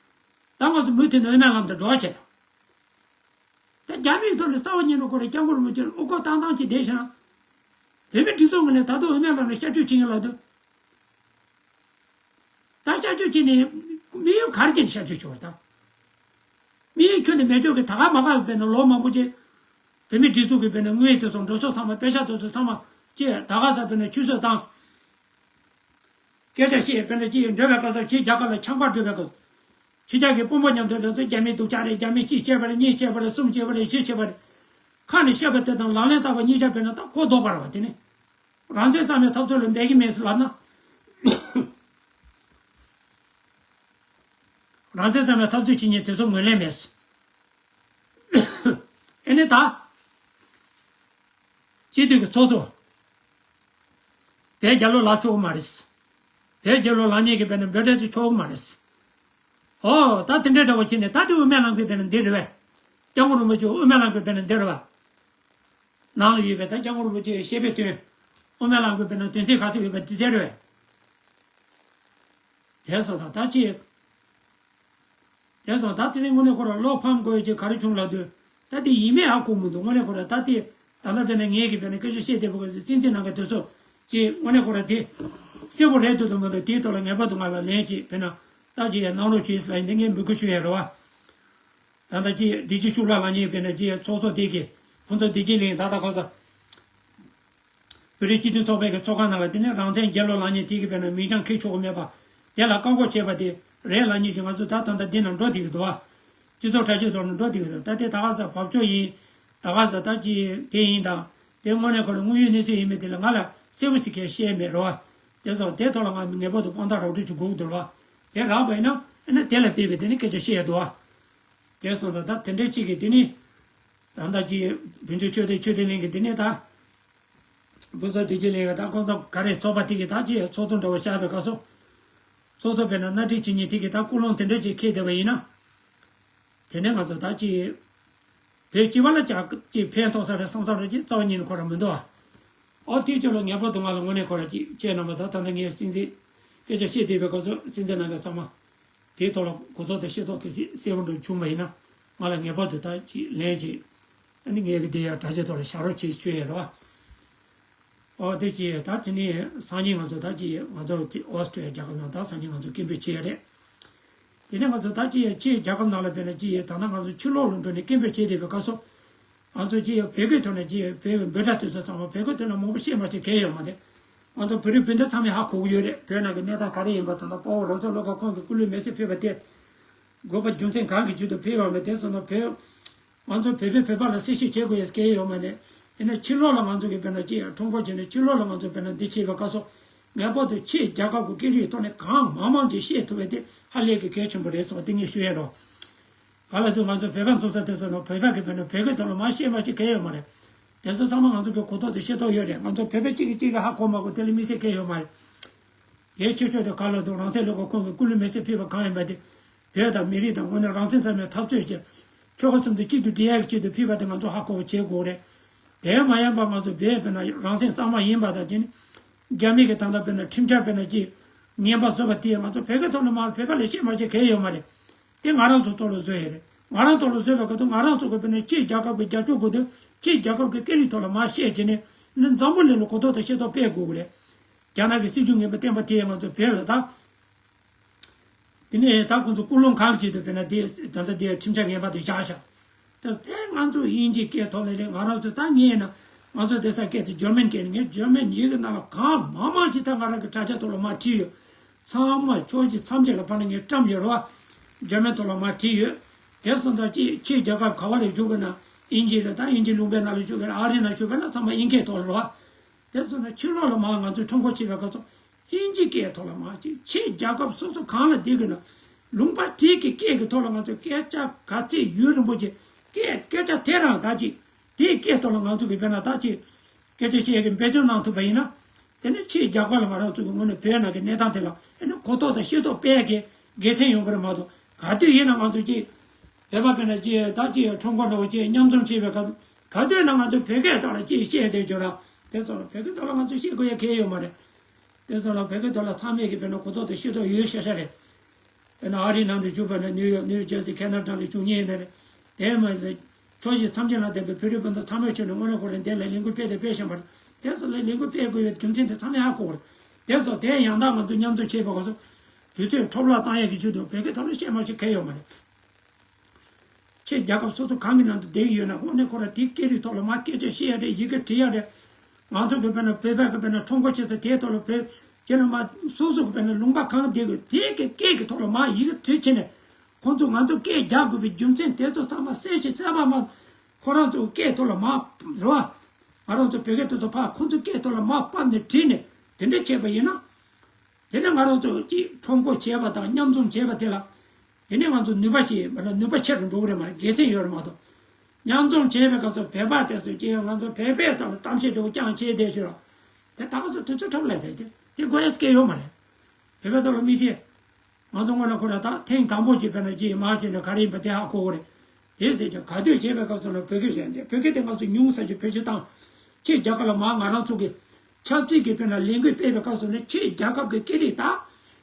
ད་ང་ཚོ་མུ་མཐུད་ནས་དབུ་མའི་ལམ་དུ་འགྲོ་བ་བྱེད་དང་། ད་རྒྱ་མིའི་ཐོག་ནས་རྩ་བ་ཉིད་ནས་ཁོ་རང་སྐྱབས་མགོན་རིན་པོ་ཆེ་ལ་དབུ་སྐོར་བཏང་བཏང་བྱས་བསྡད་བཞག་ན། བོད་མི་སྒྲིག་འཛུགས་ངོས་ནས་ད་དུང་དབུ་མའི་ལམ་ནས་སྐྱབས་བཅོལ་བྱེད་ཀྱི་ལབ་དུས། ད་སྐྱབས་བཅོལ་བྱས་ནས་དམིགས་ཡུལ་ག་རེ་བྱས་ནས་སྐྱབས་བཅོལ་བྱེད་པ་དང་། དམིགས་ཡུལ་ཁྱོན་ནས་མེད་ཆོག་གི། ད་ག་མ་ག་ཡོད་པས་ན་ལོ་མང་པོ་རྗེས། བོད་མི་སྒྲིག་འཛུགས་ཀྱི་དཔེར་ན་དངུལ་དེ་ཚོ་འགྲོ་ཕྱོགས་ཚང་མ་པེ་ཤག་དེ་ཚོ་ཚང་མ་ཅེས་ད་ག་ས་དཔེར་ན་ཆུད་ཟོས་བཏང་། སྐད་ཆ་བཤད་དཔེར་ན་ཅེས་འགྲོ་བའི་སྐབས་སུ་ཁྱེད་རྒྱ་གར་ལ་ཆང་པར་འགྲོ་བའི་སྐབས་སུ། ཁྱེད་ཅག་གི་དཔོན་པོ་མཉམ་དུ་ལས་ཚོ་རྒྱ་མི་སྡུག་ཅག་རེད། རྒྱ་མི་གཅིག་བྱས་པ་རེད། གཉིས་བྱས་པ་རེད། གསུམ་བྱས་པ་རེད། བཞི་བྱས་པ་རེད། ཁ་ནས་བཤད་པ་དེ་དང་ལག་ལེན་བསྟར་བ་གཉིས་ཆ་དཔེར་ན་ད་གོ་ལྡོག་པ་རེད་བ། དེ་ནི། རང་བཙན་གཙང་མའི་འཐབ་རྩོད་ལ་འབད་ཀྱི་མེད་ཟེར་ལབ་ན། རང་བཙན་གཙང་མའི་འཐབ་རྩོད་བྱེད་མཁན་དེ་ཚོ་ངོས་ལེན་མེད་ཟེར། ཨེ་ནི་ད། སྤྱི་འཐུས་ཀྱི་ཚོགས་གཙོ། བོད་རྒྱལ་ལོ་ལབ་ཆོག་གི་མ་རེད། བོད་རྒྱལ་ལོ་ལབ་མཁན་གྱི་དཔེར་ན་འབོད་སྒྲ་ཅིག་ཆོག་གི་མ་རེད། ཨོ་ད་དེ་འདྲའི་འདྲ་བོ་བྱས་ནས་ད་དེ་དབུ་མའི་ལམ་གྱི་དཔེར་ན་འདི་རེད་བས། སྐྱབས་མགོན་རིན་པོ་ཆེ་དབུ་མའི་ལམ་གྱི་དཔེར་ན་འདི་རེད་བ། ནང་ལ་ཡོད་པའི་ད་སྐྱབས་མགོན་རིན་པོ་ཆེའི་བཤད་པའི་དོན། དབུ་མའི་ལམ་གྱི་དཔེར་ན་དོན་ཚན་ག་ཚོད་ཡོད་པ་འདི་དེ་རེད་བས། དེ་སོང་ཙང་ད་ཅི། དེ་སོང་ད་དེ་རིང་དངོས་གནས་ཁོ་ར་བློ་ཕམ་དགོས་ཀྱི་ག་རེ་བྱུང་ལབ་དུས། ད་དེ་ཡིན་མིན་ཧ་གོ་མི་འདུག་དངོས་གནས་ཁོ་ར་ད་དེ་ད་ལྟ་དཔེར་ན་ངས་ཀྱི་དཔེར་ན་སྐད་ཆ་བཤད་བསྡད་པ་གི་སེམས་ཅན་ནང་གི་དེ་ཚོ་ཅི་དངོས་གནས་ཁོ་ར་དེ་གསལ་པོ་རེད་འདུག་དང་མི་འདུག་དེའི་ཐོག་ལ་ངེས་པར་དུ་ང་ལ་ལན་ཅིག་དཔེར་ན་ད་ཅི་ཡང་གནང་རོགས་ཞུས་ལ་ཡིན་དེ་ངས་འབོད་སྐུལ་ཞུ་ཡ་རེད་བ། ད་ལྟ་ཅི་བདེ་སྐྱིད་ཤུགས་ལ་ལ་ཉེ་དཔེར་ན་ཅི་ཚོགས་གཙོ་དེ་གི་ཁོང་ཚོ་བདེ་སྐྱིད་གླིང་ད་ལྟ་ཁོང་ཚོ། བོད་རིགས་སྤྱི་མཐུན་ཚོགས་པའི་གི་ཚོགས་ཁང་ནང་ལ་དེ་ནས་རང་བཙན་རྒྱལ་ལོ་ལགས་གཉིས་དེ་གི་དཔེར་ན་མིང་གྲངས་འཁེལ་ཆོག་གི་མེད་པ། དེ་ལ་བཀག་འགོག་བྱས་པ་དེ་རེད་ལགས་གཉིས་ཀྱིས་ང་ཚོ་ད་ད་ལྟ་འདི་ནང་འགྲོ་བསྡད་ཀྱི་འདུག་བ། སྤྱི་ཚོགས་དྲ་རྒྱའི་ཐོག་ནས་འགྲོ་བསྡད་ཀྱི་འདུག་ད་དེ་ད་ག་ས་བབ་ཆོག་ཡིན། ད་ག་ས་ད་ཅི་དེ་ཡིན་དང་། དེ་དངོས་གནས་ཁོ་རང་དངོས་ཡོད་གནས་ཚུལ་ཡིན་མིན་དེ་ལ་ང་ལ་གསལ་པོ་ཞིག་གས་བཤད་མེད་རོ། དེ་སོང་དེ་ཐོག་ལ་ང་ངེས་པར་དུ་དཔང་རྟགས་རོགས་སྐྱོར་ཅིག་དགོས་ཀྱི་འདུག་རོ། དེ་རག་པ་ཡིན་ན་ཨ་ནི་དེ་ལ་དཔེ་བའི་དེ་ནི་སྐད་ཆ་བཤད་ཡ་འདུག་ཨ། དེ་སོང་ད་ད་དེ་འདྲ་ཅིག་གིས་དེ་ནི། ད་ལྟ་ཅིག་བོད་འདི་ཆོས་སྡེ་ཆོས་སྡེ་གླིང་གི་དེ་ནི་ད། བུ་ཚོ་དེ་ཅི་ལས་ད་ཁོང་ཚོ་ག་རེ་ཚོགས་པ་དེ་གི་ད་ཅི་ཚོགས་གཙོ་འདྲ་བོ་བཞག་པའི་སྐབས་སུ། ཚོགས་གཙོ་དཔེར་ན་གནའ་ཁྲི་ཆོས་ཉིད་དེ་གི་ད་ཀུན་སློང་དེ་འདྲ་ཅིག་འཁྱེར་བསྡད་པ་ཡིན་ན། དེ་ནས་ང་ཚོ་ད་ཅི་བོད་སྤྱི་པ་ལ་ཅག་ཅི་ཕན་ཐོགས་ས་རེད་བསམ་བསམ་རེད་ཅི་རྩ་བ་ཉིད་ནས་ཁོ་རང་མི་འདུག་ཨ། ཨོ་དེ་ཅོ་ལ་ངེས་པར་དུ་ང་ལ་དངོས་གནས་ཁོ་རང་ཅི་བྱས་ན་མ་ད་ད་ལྟ་ངས་སྲིད་འཛིན་སྐད་ཆ་བཤད་བསྡད་པའི་སྐབས་སུ་སྲིད་འཛིན་ནང་གི་ཚང་མ། དེའི་ཐོག་ལ་གོ་རྟོགས་དང་ཤེས་རྟོགས་གལ་སྲིད་གསལ་པོ་འགྲོ་བྱུང་བ་ཡིན་ན་ང་ལ་ངེས་པར་དུ་ད་ཅིག་ལན་ཅིག་ཨ་ནི་ངས་གི་དེ་ཡང་དྲ་རྒྱའི་ཐོག་ལ་བཞག་རོགས་བྱེད་ཞུ་ཡས་རེད་བ། ཨོ་དེ་ཅི་ད་དེ་ནས་སང་ཉིན་ང་ཚོ་ད་ཅི་ང་ཚོ་དེ་ཨོ་སི་ཀྲི་ཡ་རྒྱལ་ཁབ་ནང་ད་སང་ཉིན་ང་ཚོ་སྐད་འབོད་བྱེད་ཡས་རེད། དེ་ནས་ང་ཚོ་ད་ཅི་ཡ་ཕྱིའི་རྒྱལ་ཁབ་ནང་ལ་ཕེབས་ན་ཅི་ཡ་ད་ལྟ་ང་ཚོ་ཕྱི་ལོགས་ལ་འགྲོ་ནས་སྐད་འབོད་བྱེད་བསྡད་པའི་སྐབས་སུ། ང་ཚོ་ཅི་ཡ་བོད་སྐད་ཐོག་ནས་ཅི་ཡ་བོད་འབོད་སྒྲ་དེ་ཚོ་ཚང་མ་བོད་སྐད་ཐོག་ནས་མང་པོ་བཤད་མ་བཤད་གལ་ཡོད་མ་རེད། ང་ཚོ་བོད་རིགས་སྤུན་ཟླ་ཚང་མས་ཧ་གོ་གི་ཡོད་རེད། བོད་ནང་གི་གནས་སྟངས་ག་རེ་ཡིན་པ་དང་། ད་དཔའ་བོ་རང་སྐྱོང་བློ་དགའ་ཁོང་གིས་སྐུ་ལུས་མེ་སྲེག་ཕུལ་བ་དེ། དགོས་པ་རྒྱུ་མཚན་གང་གི་ཆེད་དུ་ཕུལ་བ་མེད་དེ་སོང་ན་བོད། ང་ཚོ་བོད་པས་བོད་པ་ལ་གསལ་བཤད་བྱེད་དགོས་ཡས་གལ་ཡོད་མ་རེད། ཡིན་ན་ཕྱི་ལོགས་ལ་ང་ཚོ་གི་དཔེར་ན་ཅི་ཡ་ཁྲོམ་སྐོར་བྱས་ནས་ཕྱི་ལོགས་ལ་ང་ཚོ་དཔེར་ན་འདི་བྱེད་པའི་སྐབས་སུ། ངེས་པར་དུ་ཕྱིའི་རྒྱལ་ཁབ་ཀྱི་སྐད་རིགས་ཐོག་ནས་གང་མང་མང་ཅིག་བཤད་ཐུབ་པ་དེ་ཧ་ལས་ཀྱི་གལ་ཆེན་པོ་རེད་སོགས་དེ་ངས་ཞུ་ཡས་རོགས། ག་ལ་དུས་ང་ཚོ་བོད་པ་འཛོམས་ས་དེ་ཚོ་ནང་བོད་པ་གི་བོད་ནང་བོད་སྐད་ཐོག་ལ་མ་བཤད་མ་བཤད་གལ་ཡོད་མ་རེད། དེ་ཚོ་ཚང་མ་ང་ཚོ་གི་གོ་རྟོགས་དང་ཤེས་རྟོགས་ཡོད་རེད། ང་ཚོ་བོད་པ་གཅིག་གིས་གཅིག་གི་ཧ་གོ་མ་གོ་དེ་ལ་དམིགས་བསལ་གལ་ཡོད་མ་རེད། ཡའི་ཆེ་ཤོས་དེ་ག་ལ་དུས་རང་བཙན་སློབ་ཕྲུག་ཁོང་གི་སྐུ་ལུས་མེ་སྲེག་ཕུལ་བ་གང་ཡིན་པ་དེ། བོད་དང་མི་རིགས་དང་དངོས་གནས་རང་བཙན་འཚབ་མའི་འཐབ་རྩོད་བྱས། ཆོལ་ཁ་གསུམ་དུ་གཅིག་ཏུ་སྒྲིལ་ཡག་གི་ཆེད་དུ་ཕུལ་བ་དེ་ང་ཚོ་ཧ་གོ་བ་བྱེད་དགོས་རེད། དེ་མ་ཡིན་པ་ང་ཚོ་བོད་དཔེར་ན་རང་བཙན་གཙང་མ་ཡིན་པ་དང་བྱས་ནས། རྒྱ་མི་གི་ད་ལྟ་དཔེར་ན་ཁྲིམས་འཆར་དཔེར་ན་ཅིག་ངན་པ་བཟོས་པ་དེ་ང་ཚོ་བོད་སྐད་ཐོག་ནས་མར་བོད་པ་ལ་བཤད་མ་བཤད་གལ་ཡོད་མ་རེད། དེ་ང་རང་ཚོ་ཐོག་ལ་བཟོས་ཡོད་རེད། ང་རང་ཐོག་ལ་བཟོས་པའི་སྐབས་དུ་ང་རང་ཚོ་གི་དཔེར་ན་ཕྱིའི་རྒྱལ་ཁབ་ཀྱི་རྒྱབ་སྐྱོར་དགོས་དུས་ཕྱིའི་རྒྱལ་ཁབ་ཀྱི་སྐད་རིགས་ཐོག་ལ་མར་བཤད་བྱས་ནས་ནི་འཛམ་བུ་གླིང་ལ་གོ་རྟོགས་དང་ཤེས་རྟོགས་སྤེལ་དགོས་ཀྱི་རེད། རྒྱ་ནག་གི་སྲིད་བྱུས་ངན་པ་བསྟན་པ་དེ་ང་ཚོ་བོད་ལ་ད། དེ་ནས་ད་ཁོང་ཚོ་ཀུན་སློང་གང་ཆེད་དུ་དཔེར་ན་དེ་ད་ལྟ་དེ་ཁྲིམས་འཆར་ངན་པ་དེ་བཞག་བཞག་ད་དེ་ང་ཚོ་དབྱིན་ཇིའི་སྐད་ཐོག་ལ་རེད། ང་རང་ཚོ་ད་ངས་ན་ང་ཚོ་དེ་ས་སྐད་དེ་ཇར་མན་སྐད་ནས་ངས་ཇར་མན་ཡིག་གི་ནང་ལ་གང་མང་མང་ཅིག་ད་ང་རང་གི་དྲ་རྒྱ་ཐོག་ལ་མར་བྲིས་ཡོད། ཚང་མ་ཕྱོགས་བཞི་མཚམས་བརྒྱད་ལ་ཕར་ལ་ངས་བཀྲམ་ཡོད་རེད་བ། ཇར་མན་ཐོག་ལ་མར་བྲིས་ཡོད། དེ་སོང་ཙང་ཅིག་ཕྱིའི་རྒྱལ་ཁབ་ག་བ་ལ་བཞུགས་དགོས་ན་དབྱིན་ཇི་རེད། ད་དབྱིན་ཇི་ལུང་པའི་ནང་ལ་བཞུགས་དགོས་རེད། ཨ་རི་ནང་བཞུགས་པ་ན་ཚང་མ་དབྱིན་སྐད་ཐོག་ལ་རེད་བ། དེ་སོང་ན་ཕྱི་ལོགས་ལ་མར་ང་ཚོས་ཁྲོམ་སྐོར་བྱེད་པའི་སྐབས་སུ་དབྱིན་ཇིའི་སྐད་ཐོག་ལ་མར་ཅིག་ཕྱིའི་རྒྱལ་ཁབ་སོ་སོ་གང་ལ་བསྡད་དགོས་ན་ལུང་པ་དེ་གི་སྐད་ཀྱི་ཐོག་ལ་ང་ཚོས་སྐད་ཆ་ག་ཚད་ཡུན་རིང་པོ་ཅིག་སྐད་སྐད་ཆ་དེ་རང་ད་ཅིག་དེའི་སྐད་ཐོག་ལ་ང་ཚོ་གི་དཔེར་ན་ད་ཅིག་སྐད་ཆ་བཤད་ཀྱི་འབད་བརྩོན་གནང་ཐུབ་པ་ཡིན་ན། དེ་ནི་ཕྱིའི་རྒྱལ་ཁབ་ལ་ང་རང་ཚོ་གི་ངོས་ནས་བོད་ནང་གི་གནས་སྟངས་དེ་ལ་ཨ་ནི་གོ་རྟོགས་དང་ཤེས་རྟོགས་སྤེལ་གྱི་དགེ་མཚན་ཡོང་གི་རེད་མ་གཏོགས། ག་དུས་ཡིན་ན་ང་ཚོ་ཅིག་བོད་པ་དཔེར་ན་ཅིག་ད་ཅིག་ཁྲོམ་སྐོར་འདྲ་བོ་ཅིག་མཉམ་འཛོམས་བྱེད་པའི་སྐབས་ག་དུས་ན་ང་ཚོ་བོད་སྐད་ཐོག་ལ་ཅིག་བཤད་བསྡད་རྒྱུ་ར། དེ་ཚོ་ལ་བོད་སྐད་ཐོག་ལ་ང་ཚོ་བཤད་དགོས་ཡ་གལ་ཡོད་མ་རེད། དེ་ཚོ་ལ་བོད་སྐད་ཐོག་ལ་ཚང་མས་ཀྱི་དཔེར་ན་གོ་རྟོགས་དང་ཤེས་རྟོགས་ཡོད་ཤ་ཤ་རེད། དཔེར་ན་ཨ་རིའི་ནང་དུ་བཞུགས་པ་ན་ནིའུ་ཡོག་ནིའུ་ཇར་སི་ཁེ་ན་ཌ་ལ་བཞུགས་མཁན་ཡིན་ན་རེད། དེ་མ་ལས་ཕྱོགས་བཞི་མཚམས་བརྒྱད་ལ་བསྡད་པའི་བོད་རིགས་སྤུན་ཟླ་ཚང་མས་ཁྱོན་ནས་དངོས་གནས་ཁོ་རང་འདི་ལ་ལས་འགུལ་སྤེལ་དང་སྤེལ་བཞིན་པ་རེད། དེ་ཚོ་ལ་ལས་འགུལ་སྤེལ་དགོས་པའི་རྒྱུ་མཚན་དེ་ཚང་མས་ཧ་གོ་བ་རེད། དེ་ཚོ་དེ་ཡང་དག་ང་ཚོ་མཉམ་འཛོམས་བྱེད་པ་གོ་སོང་། དུས་ཚོད་འཕྲོ་བརླག་བཏང་ཡས་ཀྱི་ཆེད་དུ་བོད་སྐད་ཐོག་ལ་བཤད་མ་བཤད་གལ་ཡོད་མ་རེད། ཕྱི་རྒྱལ་ཁབ་སོ་སོ་གང་གི་ནང་དུ་བསྡད་ཀྱི་ཡོད་ན་དངོས་གནས་ཁོ་རང་དེའི་སྐད་རིགས་ཐོག་ལ་མར་སྐད་ཆ་བཤད་ཡ་རེད། ཡི་གེ་འབྲི་ཡ་རེད། ང་ཚོ་གི་དཔེར་ན་བོད་པ་གི་དཔེར་ན་ཁྲོམ་སྐོར་བྱེད་ས་དེའི་ཐོག་ལ་བོད་ཁྱེད་རང་མ་སོ་སོ་གི་དཔེར་ན་ལུང་པ་གང་བསྡད་དགོས་དེའི་སྐད་སྐད་ཀྱི་ཐོག་ལ་མར་ཡི་གེ་བྲིས་བྱས་ནས་ཁོང་ཚོ་ང་ཚོ་སྐད་རྒྱག་དགོས་པའི་རྒྱུ་མཚན་དེ་ཚོ་ཚང་མ་གསལ་ཞིང་གསལ་བ་མ་ཁོ་རང་ཚོ་སྐད་ཐོག་ལ་མར་རེད་བ། ང་རང་ཚོ་བོད་སྐད་དེ་ཚོ་ཕར་ཁོང་ཚོ་སྐད་ཐོག་ལ་མར་ཕབ་ནས་བྲིས་ནས་དེ་འདྲ་བྱས་པ་ཡིན་ན། དེ་ནས་ང་རང་ཚོ་ཅིག་ཁྲོམ་སྐོར་བྱས་པ་དང་མཉམ་འཛོམས་བྱས་པ་དེ་ལ། དེ་ནས་ང་ཚོ་ནུས་པ་ཅིག་མ་ལ་ནུས་པ་ཆེ་རུ་འགྲོ་གི་རེད་མ་རེད། དགེ་མཚན་ཡོད་རེད་མ་གཏོགས། མཉམ་འཛོམས་བྱས་པའི་སྐབས་སུ་བོད་པ་དེ་ཚོས་ཅིག་ང་ཚོ་བོད་པའི་ཐོག་ལ་གཏམ་བཤད་འདྲ་བོ་རྐྱང་བྱས་བསྡད་ཤོད་ལ། དེ་ད་ག་ཚོད་དུས་ཚོད་འཕྲོ་བརླག་བསྡད་དེ་དེ་དགོས་ཡས་སྐལ་ཡོད་མ་རེད། བོད་པའི་ཐོག་ལ་དམིགས་བསལ། ང་ཚོ་སྔོན་ལ་ཁོ་ར་ད་ཐེངས་དང་པོ་ཅིག་དཔེར་ན་ཅིག་མར་བྱས་ནས་ག་རེ་ཡིན་པ་དེ་ཧ་གོ་གི་རེད། དེ་ཟེར་ཀྱང་ག་དུས་བྱས་པའི་སྐབས་སུ་ལ་བོད་སྐད་གཞན་དེ་བོད་སྐད་དེ་ང་ཚོ་ཉུང་ས་ཅིག་བེད་སྤྱོད་བཏང་། ཕྱིའི་རྒྱལ་ཁབ་ལ་མར་ང་རང་ཚོ་གི་ཆབ་སྲིད་ཀྱི་དཔེར་ན་ལས་འགུལ་སྤེལ་བའི་སྐབས་སུ་ནི་ཕྱིའི་རྒྱལ་ཁབ་ཀྱི་སྐད་རིགས་ད་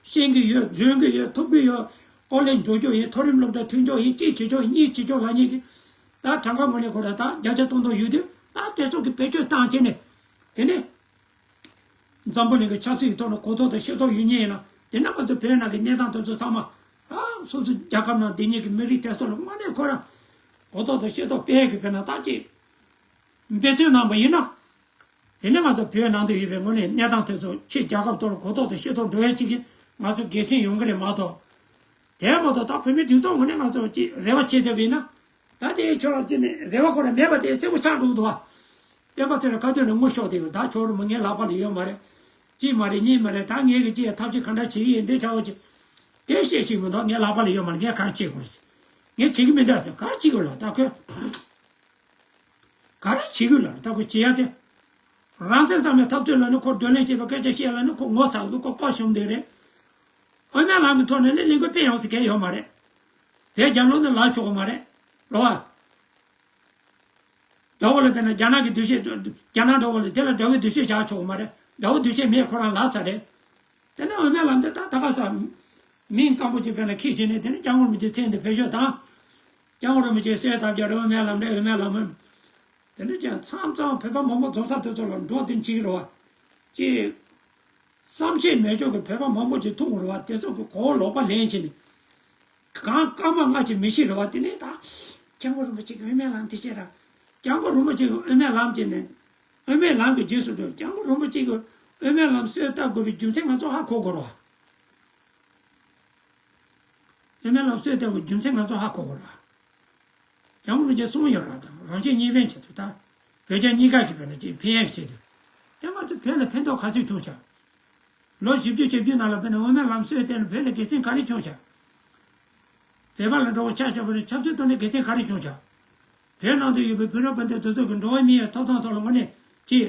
ཤེས་ཀྱི་ཡོད། འཇོན་གྱི་ཡོད། ཐུབ་ཀྱི་ཡོད། ཀོ་ལེ་འགྲོ་རྒྱུ་ཡིན། མཐོ་རིམ་སློབ་གྲྭ་ཐོན་རྒྱུ་ཡིན། གཅིག་བྱེད་ཆོག་གཉིས་བྱེད་ཆོག་ལབ་མཁན་གྱི་ད་གྲངས་ཀ་ངོས་ནས་ཁོ་ར་ད་བརྒྱ་ཆ་སྟོང་སྟོང་ཡོད་དུས་ད་དེ་ཚོ་གི་བེད་སྤྱོད་བཏང་བྱས་ནས་དེ་ནས། འཛམ་བུ་གླིང་གི་ཆབ་སྲིད་ཀྱི་ཐོག་ནས་གོ་རྟོགས་དང་ཤེས་རྟོགས་ཡོད་མཁན་ཡིན་ན། དེ་ན་ང་ཚོ་བོད་ནང་གི་གནས་སྟངས་དེ་ཚོ་ཚང་མ། ཨ། སོ་སོ་རྒྱལ་ཁབ་ནང་བསྡད་མཁན་གྱི་མི་རིགས་དེ་ཚོ་ལ་དངོས་གནས་ཁོ་རང་གོ་རྟོགས་དང་ཤེས་རྟོགས་སྤེལ་གི་དཔེར་ན་ད་ཅིག་འབད་བརྩོན་གནང་པ་ཡིན་ན། དེ་ནས་ང་ཚོ་བོད་ནང་དུ་ཡོད་པའི་དངོས་གནས་གནས་སྟངས་དེ་ཚོ་ཕྱི་རྒྱལ་ཁབ་ཐོག་ལ་གོ་རྟོགས་དང་ཤེས་རྟོགས་འགྲོ་ཡ་ཅིག་གིས་ང་ཚོ་དགེ་མཚན་ཡོང་གི་རེད་མ་གཏོགས། དེ་མ་གཏོགས་ད་བོད་མིའི་སྒྲིག་འཛུགས་ངོས་ནས་ང་ཚོ་ཅིག་རེ་བ་བྱེད་བསྡད་པ་ཡིན་ན། ད་དེའི་ཕྱོགས་ལ་ཅིག་ནས་རེ་བ་ཁོ་རང་མེད་པ་དེ་གསལ་པོ་ཆགས་འགྲོ་གི་འདུག་བ། སྤེན་པ་ཚེ་རིང་ག་དུས་ནས་ངུ་ཤོར་དེ་ཡོད། ད་ཁྱོད་རུ་མི་ངའི་ལག་པ་ལ་ཡོད་མ་རེད། གཅིག་མ་རེད་གཉིས་མ་རེད། ད་ངས་གི་ཅི་ཡ་ཐབས་ཤེས་ག་འདྲ་བྱེད་ཀྱི་ཡིན་འདི་ཆ་བོ་ཅི། དེ་བཤད་ཤེས་མི་འདུག་ངའི་ལག་པ་ལ་ཡོད་མ་རེད། ངས་ག་རེ་བྱེད་དགོས་རེད། ངས་བྱེད་ཀྱི་མི་འདུག་ཟེར། ག་རེ་བྱེད་དགོས་ལ་ད་ཁོས། ག་རེ་བྱེད་དགོས་ལ་ད་ཁོས་བྱེད་ཡ་དེ། རང་བཙན་གཙང་མའི་འཐབ་རྩོད་ལ་ནི་ཁོ་བགྲོ་གླེང་བྱེད་པའི་སྐད་ཆ་བཤད་ལ་ནི་ཁོ་ངོ་ཚ་འདུག་ཁོ་དཔའ་ཞུམ་བསྡད་རེད། དབུ་མའི་ལམ་གྱི་ཐོག་ནས་ནི་ལས་འགུལ་སྤེལ་ཡོང་ས་གལ་ཡོད་མ་རེད། བོད་རྒྱལ་ལོ་ནི་ལག་ཆོག་གི་མ་རེད། རེད་བ། དགྲ་བོ་ལ་དཔེར་ན་རྒྱ་ནག་གི་འདུ་ཤེས། རྒྱ་ནག་དགྲ་བོ་ལ་དེ་ལ་དགྲ་བོའི་འདུ་ཤེས་བཞག་ཆོག་གི་མ་རེད། དགྲ་བོའི་འདུ་ཤེས་མེད་ཁོ་རང་ལག་ཚ་རེད། དེ་ནས་དབུ་མའི་ལམ་དེ་ད་ད་ག་ས་མིང་སྐམ་པོ་ཅིག་དཔེར་ན་ཁྱེར་བྱས་ནས་དེ་ནས་སྐྱབས་མགོན་རིན་པོ་ཆེའི་མཚན་དེ་བེད་སྤྱོད་དང་། སྐྱབས་མགོན་རིན་པོ་ཆེའི་གསོལ་ཐབས་ཀྱི་རེད། དབུ་མའི་ལམ་རེད། དབུ་མའི་ལམ་མིན། དེ་ནས་ཀྱང་མཚམས་མཚམས་བོད་པ་མང་པོ་འཛོམས་ས་དེ་ཚོ་ལ་འགྲོ་དེ་འཆི་གི་རེད་བ། ཅེས། བསམ་ཤེས་མེད་ཕྱོགས་ཀྱི་བོད་པ་མང་པོ་ཅིག་ཐུག་འོང་རེད་བ། དེ་ཚོ་གི་གོ་བ་ལོག་པ་ལེན་བྱས་ནས། གང་སྐར་མ་ལྔ་ཅིག་མི་ཤི་རེད་བ། དེ་ནས་ད་སྐྱབས་མགོན་རིན་པོ་ཆེ་གི་དབུ་མའི་ལམ་དེ་བྱས་ར། སྐྱབས་མགོན་རིན་པོ་ཆེ་གི་དབུ་མའི་ལམ་བྱས་ནས། དབུ་མའི་ལམ་གྱི་རྗེས་སུ་འགྲོ། སྐྱབས་མགོན་རིན་པོ་ཆེ་གི་དབུ་མའི་ལམ་སྲོལ་བཏབ་དགོས་པའི་རྒྱུ་མཚན་ང་ཚོ་ཧ་གོ་དགོས་རེད་བ། དབུ་མའི་ལམ་སྲོལ་བཏབ་དགོས་རྒྱུ་མཚན་ང་ཚོ་ཧ་གོ་དགོས་རེད་བ། ཡང་མི་རྗེ་གསུང་ཡོད་ར་དང་རང་ཆས་གཉིས་ཕན་ཆེད་དུ་དང་། བོད་རྒྱ་གཉིས་ཀ་གི་བོད་ལ་ཅིག་ཕན་ཡག་ཆེད་དུ། དེ་ང་ཚོ་བོད་ལ་ཕན་ཐོགས་ག་ཚོད་བྱུང་ཤག་ལོ་བཞི་བཅུ་ཞེ་བརྒྱད་ནང་ལ་བོད་ནས་དབུ་མའི་ལམ་སྲོལ་བསྟན་ནས་བོད་ལ་དགེ་མཚན་ག་རེ་བྱུང་ཤག་བོད་པ་ལ་འགྲོ་བ་ཆ་བཞག་པ་ནས་ཆབ་སྲིད་ཐོག་ནས་དགེ་མཚན་ག་རེ་བྱུང་ཤག་བོད་ནང་དུ་ཡོད་པའི་བོད་རིགས་སྤུན་ཟླ་དེ་ཚོ་གི་འགྲོ་བ་མིའི་ཐོབ་ཐང་ཐོག་ལ་དངོས་གནས་ཀྱི་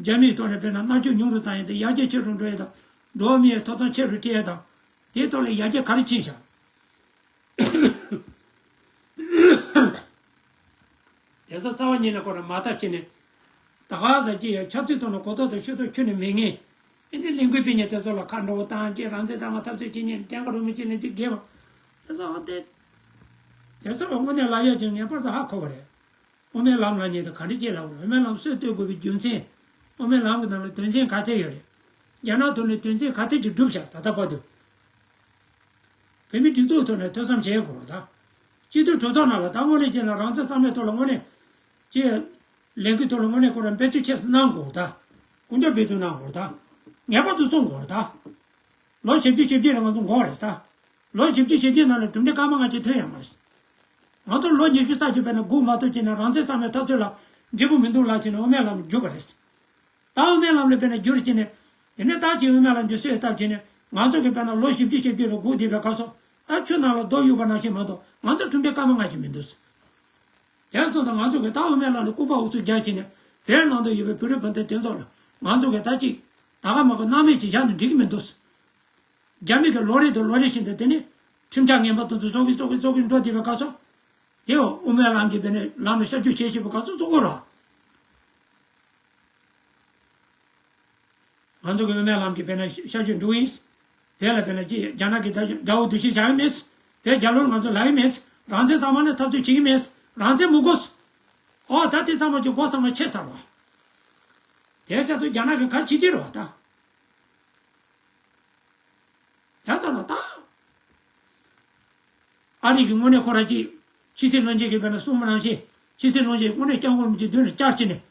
རྒྱ་མིའི་ཐོག་ནས་བོད་ནང་མནར་གཅོད་ཉུང་རུ་བཏང་ཡས་དང་ཡར་རྒྱས་ཆེ་རུ་འགྲོ་ཡས་དང་། འགྲོ་བ་མིའི་ཐོབ་ཐང་ཆེ་རུ་བསྐྲད་ཡས་དང་། དེའི་ཐོག་ལ་ཡར་རྒྱས་ག་རེ་ཕྱིན་ཤག་དེ་ཚོ་རྩ་བ་ཉིད་ནས་ཁོ་རང་མ་བལྟ་བྱས་ནས། ད་ག་ཟེར་གྱི་ཡོད། ཆབ་སྲིད་ཐོག་ནས་གོ་རྟོགས་དང་ཤེས་རྟོགས་ཁྱོན་ནས་མེད་མཁན། ཨེ་འདི་གླིང་བུའི་སྤུན་ཉེ་དེ་ཚོ་ལ་ཁ་འགྲོ་བ་བཏང་གི་རང་བཙན་གཙང་མ་འཐབ་རྩོད་བྱེད་མཁན་སྐྱབས་མགོན་རིན་པོ་ཆེ་ལ་འདི་དགེ་བ། དེ་ཚོ་ཨ་འདི། དེ་ཚོ་ལ་དངོས་གནས་ལབ་ཡ་ཅིག་ངེས་པར་དུ་ཧ་གོ་བ་རེད། དབུ་མའི་ལམ་ལབ་མཁན་དེ་ག་འདྲ་ཅིག་ལབ་དགོས་རེད། དབུ་མའི་ལམ་སྲོལ་གཏོད་དགོས་པའི་རྒྱུ་མཚན། དབུ་མའི་ལམ་གྱི་ནང་ལ་དོན་ཚན་ག་ཚད་ཡོད་རེད། རྒྱ་ནག་ཐོག་ནས་དོན་ཚན་ག་ཚད་ཅིག་བསྒྲུབས་ཤག་ད་ལྟ་བར་དུ། བོད་མིའི་སྒྲིག་འཛུགས་ཐོག་ནས་ཐོས་བསམ་བྱེད་དགོས་རེད་ད། སྤྱི་འཐུས་གྲོས་ཚོགས་ནང་ལ་ད་དངོས་གནས་བྱས་ན་རང་བཙན་གཙང་མའི་ཐོག་ལ་དངོས་གནས་ཀྱི་ལས་འགུལ་ཐོག་ལ་དངོས་གནས་ཁོ་རང་འབད་བརྩོན་ཆེ་ཙམ་གནང་དགོས་རེད་ད། ཀུན་སྤྱོད་འབད་བརྩོན་གནང་དགོས་རེད་ད། ངེས་པར་དུ་གསུང་དགོས་རེད་ད། ལོ་བཞི་བཅུ་ཞེ་བརྒྱད་ལ་ང་ཚོ་འགོར་རེད་ད། ལོ་བཞི་བཅུ་ཞེ་བརྒྱད་ནང་ལ་གྲུབ་འབྲས་སྐར་མ་ལྔ་ཅིག་ཐོན་ཡོད་མ་རེད། ང་ཚོ་ལོ་ཉི་ཤུ་རྩ་གཅིག་བྱས་ན་སྒུག་མ་ཐུབ་བྱས་ན་རང་བཙན་གཙང་མའི་འཐབ་རྩོད་ལ་འབྲས་བུ་མི་འདུག་ལབ་བྱས་ན་དབུ་མའི་ལམ་བརྒྱུད་པ་རེད། ད་དབུ་མའི་ལམ་ལ་དཔེར་ན་བསྒྱུར་བྱས་ནས། དེ་ནས་ད་ཅིག་དབུ་མའི་ལམ་གྱི་སྲོལ་བཏབ་བྱས་ནས་ང་ཚོ་གི་དཔེར་ན་ལོ་བཞི་བཅུ་ཞེ་བརྒྱད་ལ་སྒུག་བསྡད་པའི་སྐབས་སུ། ད་ཆུ་ནང་ལ་རྡོ་གཡུགས་པ་ནང་བཞིན་མ་གཏོགས་ང་ཚོ་གྲུབ་འབྲས་སྐར་མ་ལྔ་ཞིག་མི་འདུག་དེ་སོང་ཙང་ང་ཚོ་གི་ད་དབུ་མའི་ལམ་ལ་སྐུར་པ་འུ་ཚུགས་རྒྱག་བྱས་ནས་བོད་ནང་དུ་ཡོད་པའི་བོད་རིགས་སྤུན་ཟླ་དེ་ཚོ་ལ་ང་ཚོ་གི་ད་ཅིག་ད་ག་མ་ག་སྣང་མེད་ཅིག་བཞག་ནས་འགྲིག་གི་མི་འདུག་རྒྱ་མི་གི་ལོ་རེ་དང་ལོ་རེ་བཞིན་དུ་དེ་ནས་ཁྲིམས་འཆར་ངན་པ་དེ་ཚོ་བཟོ་གི་བཟོ་གི་བཟོ་གི་འགྲོ་བསྡད་པའི་སྐབས་སུ། དེ་དབུ་མའི་ལམ་གྱི་དཔེར་ན་ལམ་ལ་ཤར་བསྐྱོད་བྱེད་བཞིན་པའི་སྐབས་སུ་བཟོ་དགོས་རེད། ང་ཚོ་གི་དབུ་མའི་ལམ་གྱི་དཔེར་ན་ཤར་བསྐྱོད་འགྲོ་གི་ཡིན། དེ་ལ་དཔེར་ན་ཅི་རྒྱ་ནག་གི་ད་དགྲ་བོ་འདུ་ཤེས་བཞག་གི་མེད། དེ་རྒྱ་ལོར་ང་ཚོ་ལབ་ཀྱི་མེད། རང་བཙན་གཙང་མ་ནས་འཐབ་རྩོད་བྱེད་ཀྱི་མེད། རང་བཙན་མི་དགོས། ཨོ་ད་དེ་ཚང་མ་ཅིག་མགོ་ཚང་མ་ཕྱེ་ཚར་བ། དེ་ཚོ་རྒྱ་ནག་གི་ག་བྱེད་ཀྱི་རེད་བ་ད། ཡང་ད་ན་ད། ཨ་རི་གི་དངོས་གནས་ཁོ་ར་ཅིག་ཕྱི་སྲིད་བློན་ཆེན་གྱི་དཔེར་ན་གསུང་མི་རང་བཞིན། ཕྱི་སྲིད་བློན་ཆེན་དངོས་གནས་སྐྱབས་མགོན་རིན་པོ་ཆེའི་མདུན་ལ་བཅར་བྱས་ནས།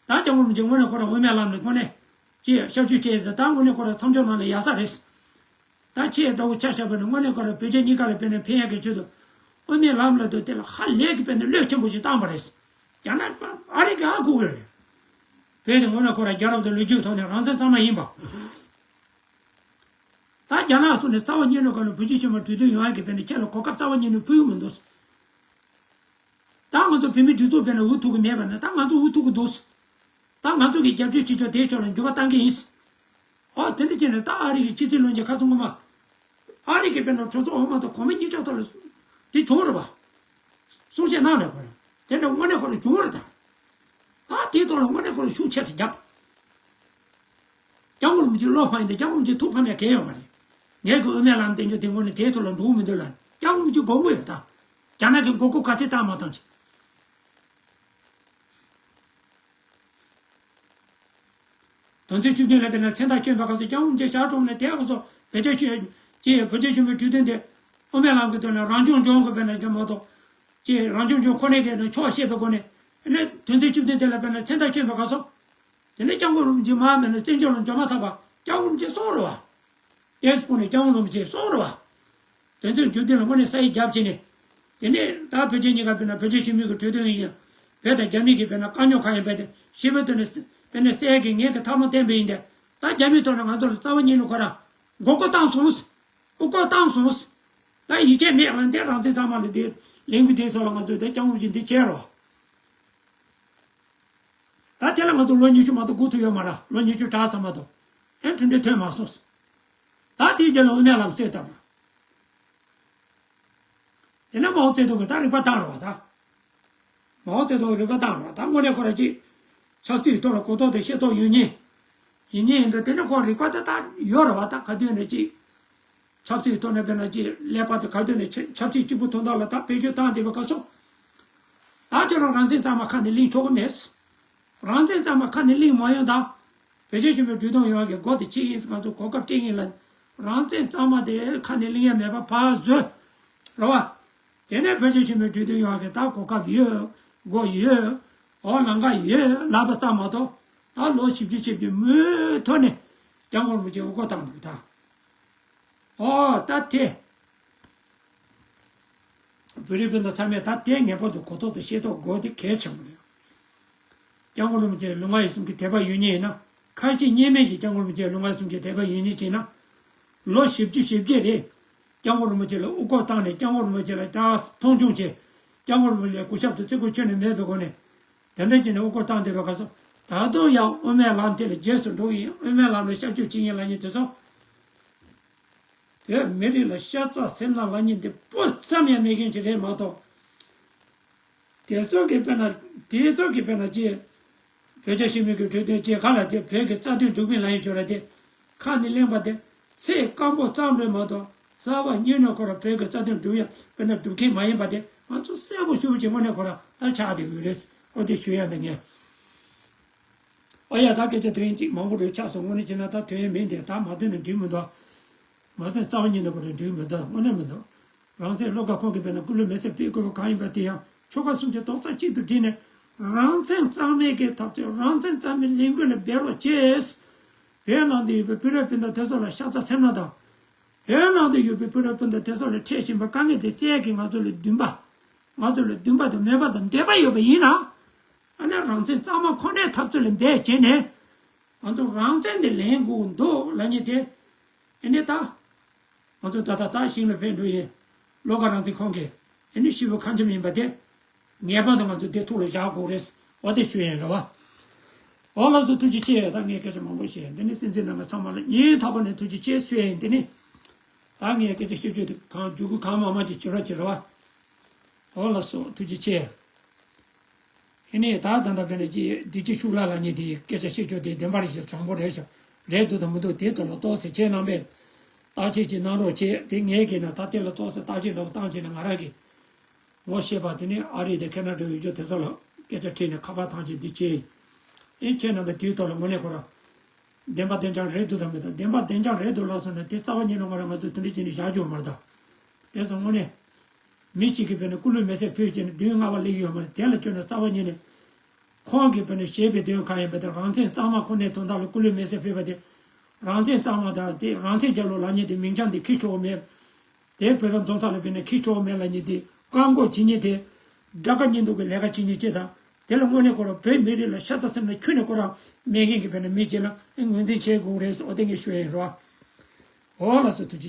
ད་སྐྱབས་མགོན་རིན་པོ་ཆེ་དངོས་གནས་ཁོ་ར་དབུ་མའི་ལམ་ནས་དངོས་གནས་ཅིག་ཤར་བསྐྱོད་བྱས་ཏེ་ད་དངོས་གནས་ཁོ་ར་མཚམས་འཇོག་གནང་ན་ཡག་ས་རེད། ད་ཁྱེད་འདྲ་བོ་ཆ་བཞག་པ་ནི་དངོས་གནས་ཁོ་ར་བོད་རྒྱ་གཉིས་ཀ་ལ་དཔེར་ན་ཕན་ཡག་གི་ཆེད་དུ། དབུ་མའི་ལམ་ལ་དུ་དེ་ལ་ཧ་ལས་ཀྱི་དཔེར་ན་བློས་ཆེན་པོ་ཞིག་བཏང་བ་རེད། ཡང་ན་ཨ་རི་གི་ཧ་གོ་གི་རེད། བོད་དེ་དངོས་གནས་ཁོ་ར་རྒྱལ་རབས་དང་ལོ་རྒྱུས་ཐོག་ནས་རང་བཙན་གཙང་མ་ཡིན་པ། ད་རྒྱ་ནག་ཐོག་ནས་རྩ་བ་ཉིད་ནས་ག་ནས་བོད་རྒྱ་ཆེན་པོ་གྲོས་མཐུན་ཡོང་ཡག་གི་དཔེར་ན་ཁྱེད་ལ་གོ་སྐབས་རྩ་བ་ཉིད་ནས་ཕུལ་གི་མི་འདུག་ད་ང་ཚོ་བོད་མི་སྒྲིག་འཛུགས་དཔེར་ན་འུ་ཐུག་གི་མེད་པ་ན་ད་ང་ཚོ་འུ་ཐུག་གི་འདུག་ད་ང་ཚོ་གི་རྒྱབ་སྐྱོར་བྱེད་ཕྱོགས་དེའི་ཕྱོགས་ལ་འགྱུར་བ་གཏང་གི་ཡིན། ཨོ་དེ་འདྲ་བྱས་ནས་ད་ཨ་རི་གི་ཕྱི་སྲིད་བློན་ཆེན་ཁ་སང་སྔོན་མ། ཨ་རི་གི་དཔེར་ན་གྲོས་ཚོགས་འོག་མ་དང་གོང་མ་གཉིས་ཆ་ཐོག་ལ་དེ་བྱུང་རེད་པ། གསུང་བཤད་གནང་རེད་པ། དེ་འདྲ་དངོས་གནས་ཁོ་ལ་བྱུང་རེད་ད། ད་དེའི་ཐོག་ལ་དངོས་གནས་ཁོ་ལ་ཤུགས་ཆེ་ཙམ་བརྒྱབ། སྐྱབས་མགོན་རིན་པོ་ཆེ་བློ་ཕམ་ཡིན་ཏེ་སྐྱབས་མགོན་རིན་པོ་ཆེ་ཐུགས་ཕམ་ཡ་གལ་ཡོད་མ་རེད། ངས་གི་དབུ་མའི་ལམ་བསྟན་རྒྱུ་དེ་ངོ་ནས་དེའི་ཐོག་ལ་འགྲོ་གི་མི་འདུག་ལ། སྐྱབས་མགོན་རིན་པོ་ཆེ་དགོངས་ཀྱི་ཡོད་ད། རྒྱ་ནག་གི་མགོ་སྐོར་ག་ཚད་བཏང་མ་བཏང་ཅི། དོན་ཚན་བཅུ་བདུན་ལ་དཔེར་ན་མཚན་རྟགས་བསྐྱོན་པའི་སྐབས་སུ་སྐྱབས་མགོན་རིན་པོ་ཆེ་ཞལ་དྲུང་ནས་དེའི་སྐབས་སུ་བོད་རྒྱ་ཆོས་ཀྱི་བོད་རྒྱ་ཆེན་པོའི་གྲོས་མཐུན་དེ་དབུ་མའི་ལམ་གྱི་ཐོག་ནས་རང་སྐྱོང་ལྗོངས་ཀྱི་དཔེར་ན་རྒྱ་མ་གཏོགས་ཀྱི་རང་སྐྱོང་ལྗོངས་ཁོ་ནའི་གི་ཆོག་ཤེས་པའི་སྒོ་ནས་ཨ་ནི་དོན་ཚན་བཅུ་བདུན་དེ་ལ་དཔེར་ན་མཚན་རྟགས་བསྐྱོན་པའི་སྐབས་སུ། དེ་ནས་སྐྱབས་མགོན་རིན་པོ་ཆེ་མར་མེད་ན་བཙན་བྱོལ་ལ་འབྱོར་མ་ཐག་པ་སྐྱབས་མགོན་རིན་པོ་ཆེ་གསུངས་རེད་བ། ཏེས་པོ་ནས་སྐྱབས་མགོན་རིན་པོ་ཆེ་གསུངས་རེད་བ། དོན་ཚན་བཅུ་བདུན་ལ་དངོས་གནས་ས་ཡིག་རྒྱབ་བྱས་ནས། དེ་ནས་ད་བོད་རྒྱ་གཉིས་ཀ་དཔེར་ན་བོད་རྒྱ་ཆེན་མོའི་གི་གྲོས་དོན་ཡིན་ཡང་། བོད་དང་རྒྱ་མི་གི་དཔེར་ན་དཀའ་རྙོག་གང་ཡིན་པ་དེ་ཞི་བའི་ཐོག་ནས་དཔེར་ན་སེལ་གི་ངེད་ཀྱི་ཐབས་ལམ་བསྟན་པ་ཡིན་ཏེ། ད་རྒྱ་མིའི་ཐོག་ནས་ང་ཚོ་ལ་རྩ་བ་ཉིད་ནས་ཁོ་རང་མགོ་སྐོར་བཏང་སོང་། དབུ་སྐོར་བཏང་སོང་། ད་ཡིད་ཆེས་མེད་ལ་འདི་རང་བཙན་གཙང་མ་ལ་འདི་ལས་འགུལ་འདིའི་ཐོག་ལ་ང་ཚོས་ད་སྐྱབས་མགོན་རིན་པོ་ཆེ་འདི་བྱས་རོགས། ད་དེ་ལ་ང་ཚོ་ལོ་ཉི་ཤུ་མ་གཏོགས་སྒུག་ཐུབ་ཡོད་མ་རེད། ལོ་ཉི་ཤུ་གྲགས་ཙམ་མ་གཏོགས་ཨེ་གྲུབ་འབྲས་ཐོན་མ་སོང་། ད་དེའི་རྗེས་ལ་དབུ་མའི་ལམ་གསོས་བཏང་བ། དེ་ནས་མའོ་ཙེ་ཏུང་གིས་ད་རིག་པ་བཏང་རོགས་ད། མའོ་ཙེ་ཏུང་གིས་རིག་པ་བཏང་རོགས་ད། དངོས་གནས་ཁོ་རང་ཅིག་ཆབ་སྲིད་ཐོག་ལ་གོ་རྟོགས་དང་ཤེས་རྟོགས་ཡོད་མཁན། ཡིན་མཁན་ཡིན་དུས་དེ་ནས་ཁོ་རིག་པ་དེ་ད་ཡོད་རེད་བ། ད་ག་དུས་ནས་ཅིག་ཆབ་སྲིད་ཐོག་ནས་དཔེར་ན་ཅིག་ཀླད་པ་དེ་ག་དུས་ནས་ཆབ་ཆབ་སྲིད་གཅིག་པུ་དོན་དག་ལ་ད་བེད་སྤྱོད་བཏང་བསྡད་པའི་སྐབས་སུ། ད་ཁྱོད་རང་རང་བཙན་གཙང་མ་ཁ་ནས་གླེང་ཆོག་གི་མེད། རང་བཙན་གཙང་མ་ཁ་ནས་གླེང་མ་ཡོང་ད། བོད་རྒྱ་ཞི་མོལ་གྲོས་བསྡུར་ཡོང་ཡག་གི་སྒོ་དེ་ཕྱེ་ཡིན། ང་ཚོ་གོ་སྐབས་སྤྲད་ཡིན་ལ། རང་བཙན་གཙང་མ་དེ་ཁ་ནས་གླེང་ཡ་མེད་པ་ཕར་བཟོས། རེད་བ། དེ་ནས་བོད་རྒྱ་ཞི་མོལ་གྲོས་བསྡུར་ཡོང་ཡག་གི་ད་གོ་སྐབས་ཡོད། སྒོ་ཡོད། འོ་ལམ་ཁ་ཡོད་ལབ་པ་ཙམ་མ་གཏོགས། ད་ལོ་བཞི་བཅུ་ཞེ་བརྒྱད་མུ་མཐུད་ནས་སྐྱབས་མགོན་རིན་པོ་ཆེ་དབུ་སྐོར་བཏང་འདུག་ད། ཨོ་ད་དེ། བོད་རིགས་སྤུན་ཟླ་ཚང་མས་ད་དེ་ངེས་པར་དུ་གོ་རྟོགས་དང་ཤེས་རྟོགས་དགོས་དེ་གལ་ཆེན་པོ་རེད། སྐྱབས་མགོན་རིན་པོ་ཆེ་ལུས་ངག་ཡིད་གསུམ་གྱི་དད་པ་ཡོད་མཁན་ཡིན་ན། ཁ་ཞེ་གཉིས་མེད་ཀྱིས་སྐྱབས་མགོན་རིན་པོ་ཆེ་ལུས་ངག་ཡིད་གསུམ་གྱི་དད་པ་ཡོད་མཁན་ཅིག་ཡིན་ན། ལོ་བཞི་བཅུ་ཞེ་བརྒྱད་རེད། སྐྱབས་མགོན་རིན་པོ་ཆེ་ལ་དབུ་སྐོར་བཏང་ནས་སྐྱབས་མགོན་རིན་པོ་ཆེ་ལ་ད་མཐོང་ཆུང་བྱས། སྐྱབས་མགོན་རིན་པོ་ཆེ་ལ་གུས་ཞབས་དང་བརྩི་བཀུར་ཁྱོན་ནས་མེད་པའི་སྒོ་ནས། དེ་འདྲ་བྱས་ནས་དབུ་སྐོར་བཏང་བསྡད་པའི་སྐབས་སུ། ད་དུང་ཡང་དབུ་མའི་ལམ་དེ་ལ་རྗེས་སུ་འགྲོ་ཡིན། དབུ་མའི་ལམ་ལ་ཤར་བསྐྱོད་བྱེད་ཡིན་ལབ་མཁན་དེ་ཚོ། བོད་མི་རིགས་ལ་ཤ་ཚ་སེམས་ནག་ལབ་མཁན་དེ་སྤུ་ཙམ་ཡང་མེད་མཁན་ཅིག་རེད་མ་གཏོགས། དེ་ཚོ་གི་དཔེར་ན། དེ་ཚོ་གི་དཔེར་ན་ཅིག་བོད་རྒྱ་ཞི་མོལ་གྱི་གྲོས་མཐུན་བཅས་ག་ལ་དེ་བོད་ཀྱི་རྩ་དོན་སྒྲུབ་མིན་ལབ་ཡིན་ཞོར་ལ་དེ་ཁ་ནས་གླེང་པ་དེ་ཚིག་སྐམ་པོ་ཙམ་རེད་མ་གཏོགས། རྩ་བ་ཉིད་ནས་ཁོ་རང་བོད་ཀྱི་རྩ་དོན་སྒྲུབ་ཡ་དཔེར་ན་སྒྲུབ་མཁན་མ་ཡིན་པ་དེ་ང་ཚོ་གསལ་པོ་ཞུ་བ་ཅིག་དངོས་གནས་ཁོ་རང་ད་ཆགས་བསྡད་ཡོད་རེད། ཨོ་དེ་ཞུ་ཡ་འདི་ངས། ཨོ་ཡ། ད་སྐད་ཆ་དོན་གཅིག་མང་པོ་རེ་ཆགས་སོང་། དངོས་གནས་བྱས་ན་ད་དོན་མེད་འདི་ད་མ་དོན་ནས་འགྲིག་མི་འདུག་མ་དོན་རྩ་བ་ཉིད་ནས་ཁོ་རང་འགྲིག་མི་འདུག་དངོས་གནས་མི་འདུག་རང་བཙན་བློ་དགའ་ཁོང་གིས་དཔེར་ན་སྐུ་ལུས་མེ་སྲེག་ཕུལ་དགོས་པ་གང་ཡིན་པ་དེ་ཡང་ཆོལ་ཁ་གསུམ་གྱི་རྡོག་རྩ་གཅིག་ཏུ་བསྒྲིལ་ནས་རང་བཙན་གཙང་མའི་གི་འཐབ་རྩོད། རང་བཙན་གཙང་མའི་ལས་འགུལ་ལ་འབད་རོགས་བྱས། བོད་ནང་དུ་ཡོད་པའི་བོད་རིགས་སྤུན་ཟླ་དེ་ཚོ་ལ་ཤ་ཚ་སེམས་ནག་དང་། བོད་ནང་དུ་ཡོད་པའི་བོད་རིགས་སྤུན་ཟླ་དེ་ཚོ་ལ་འཕྲད་བཞིན་པའི་དཀའ་ངལ་དེ་སེལ་ཡག་གི་ང་ཚོ་ལ་འདུན་པ། ང་ཚོ་ལ་འདུན་པ་དང་མོས་པ་དང་འདོད་པ་ཡོད་པ་ཡིན་ན། ཨ་ནི་རང་བཙན་གཙང་མ་ཁོ་ནའི་འཐབ་རྩོད་ལ་འབད་བྱས་ནས། ང་ཚོ་རང་བཙན་དེ་ལེན་དགོས་འདུག་ལབ་མཁན་དེ། ཨ་ནི་ད། ང་ཚོ་ད་ལྟ་ད་ཞིང་ལ་ཕེབས་འགྲོ་ཡིན། བློ་དགའ་རང་བཙན་ཁོང་གིས་ཨ་ནི་ཞུས་པ་ཁ་འཆམ་ཡིན་པ་དེ། ངེས་པར་དུ་ང་ཚོ་དེ་ཐུགས་ལ་བཞག་དགོས་རེད། འོ་དེ་ཞུ་ཡིན་རེད་བ། འོ་ལགས་སོ། ཐུགས་རྗེ་ཆེ། ད་ངས་སྐད་ཆ་མང་པོ་བཤད། འདི་ནི་སྲིད་འཛིན་རྣམ་པ་ཚང་མ་ལ་སྙིང་ཐག་པ་ནས་ཐུགས་རྗེ་ཆེ་ཞུ་ཡིན། འདི་ནི་ད་ངས་སྐད་ཆ་བཤད་རྒྱུ་དེ་གང་མཇུག་གུ་གང་མང་མང་ཅིག་བྱེད་རོགས་བྱེད་རེད་བ། འོ་ལགས་སོ། ཐུགས་རྗེ་ཆེ། ཨེ་ནས་ད་ད་ལྟ་དཔེར་ན་ཅིག་བདེ་སྐྱིད་ཤུགས་ལྷག་ལབ་མཁན་དེའི་སྐད་ཆ་བཤད་རྒྱུ་དེ་བདེན་པ་རེད་ཤག་དྲང་པོ་རེད་ཤག་རེད་འདུག་དང་མི་འདུག་དེའི་ཐོག་ལ་ཏོག་ཙམ་ཁྱེད་རྣམ་པས་བརྟག་དཔྱད་ཅིག་གནང་རོགས་བྱེད། དེ་ངས་གིས་ན་ད་དེ་ལ་ཏོག་ཙམ་བརྟག་དཔྱད་འདྲ་བོ་བཏང་བྱས་ན་ང་རང་གིས་ངོ་ཤེས་པ་དེ་ནས་ཨ་རི་དང་ཁེ་ན་ཌ་ཡོད་རྒྱུ་དེ་ཚོ་ལ་སྐད་ཆ་དྲིས་ནས་ཁ་པར་བཏང་བྱས་འདི་བྱས། ཨེ་ཁྱེད་རྣམ་པས་དེའི་ཐོག་ལ་དངོས་གནས་ཁོ་རང་བདེན་པ་བདེན་རྐྱང་རེད་འདུག་དང་མི་འདུག་བདེན་པ་བདེན་རྐྱང་རེད་འདུག་ལབ་སོང་ན་དེ་རྩ་བ་ཉིད་ནས་ང་རང་ང་ཚོ་དེ་འདྲ་བྱས་ནས་བཞག་རྒྱུ་ཡོད་མ་རེད་ད། དེ་ཚོ་དངོས་གནས། མི་གཅིག་གིས་དཔེར་ན་སྐུ་ལུས་མེ་སྲེག་ཕུལ་བྱས་ནས་བདུན་ལྔ་པ་སླེབས་ཡོད་མ་རེད། དེ་ལ་ཁྱོད་ནས་རྩ་བ་ཉིད་ནས། ཁོང་གིས་དཔེར་ན་བཤད་པའི་དོན་གང་ཡིན་པ་དེ་རང་བཙན་གཙང་མ་ཁོ་ནའི་དོན་དག་ལ་སྐུ་ལུས་མེ་སྲེག་ཕུལ་བ་དེ། རང་བཙན་གཙང་མ་དང་དེ་རང་བཙན་རྒྱལ་ལོ་ལབ་མཁན་དེ་མིང་བྱང་དེ་འཁྱེར་ཆོག་གི་མེད། དེ་བོད་པ་འཛོམས་ས་ལ་དཔེར་ན་འཁྱེར་ཆོག་གི་མེད་ལབ་མཁན་དེ་བཀག་འགོག་བྱེད་མཁན་དེ། དགྲ་དགའ་གཉེན་སྡུག་གི་ལས་ཀ་བྱེད་མཁན་ཅིག་དང་། དེ་ལ་དངོས་གནས་ཁོ་རང་བོད་མི་རིགས་ལ་ཤ་ཚ་སེམས་ནག་ཁྱོན་ནས་ཁོ་རང་མེད་མཁན་གྱི་དཔེར་ན་མི་ཅིག་ལ་ངོས་འཛིན་བྱེད་དགོས་རེད་ཟེར། འོ་དེ་ངས་ཞུ་ཡ་ཡིན་རོ། འོ་ལགས་སོ། ཐུགས་རྗེ་ཆེ།